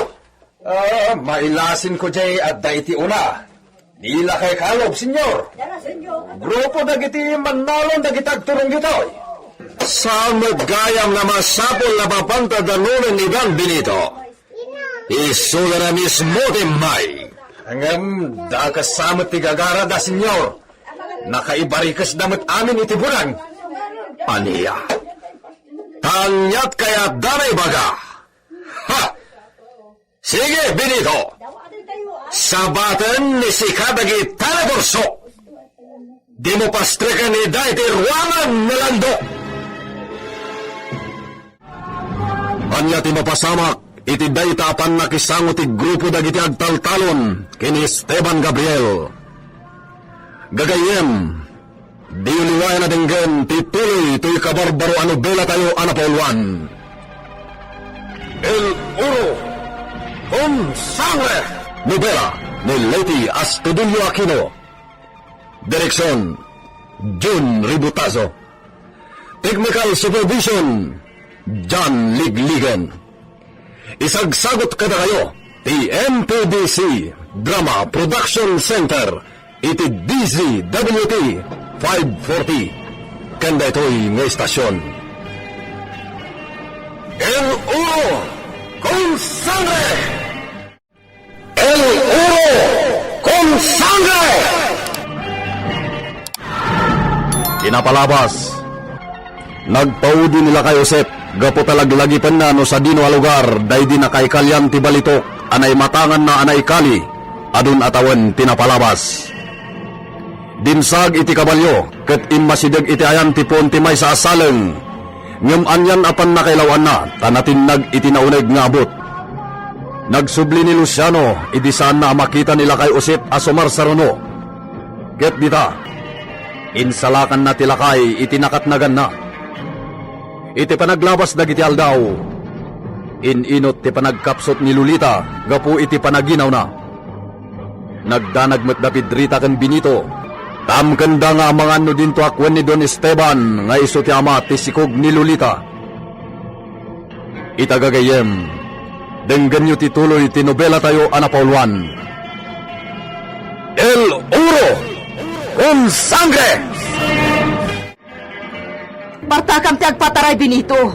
Ah, mailasinko diay adda iti una. Ni lakay Caleb, Señor. Grupo dagiti mannalon dagiti agturong ditoy. Saan met gayam a masapul a mapanta danonen idan, Benito? Isuda na mismo ti immay. Ngem dakes sa met ti gagarada, Señor. Nakaibarikesda met amin iti bunang. Ania? Ta aniat kayatda a ibaga? Ha! Sige, Benito! Sabaten ni sika dagita a nagurso! Dimo pastreken ida iti ruangan nga landok! Ania ti mapasamak iti dayta a pannakisango ti grupo dagiti agtaltalon ken ni Esteban Gabriel? Gagayyem, diyo liwayan a denggen ti tuloy toy kabarbaro a nobelatayo a napauluan. El Oro con Sangre! Nobela ni Leti Astudillo Aquino. Direksyon, Jun Ributazo. Technical Supervision, John Ligligan. Isagsagut kadakayo ti M P D C Drama Production Center iti D Z W T five forty. Ken daytoy nga istasyon. El Oro con Sangre! El Oro con Sangre! Pinapalabas. Nagpaudi ni lakay Josep gapu ta laglagipenna no sadino a lugar daydi nakaikalian ti balitok a naimatanganna a naikali, adun a tawen ti napalabas. Dimsag iti kabalio ket immasideg iti ayan ti puon ti maysa a saleng. Ngem anian a pannakailaw-anna ta natinnag iti nauneg nga abut. Nagsubli ni Luciano idi saanna a makita ni lakay Josep a sumarsaruno. Ket dita, insalakanna ti lakay iti nakatnaganna. Iti panaglabas dagiti aldaw, in-inut ti panagkapsut ni Lolita gapu iti panaginawna. Nagdanag met da Pedrita ken Benito. Tamkenda nga amangan no dinto a kuen ni Don Esteban nga isu ti ama ti sikog ni Lolita. Ita gagayyem, denggenyo ti tuloy ti nobelatayo a napauluan. El Oro con Sangre! Bartakam ti agpataray, Benito.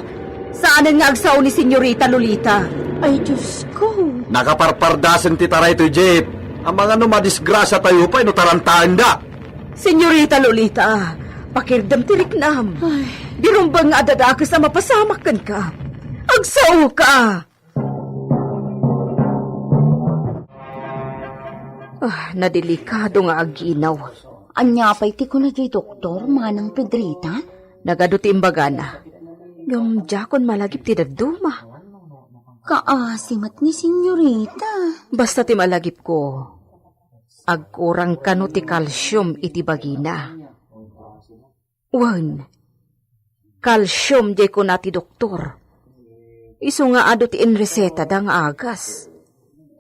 Saanen nga agsao ni Senyorita Lolita. Ay, Diyos ko. Nakaparpardasen ti taray toy Jeep. Amangan no madisgrasiatayo pay no tarantaenda. Senyorita Lolita, pakirdem ti riknam. Ay. Di rumbeng nga adda dakes a mapasamak kenka. Agsaoka. Ah, nadelikado nga aginaw. Ania pay ti kuna diay doktor, Manang Pedrita? Nagadu ti imbagana. Ngem diakon malagip ti dadduma. Kaasi met ni Senyorita. Basta ti malagipko, agkurang kano ti kalsium iti bagina. Wen, kalsium diay kuna ti doktor. Isu nga adu ti inresetada nga agas.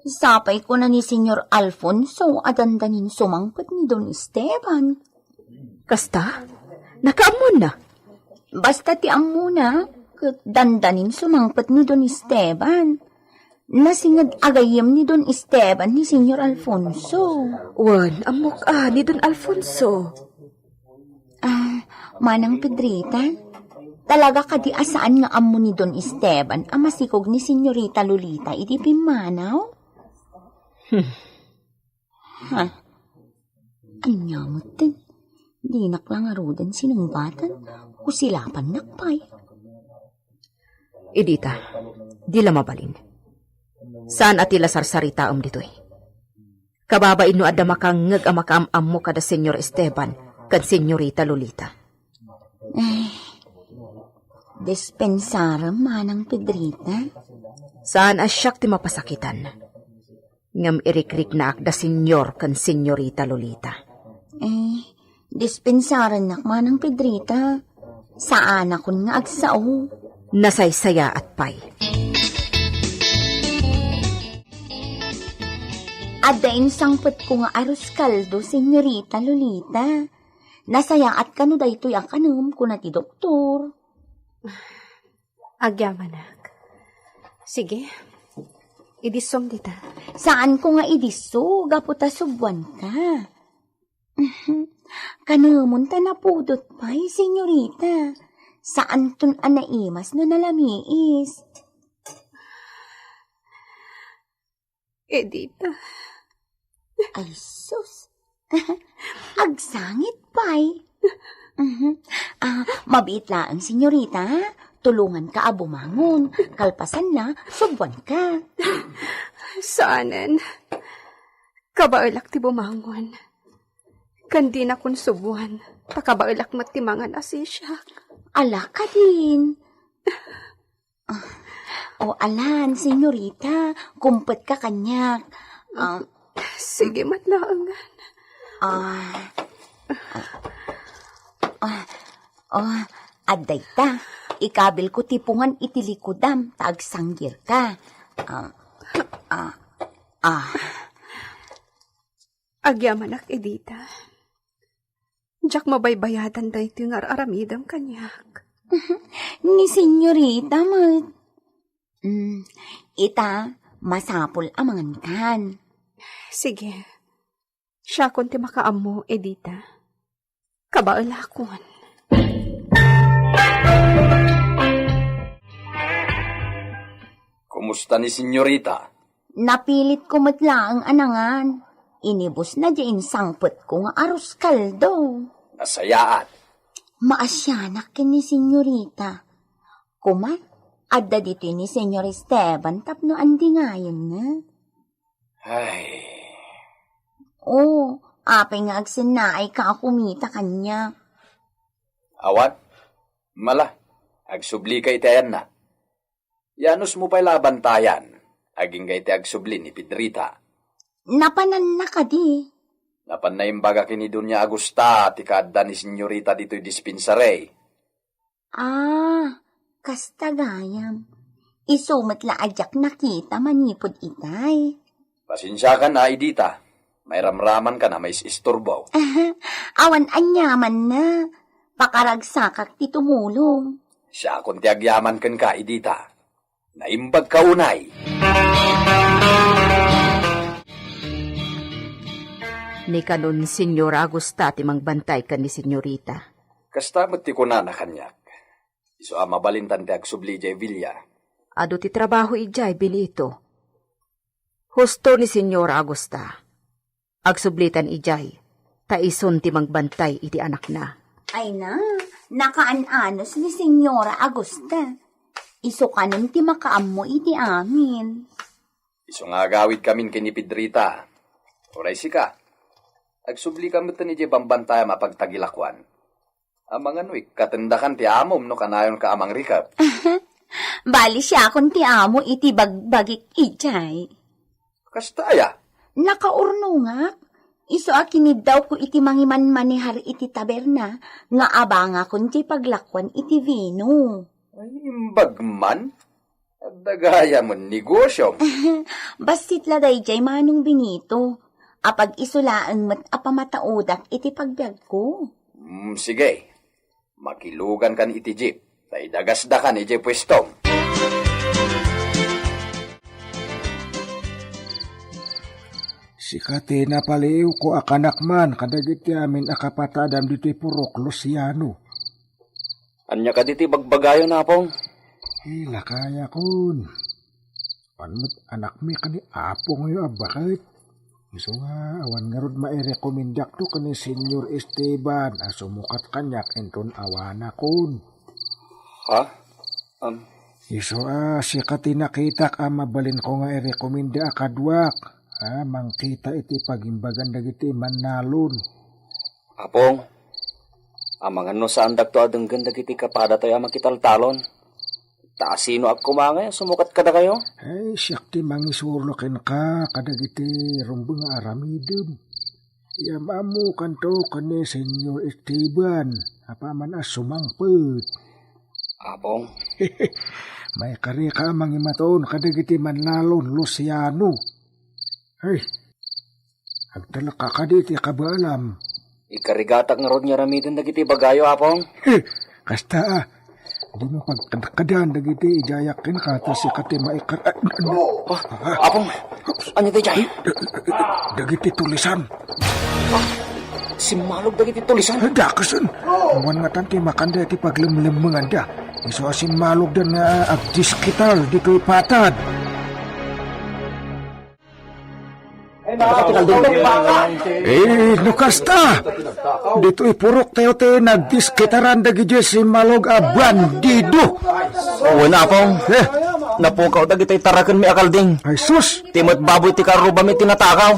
Sapay kuna ni Senyor Alfonso a dandanin sumangpet ni Don Esteban. Kasta? Nakaammonna? Basta ti ammona, ket dandanin sumangpet ni Don Esteban. Nasinged a gayyem ni Don Esteban ni Señor Alfonso. Wen, ammok a ni Don Alfonso. Ah, Manang Pedrita, talaga kadi a saan nga ammo ni Don Esteban a masikog ni Señorita Lolita idi pimmanaw? Hmm. Ha? Ania metten? Dinak la ngaruden sinungbaten, kusilapannak pay. Idita, di la mabalin. Saan a ti la sarsaritaem ditoy. Kababain no adda makangngeg a makaam-ammo kada Señor Esteban ken Señorita Lolita. Eh, dispensarem, Manang Pedrita. Saan a siak ti mapasakitan. Ngem irikriknaak da Señor ken Señorita Lolita. Eh, dispensarennak, Manang Pedrita. Saanakon nga agsao. Nasaysayaat pay. Adda insangpetko nga arroz caldo, Señorita Lolita. Nasayaat kano daytoy a kanem, kuna ti doktor. Agyamanak. Sige. Idissom dita. Saanko nga idisso, gapu ta subwanka. Kanemon ta napudot pay, Señorita. Saanton a naimas no nalamiis. Edita. Ay, sus. Agsangit pay. Mhm. Ah, mabiit laeng, Señorita. Tulonganka a bumangon. Kalpasanna, subwanka. Saanen. Kabaelak ti bumangon. Ken dinakon subwan, ta kabaelak met ti mangan a sisiak. Ala kadin. Ah, o alan, Señorita, kumpetka kaniak. Ah, sige met laengen. Ah, ah, ah, adda ita. Ikabilko ti pungan iti likudam, ta agsanggirka. Ah, ah, ah. Agyamanak, Edita. Diak mabaybayadan daytoy nga ar-aramidem kaniak. Ni Señorita met. Mm, ita, masapul a mangankan. Sige. Siakon ti makaammo, Edita. Kabaelakon. Kumusta ni Señorita? Napilitko met laeng a nangan. Inibusna diay insangpetko nga arroz caldo. Nasayaat. Maasianak ken ni Señorita. Koma, adda ditoy ni Señor Esteban tapno andingayenna. Ay. O, apay nga agsennaayka a kumita kaniak? Awan. Mala, agsubli ka iti ayanna. Yanusmo pay la a bantayan, agingga iti agsubli ni Pedrita. Napananna kadi? Napan naimbag a ken ni Doña Agusta ti kaadda ni Señorita ditoy dispensary. Ah, kasta gayam. Isu met la a diak nakita manipud itay. Pasensiakan a, Edita. Mairamramankan a mais-isturbo. Awan aniamanna. Pakaragsakak ti tumulong. Siakon ti agyaman kenka, Edita. Naimbagka unay. Ni kanon, Señora Agusta ti mangbantay ken ni Señorita. Kasta met ti kunana kaniak. Isu a mabalintan ti agsubli idiay villa. Adu ti trabaho idiay, Benito. Husto ni Señora Agusta. Agsublitan idiay, ta isun ti mangbantay iti anakna. Ay na, nakaan-anos ni Señora Agusta. Isu kanen ti makaammo iti amin. Isu nga agawidkamin ken ni Pedrita. Uray sika. Agsublika metten idiay bambantayam a pagtagilakuan. Amangan no ikkatendakan ti amom no kanayonka a mangrikep. Bali, siakon ti amo iti bagbagik idiay. Kasta aya? Nakaurnongak. Isu a kiniddawko iti mangimanmanehar iti taberna nga abangakon ti paglakuan iti vino. Ay, imbag man. Adda gayam a negosiom. Bassit la daydiay, Manong Benito. Apag-isu laeng met a pamataudak iti pagbiagko. Mm, sige. Makilugankan iti jeep, ta idagasdakan idiay puestom. Sika ti napaliiwko a kanak man kadagiti amin a kapatadam ditoy purok, Luciano. Ania kadi ti bagbagayon, Apong? Lakayakon. Awan met anakmi ken ni apongyo a baket. Isu nga awan ngarud mairekomendakto ken ni Señor Esteban a sumukat kaniak inton awanakon. Ha? Um, Isu a sika ti nakitak a mabalinko nga irekomenda a kaduak. A, mangkita iti pagimbagan dagiti mannalon. Apong, amangan no saandakto a denggen dagiti kapadatayo a makitaltalon. Ta asino a kumangay a sumukat kadakayo? Ay, siak ti mangisuro kenka kadagiti rumbeng nga aramidem. Iam-ammokanto ken ni Señor Esteban, apaman a sumangpet. Apong? Maikarika a mangimaton kadagiti mannalon, Luciano. Ay, agtalek ka kadi ti kabaalam. Ikarigatak ngarud nga aramiden dagiti ibagayo, Apong. He, kasta a. Dimo pagkadkadan dagiti idayak kenka ta sika ti maikar-, ah, ah, ah. Ah, Apong, ania daydiay? Dagiti tulisan. Simmalog dagiti tulisan. Ay, dakasen. Awan ngatan ti makanda iti paglemlemmenganda. Isu a simmalogdan nga agdiskitar ditoy patad. Eh, no kasta, ditoy puroktayo ti nagdiskitaran dagiti simmalog a bandido. Wen, Apong. Eh. Napukaw dagiti tarakenmi a kalding. Ay, sus! Ti met baboy ti karrubami ti natakaw.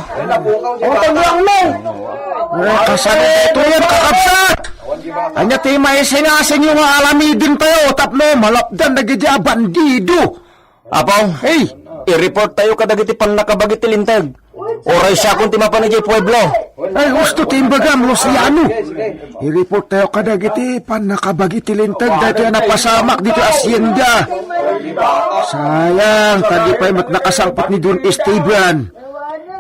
O, tagwangmi! Eh, kasano ito yan, kakabsat? Ania ti maisingasinyo nga aramidentayo tapno malapdan dagiti a bandido? Apong, hey, i-report tayo kadagiti pannakabagi ti linteg. Uray siakon ti mapan idiay pueblo. Ay, husto ti imbagam, Luciano. I-report tayo kadagiti pannakabagi ti linteg daytoy a napasamak ditoy hacienda. Sayang, ta di pay met nakasangpet ni Don Esteban.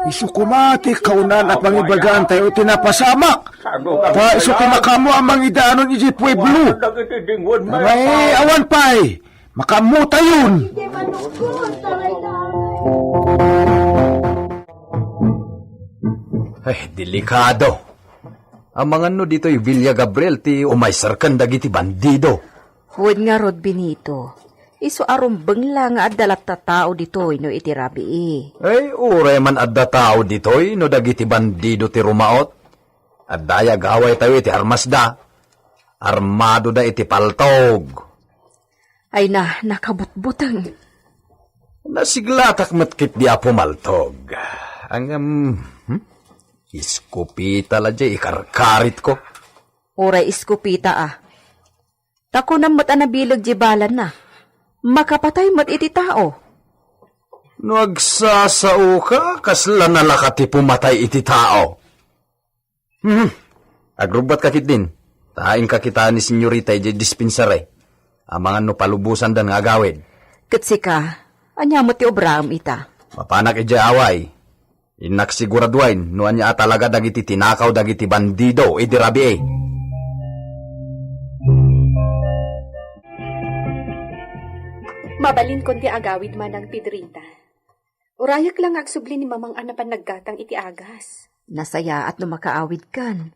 Isu koma ti kaunaan a pangibagaan tayo iti napasamak. Ta isu ti makaammo a mangidanon idiay pueblo. Ay, awan pay. Makaammotayon! Ay, delikado. Amangan no ditoy Villa Gabriel ti umayser ken dagiti bandido. Wen ngarud, Benito, isu a rumbeng la nga adda latta tao ditoy no iti rabii. Ay, uray man adda tao ditoy no dagiti bandido ti rumaot. Adda ay agawaytayo iti armasda. Armadoda iti paltog. Ay na, nakabutbuteng. Nasiglatak met ketdi a pumaltog. Ngem, hmm? Iskopeta la diay ikarkaritko. Uray iskopeta a. Ta kunam met a nabileg diay balanna. Makapatay met iti tao. No agsasaoka, kasla nalaka ti pumatay iti tao. Hmm. Agrubbatka ketdin. Ta inka kita ni senyorita idiay dispensary. Amangan no palubosandan nga agawid. Ket sika, ania met ti obraem ita? Mapanak idiay away. Innak siguraduayen no ania a talaga dagiti tinakaw dagiti bandido idi rabii. Mabalinkon ti agawid, Manang Pedrita. Urayek la nga agsubli ni Mamang a napan naggatang iti agas. Nasayaat no makaawidkan.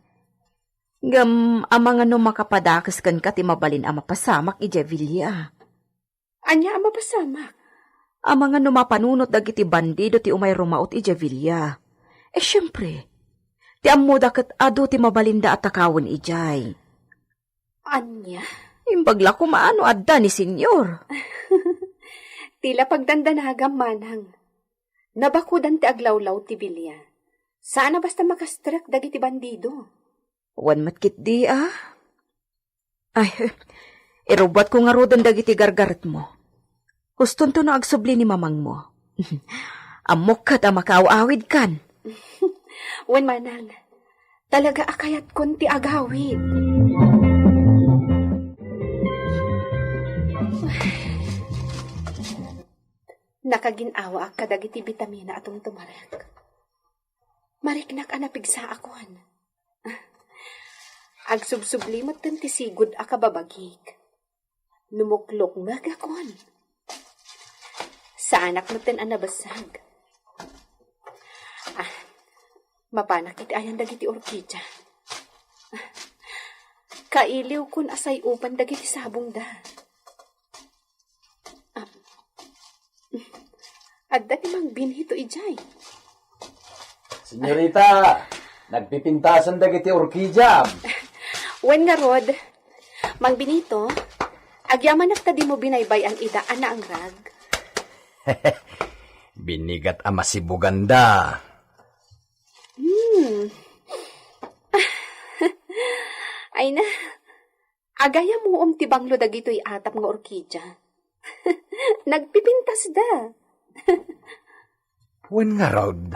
Ngem amangan no makapadakes kenka ti mabalin a mapasamak idiay villa. Ania a mapasamak? Amangan no mapanunot dagiti bandido ti umay rumaot idiay villa. E, siempre, ti ammoda ket adu ti mabalinda a takawen idiay. Ania? Imbag la koma no adda ni Senyor. Ti la pagdandanagam, Manang. Nabakudan ti aglawlaw ti villa. Saan a basta makastrek dagiti bandido. Wen met ketdi a. Ay, irubbuatko ngaruden dagiti gargaretmo. Hustonto no agsubli ni mamangmo. Ammok ket a makaaw-awidkan. Wen, Manang, talaga a kayatkon ti agawid. Nakagin-awaak kadagiti bitamina a tumtumarek. Mariknak a napigsaakon. Agsubsubli metten ti sigud a kababagik. Numuklokmegakon. Saanak metten a nabasag. Ah, Mapanak iti ayan dagiti orkidia. Kailiwkon a say-upan dagiti sabongda. Ah, adda ti Mang Benito idiay. Senyorita, nagpipintasan dagiti orkidiam. Wen ngarud, Mang Benito, agyamanak ta dimo binaybay-an ida a naangrag. Binigat a masibuganda. Hmm. Ay na, agayam ti banglo dagitoy atap nga orkidia. Nagpipintasda. Wen ngarud,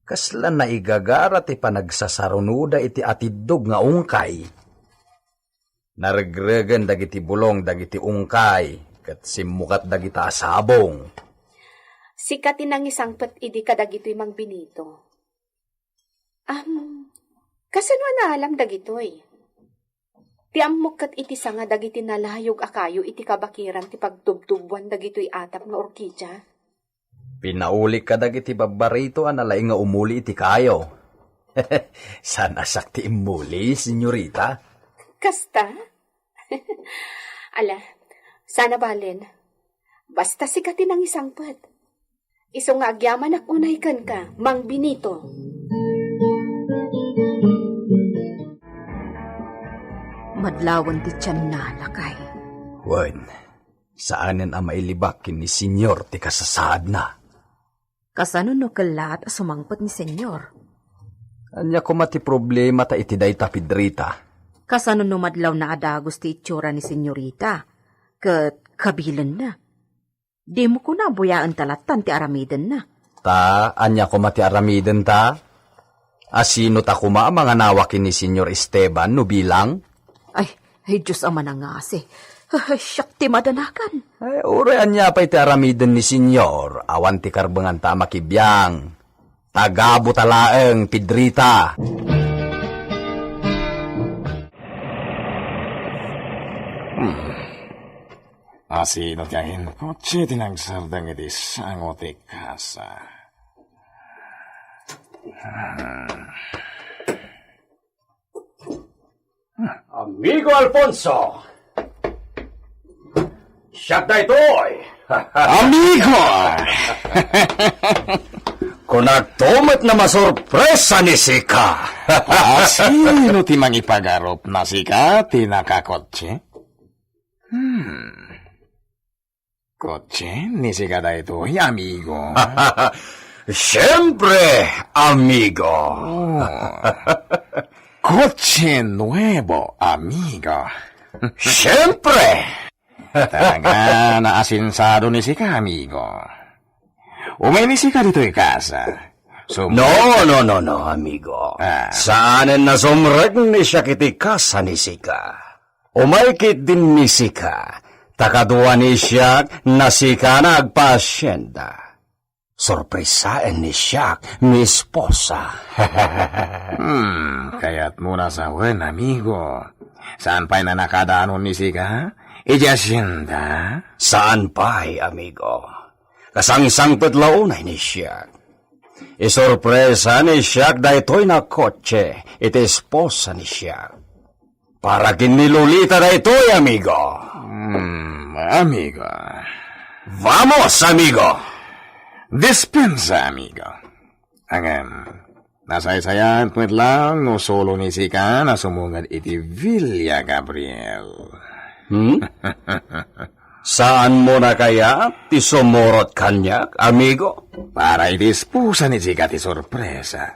kasla naigagara ti panagsasarunoda iti atiddog nga ungkay. Naregregen dagiti bulong dagiti ungkay ket simmukat dagita a sabong. Sika ti nangisangpet idi kadagitoy, Mang Benito. Am, kasano a naalam dagitoy? Ti ammok ket iti sanga dagiti nalayog a kayo iti kabakiran ti pagtubtubuan dagitoy atap nga orkidia. Pinaulik kadagiti babbarito a nalaing nga umuli iti kayo. Saan a siak ti immuli, senyorita? Kasta? Ala, sana balen. Basta sika ti nangisangpet. Isu nga agyamanak unay kenka, Mang Benito. Madlawan ti tianna, lakay. Wen, saanen a mailibak ken ni Senyor ti kasasaadna. Kasano no kellaat a sumangpet ni Senyor? Ania koma ti problemata iti dayta, Pedrita? Kasano no madlawna a dagus ti itsura ni Senyorita ket kabilenna? Dimo kuna a buyaenta lattan ti aramidenna. Ta, ania koma ti aramidenta? A sino ta koma a manganawa ken ni Senyor Esteban no bilang? Ay, ay, Dios a manangasi. Ay, siak ti madanagan. Ay, uray ania pay ti aramiden ni Senyor, awan ti karbenganta a makibiang. Tagabota laeng, Pedrita. Hmm. Asino ti aginkotse ti nagsardeng iti sango ti kasa? Hmm. Amigo Alfonso! Siak daytoy! Amigo! Kunakto met a masorpresa ni sika. Asino ti mangipagarupna sika ti nakakotse? Hmm. Kotse ni sika daytoy, amigo? Siempre, amigo. Oh. Kotse nuebo, amigo. Siempre. Talaga, naasensado ni sika, amigo. Umay ni sika ditoy kasa. Sum- No, no, no, no, amigo. Ah. Saanen a sumrek ni siak iti kasa ni sika. Umay ketdin ni sika, ta kadua ni siak, nasikana agpaasienda. Sorpresaen ni siak, mi esposa. Hmm, kayatmo a sawen, amigo. Saan pay a nakadanon ni sika? Idiay asienda? Saan pay, amigo. Kasangsangpet la unay ni siak. Isorpresa ni siak daytoy a kotse iti esposa ni siak. Para ken ni Lolita daytoy, amigo. Hmm, amigo. Vamos, amigo. Dispensa, amigo. Ngem, nasaysayaat met laeng no sulo ni sika a sumunged iti Villa Gabriel. Hmm? Saanmo a kayat ti sumurot kaniak, amigo? Para iti esposa ni sika ti sorpresa.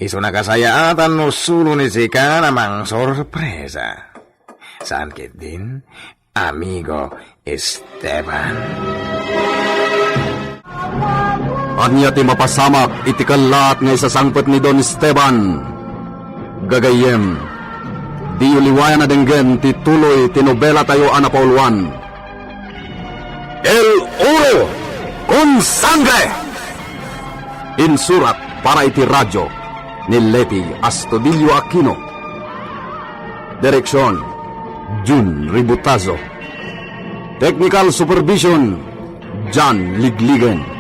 Isu a kasayaatan no sulo ni sika a mangsorpresa. Saan ketdin, amigo Esteban? Ania ti mapasamak iti kellaat nga isasangpet ni Don Esteban? Gagayyem, diyo liwayan a denggen ti tuloy ti nobelatayo a napauluan. El Oro con Sangre! Insurat para iti radyo ni Leti Astudillo Aquino. Direksion, Jun Ributazo. Technical Supervision, John Ligligen.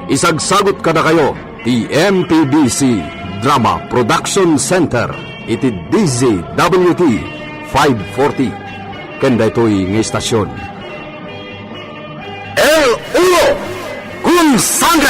Isagsagut kadakayo Ti M P B C Drama Production Center iti D Z W T five forty. Ken daytoy nga istasyon. El Ulo con Sangre.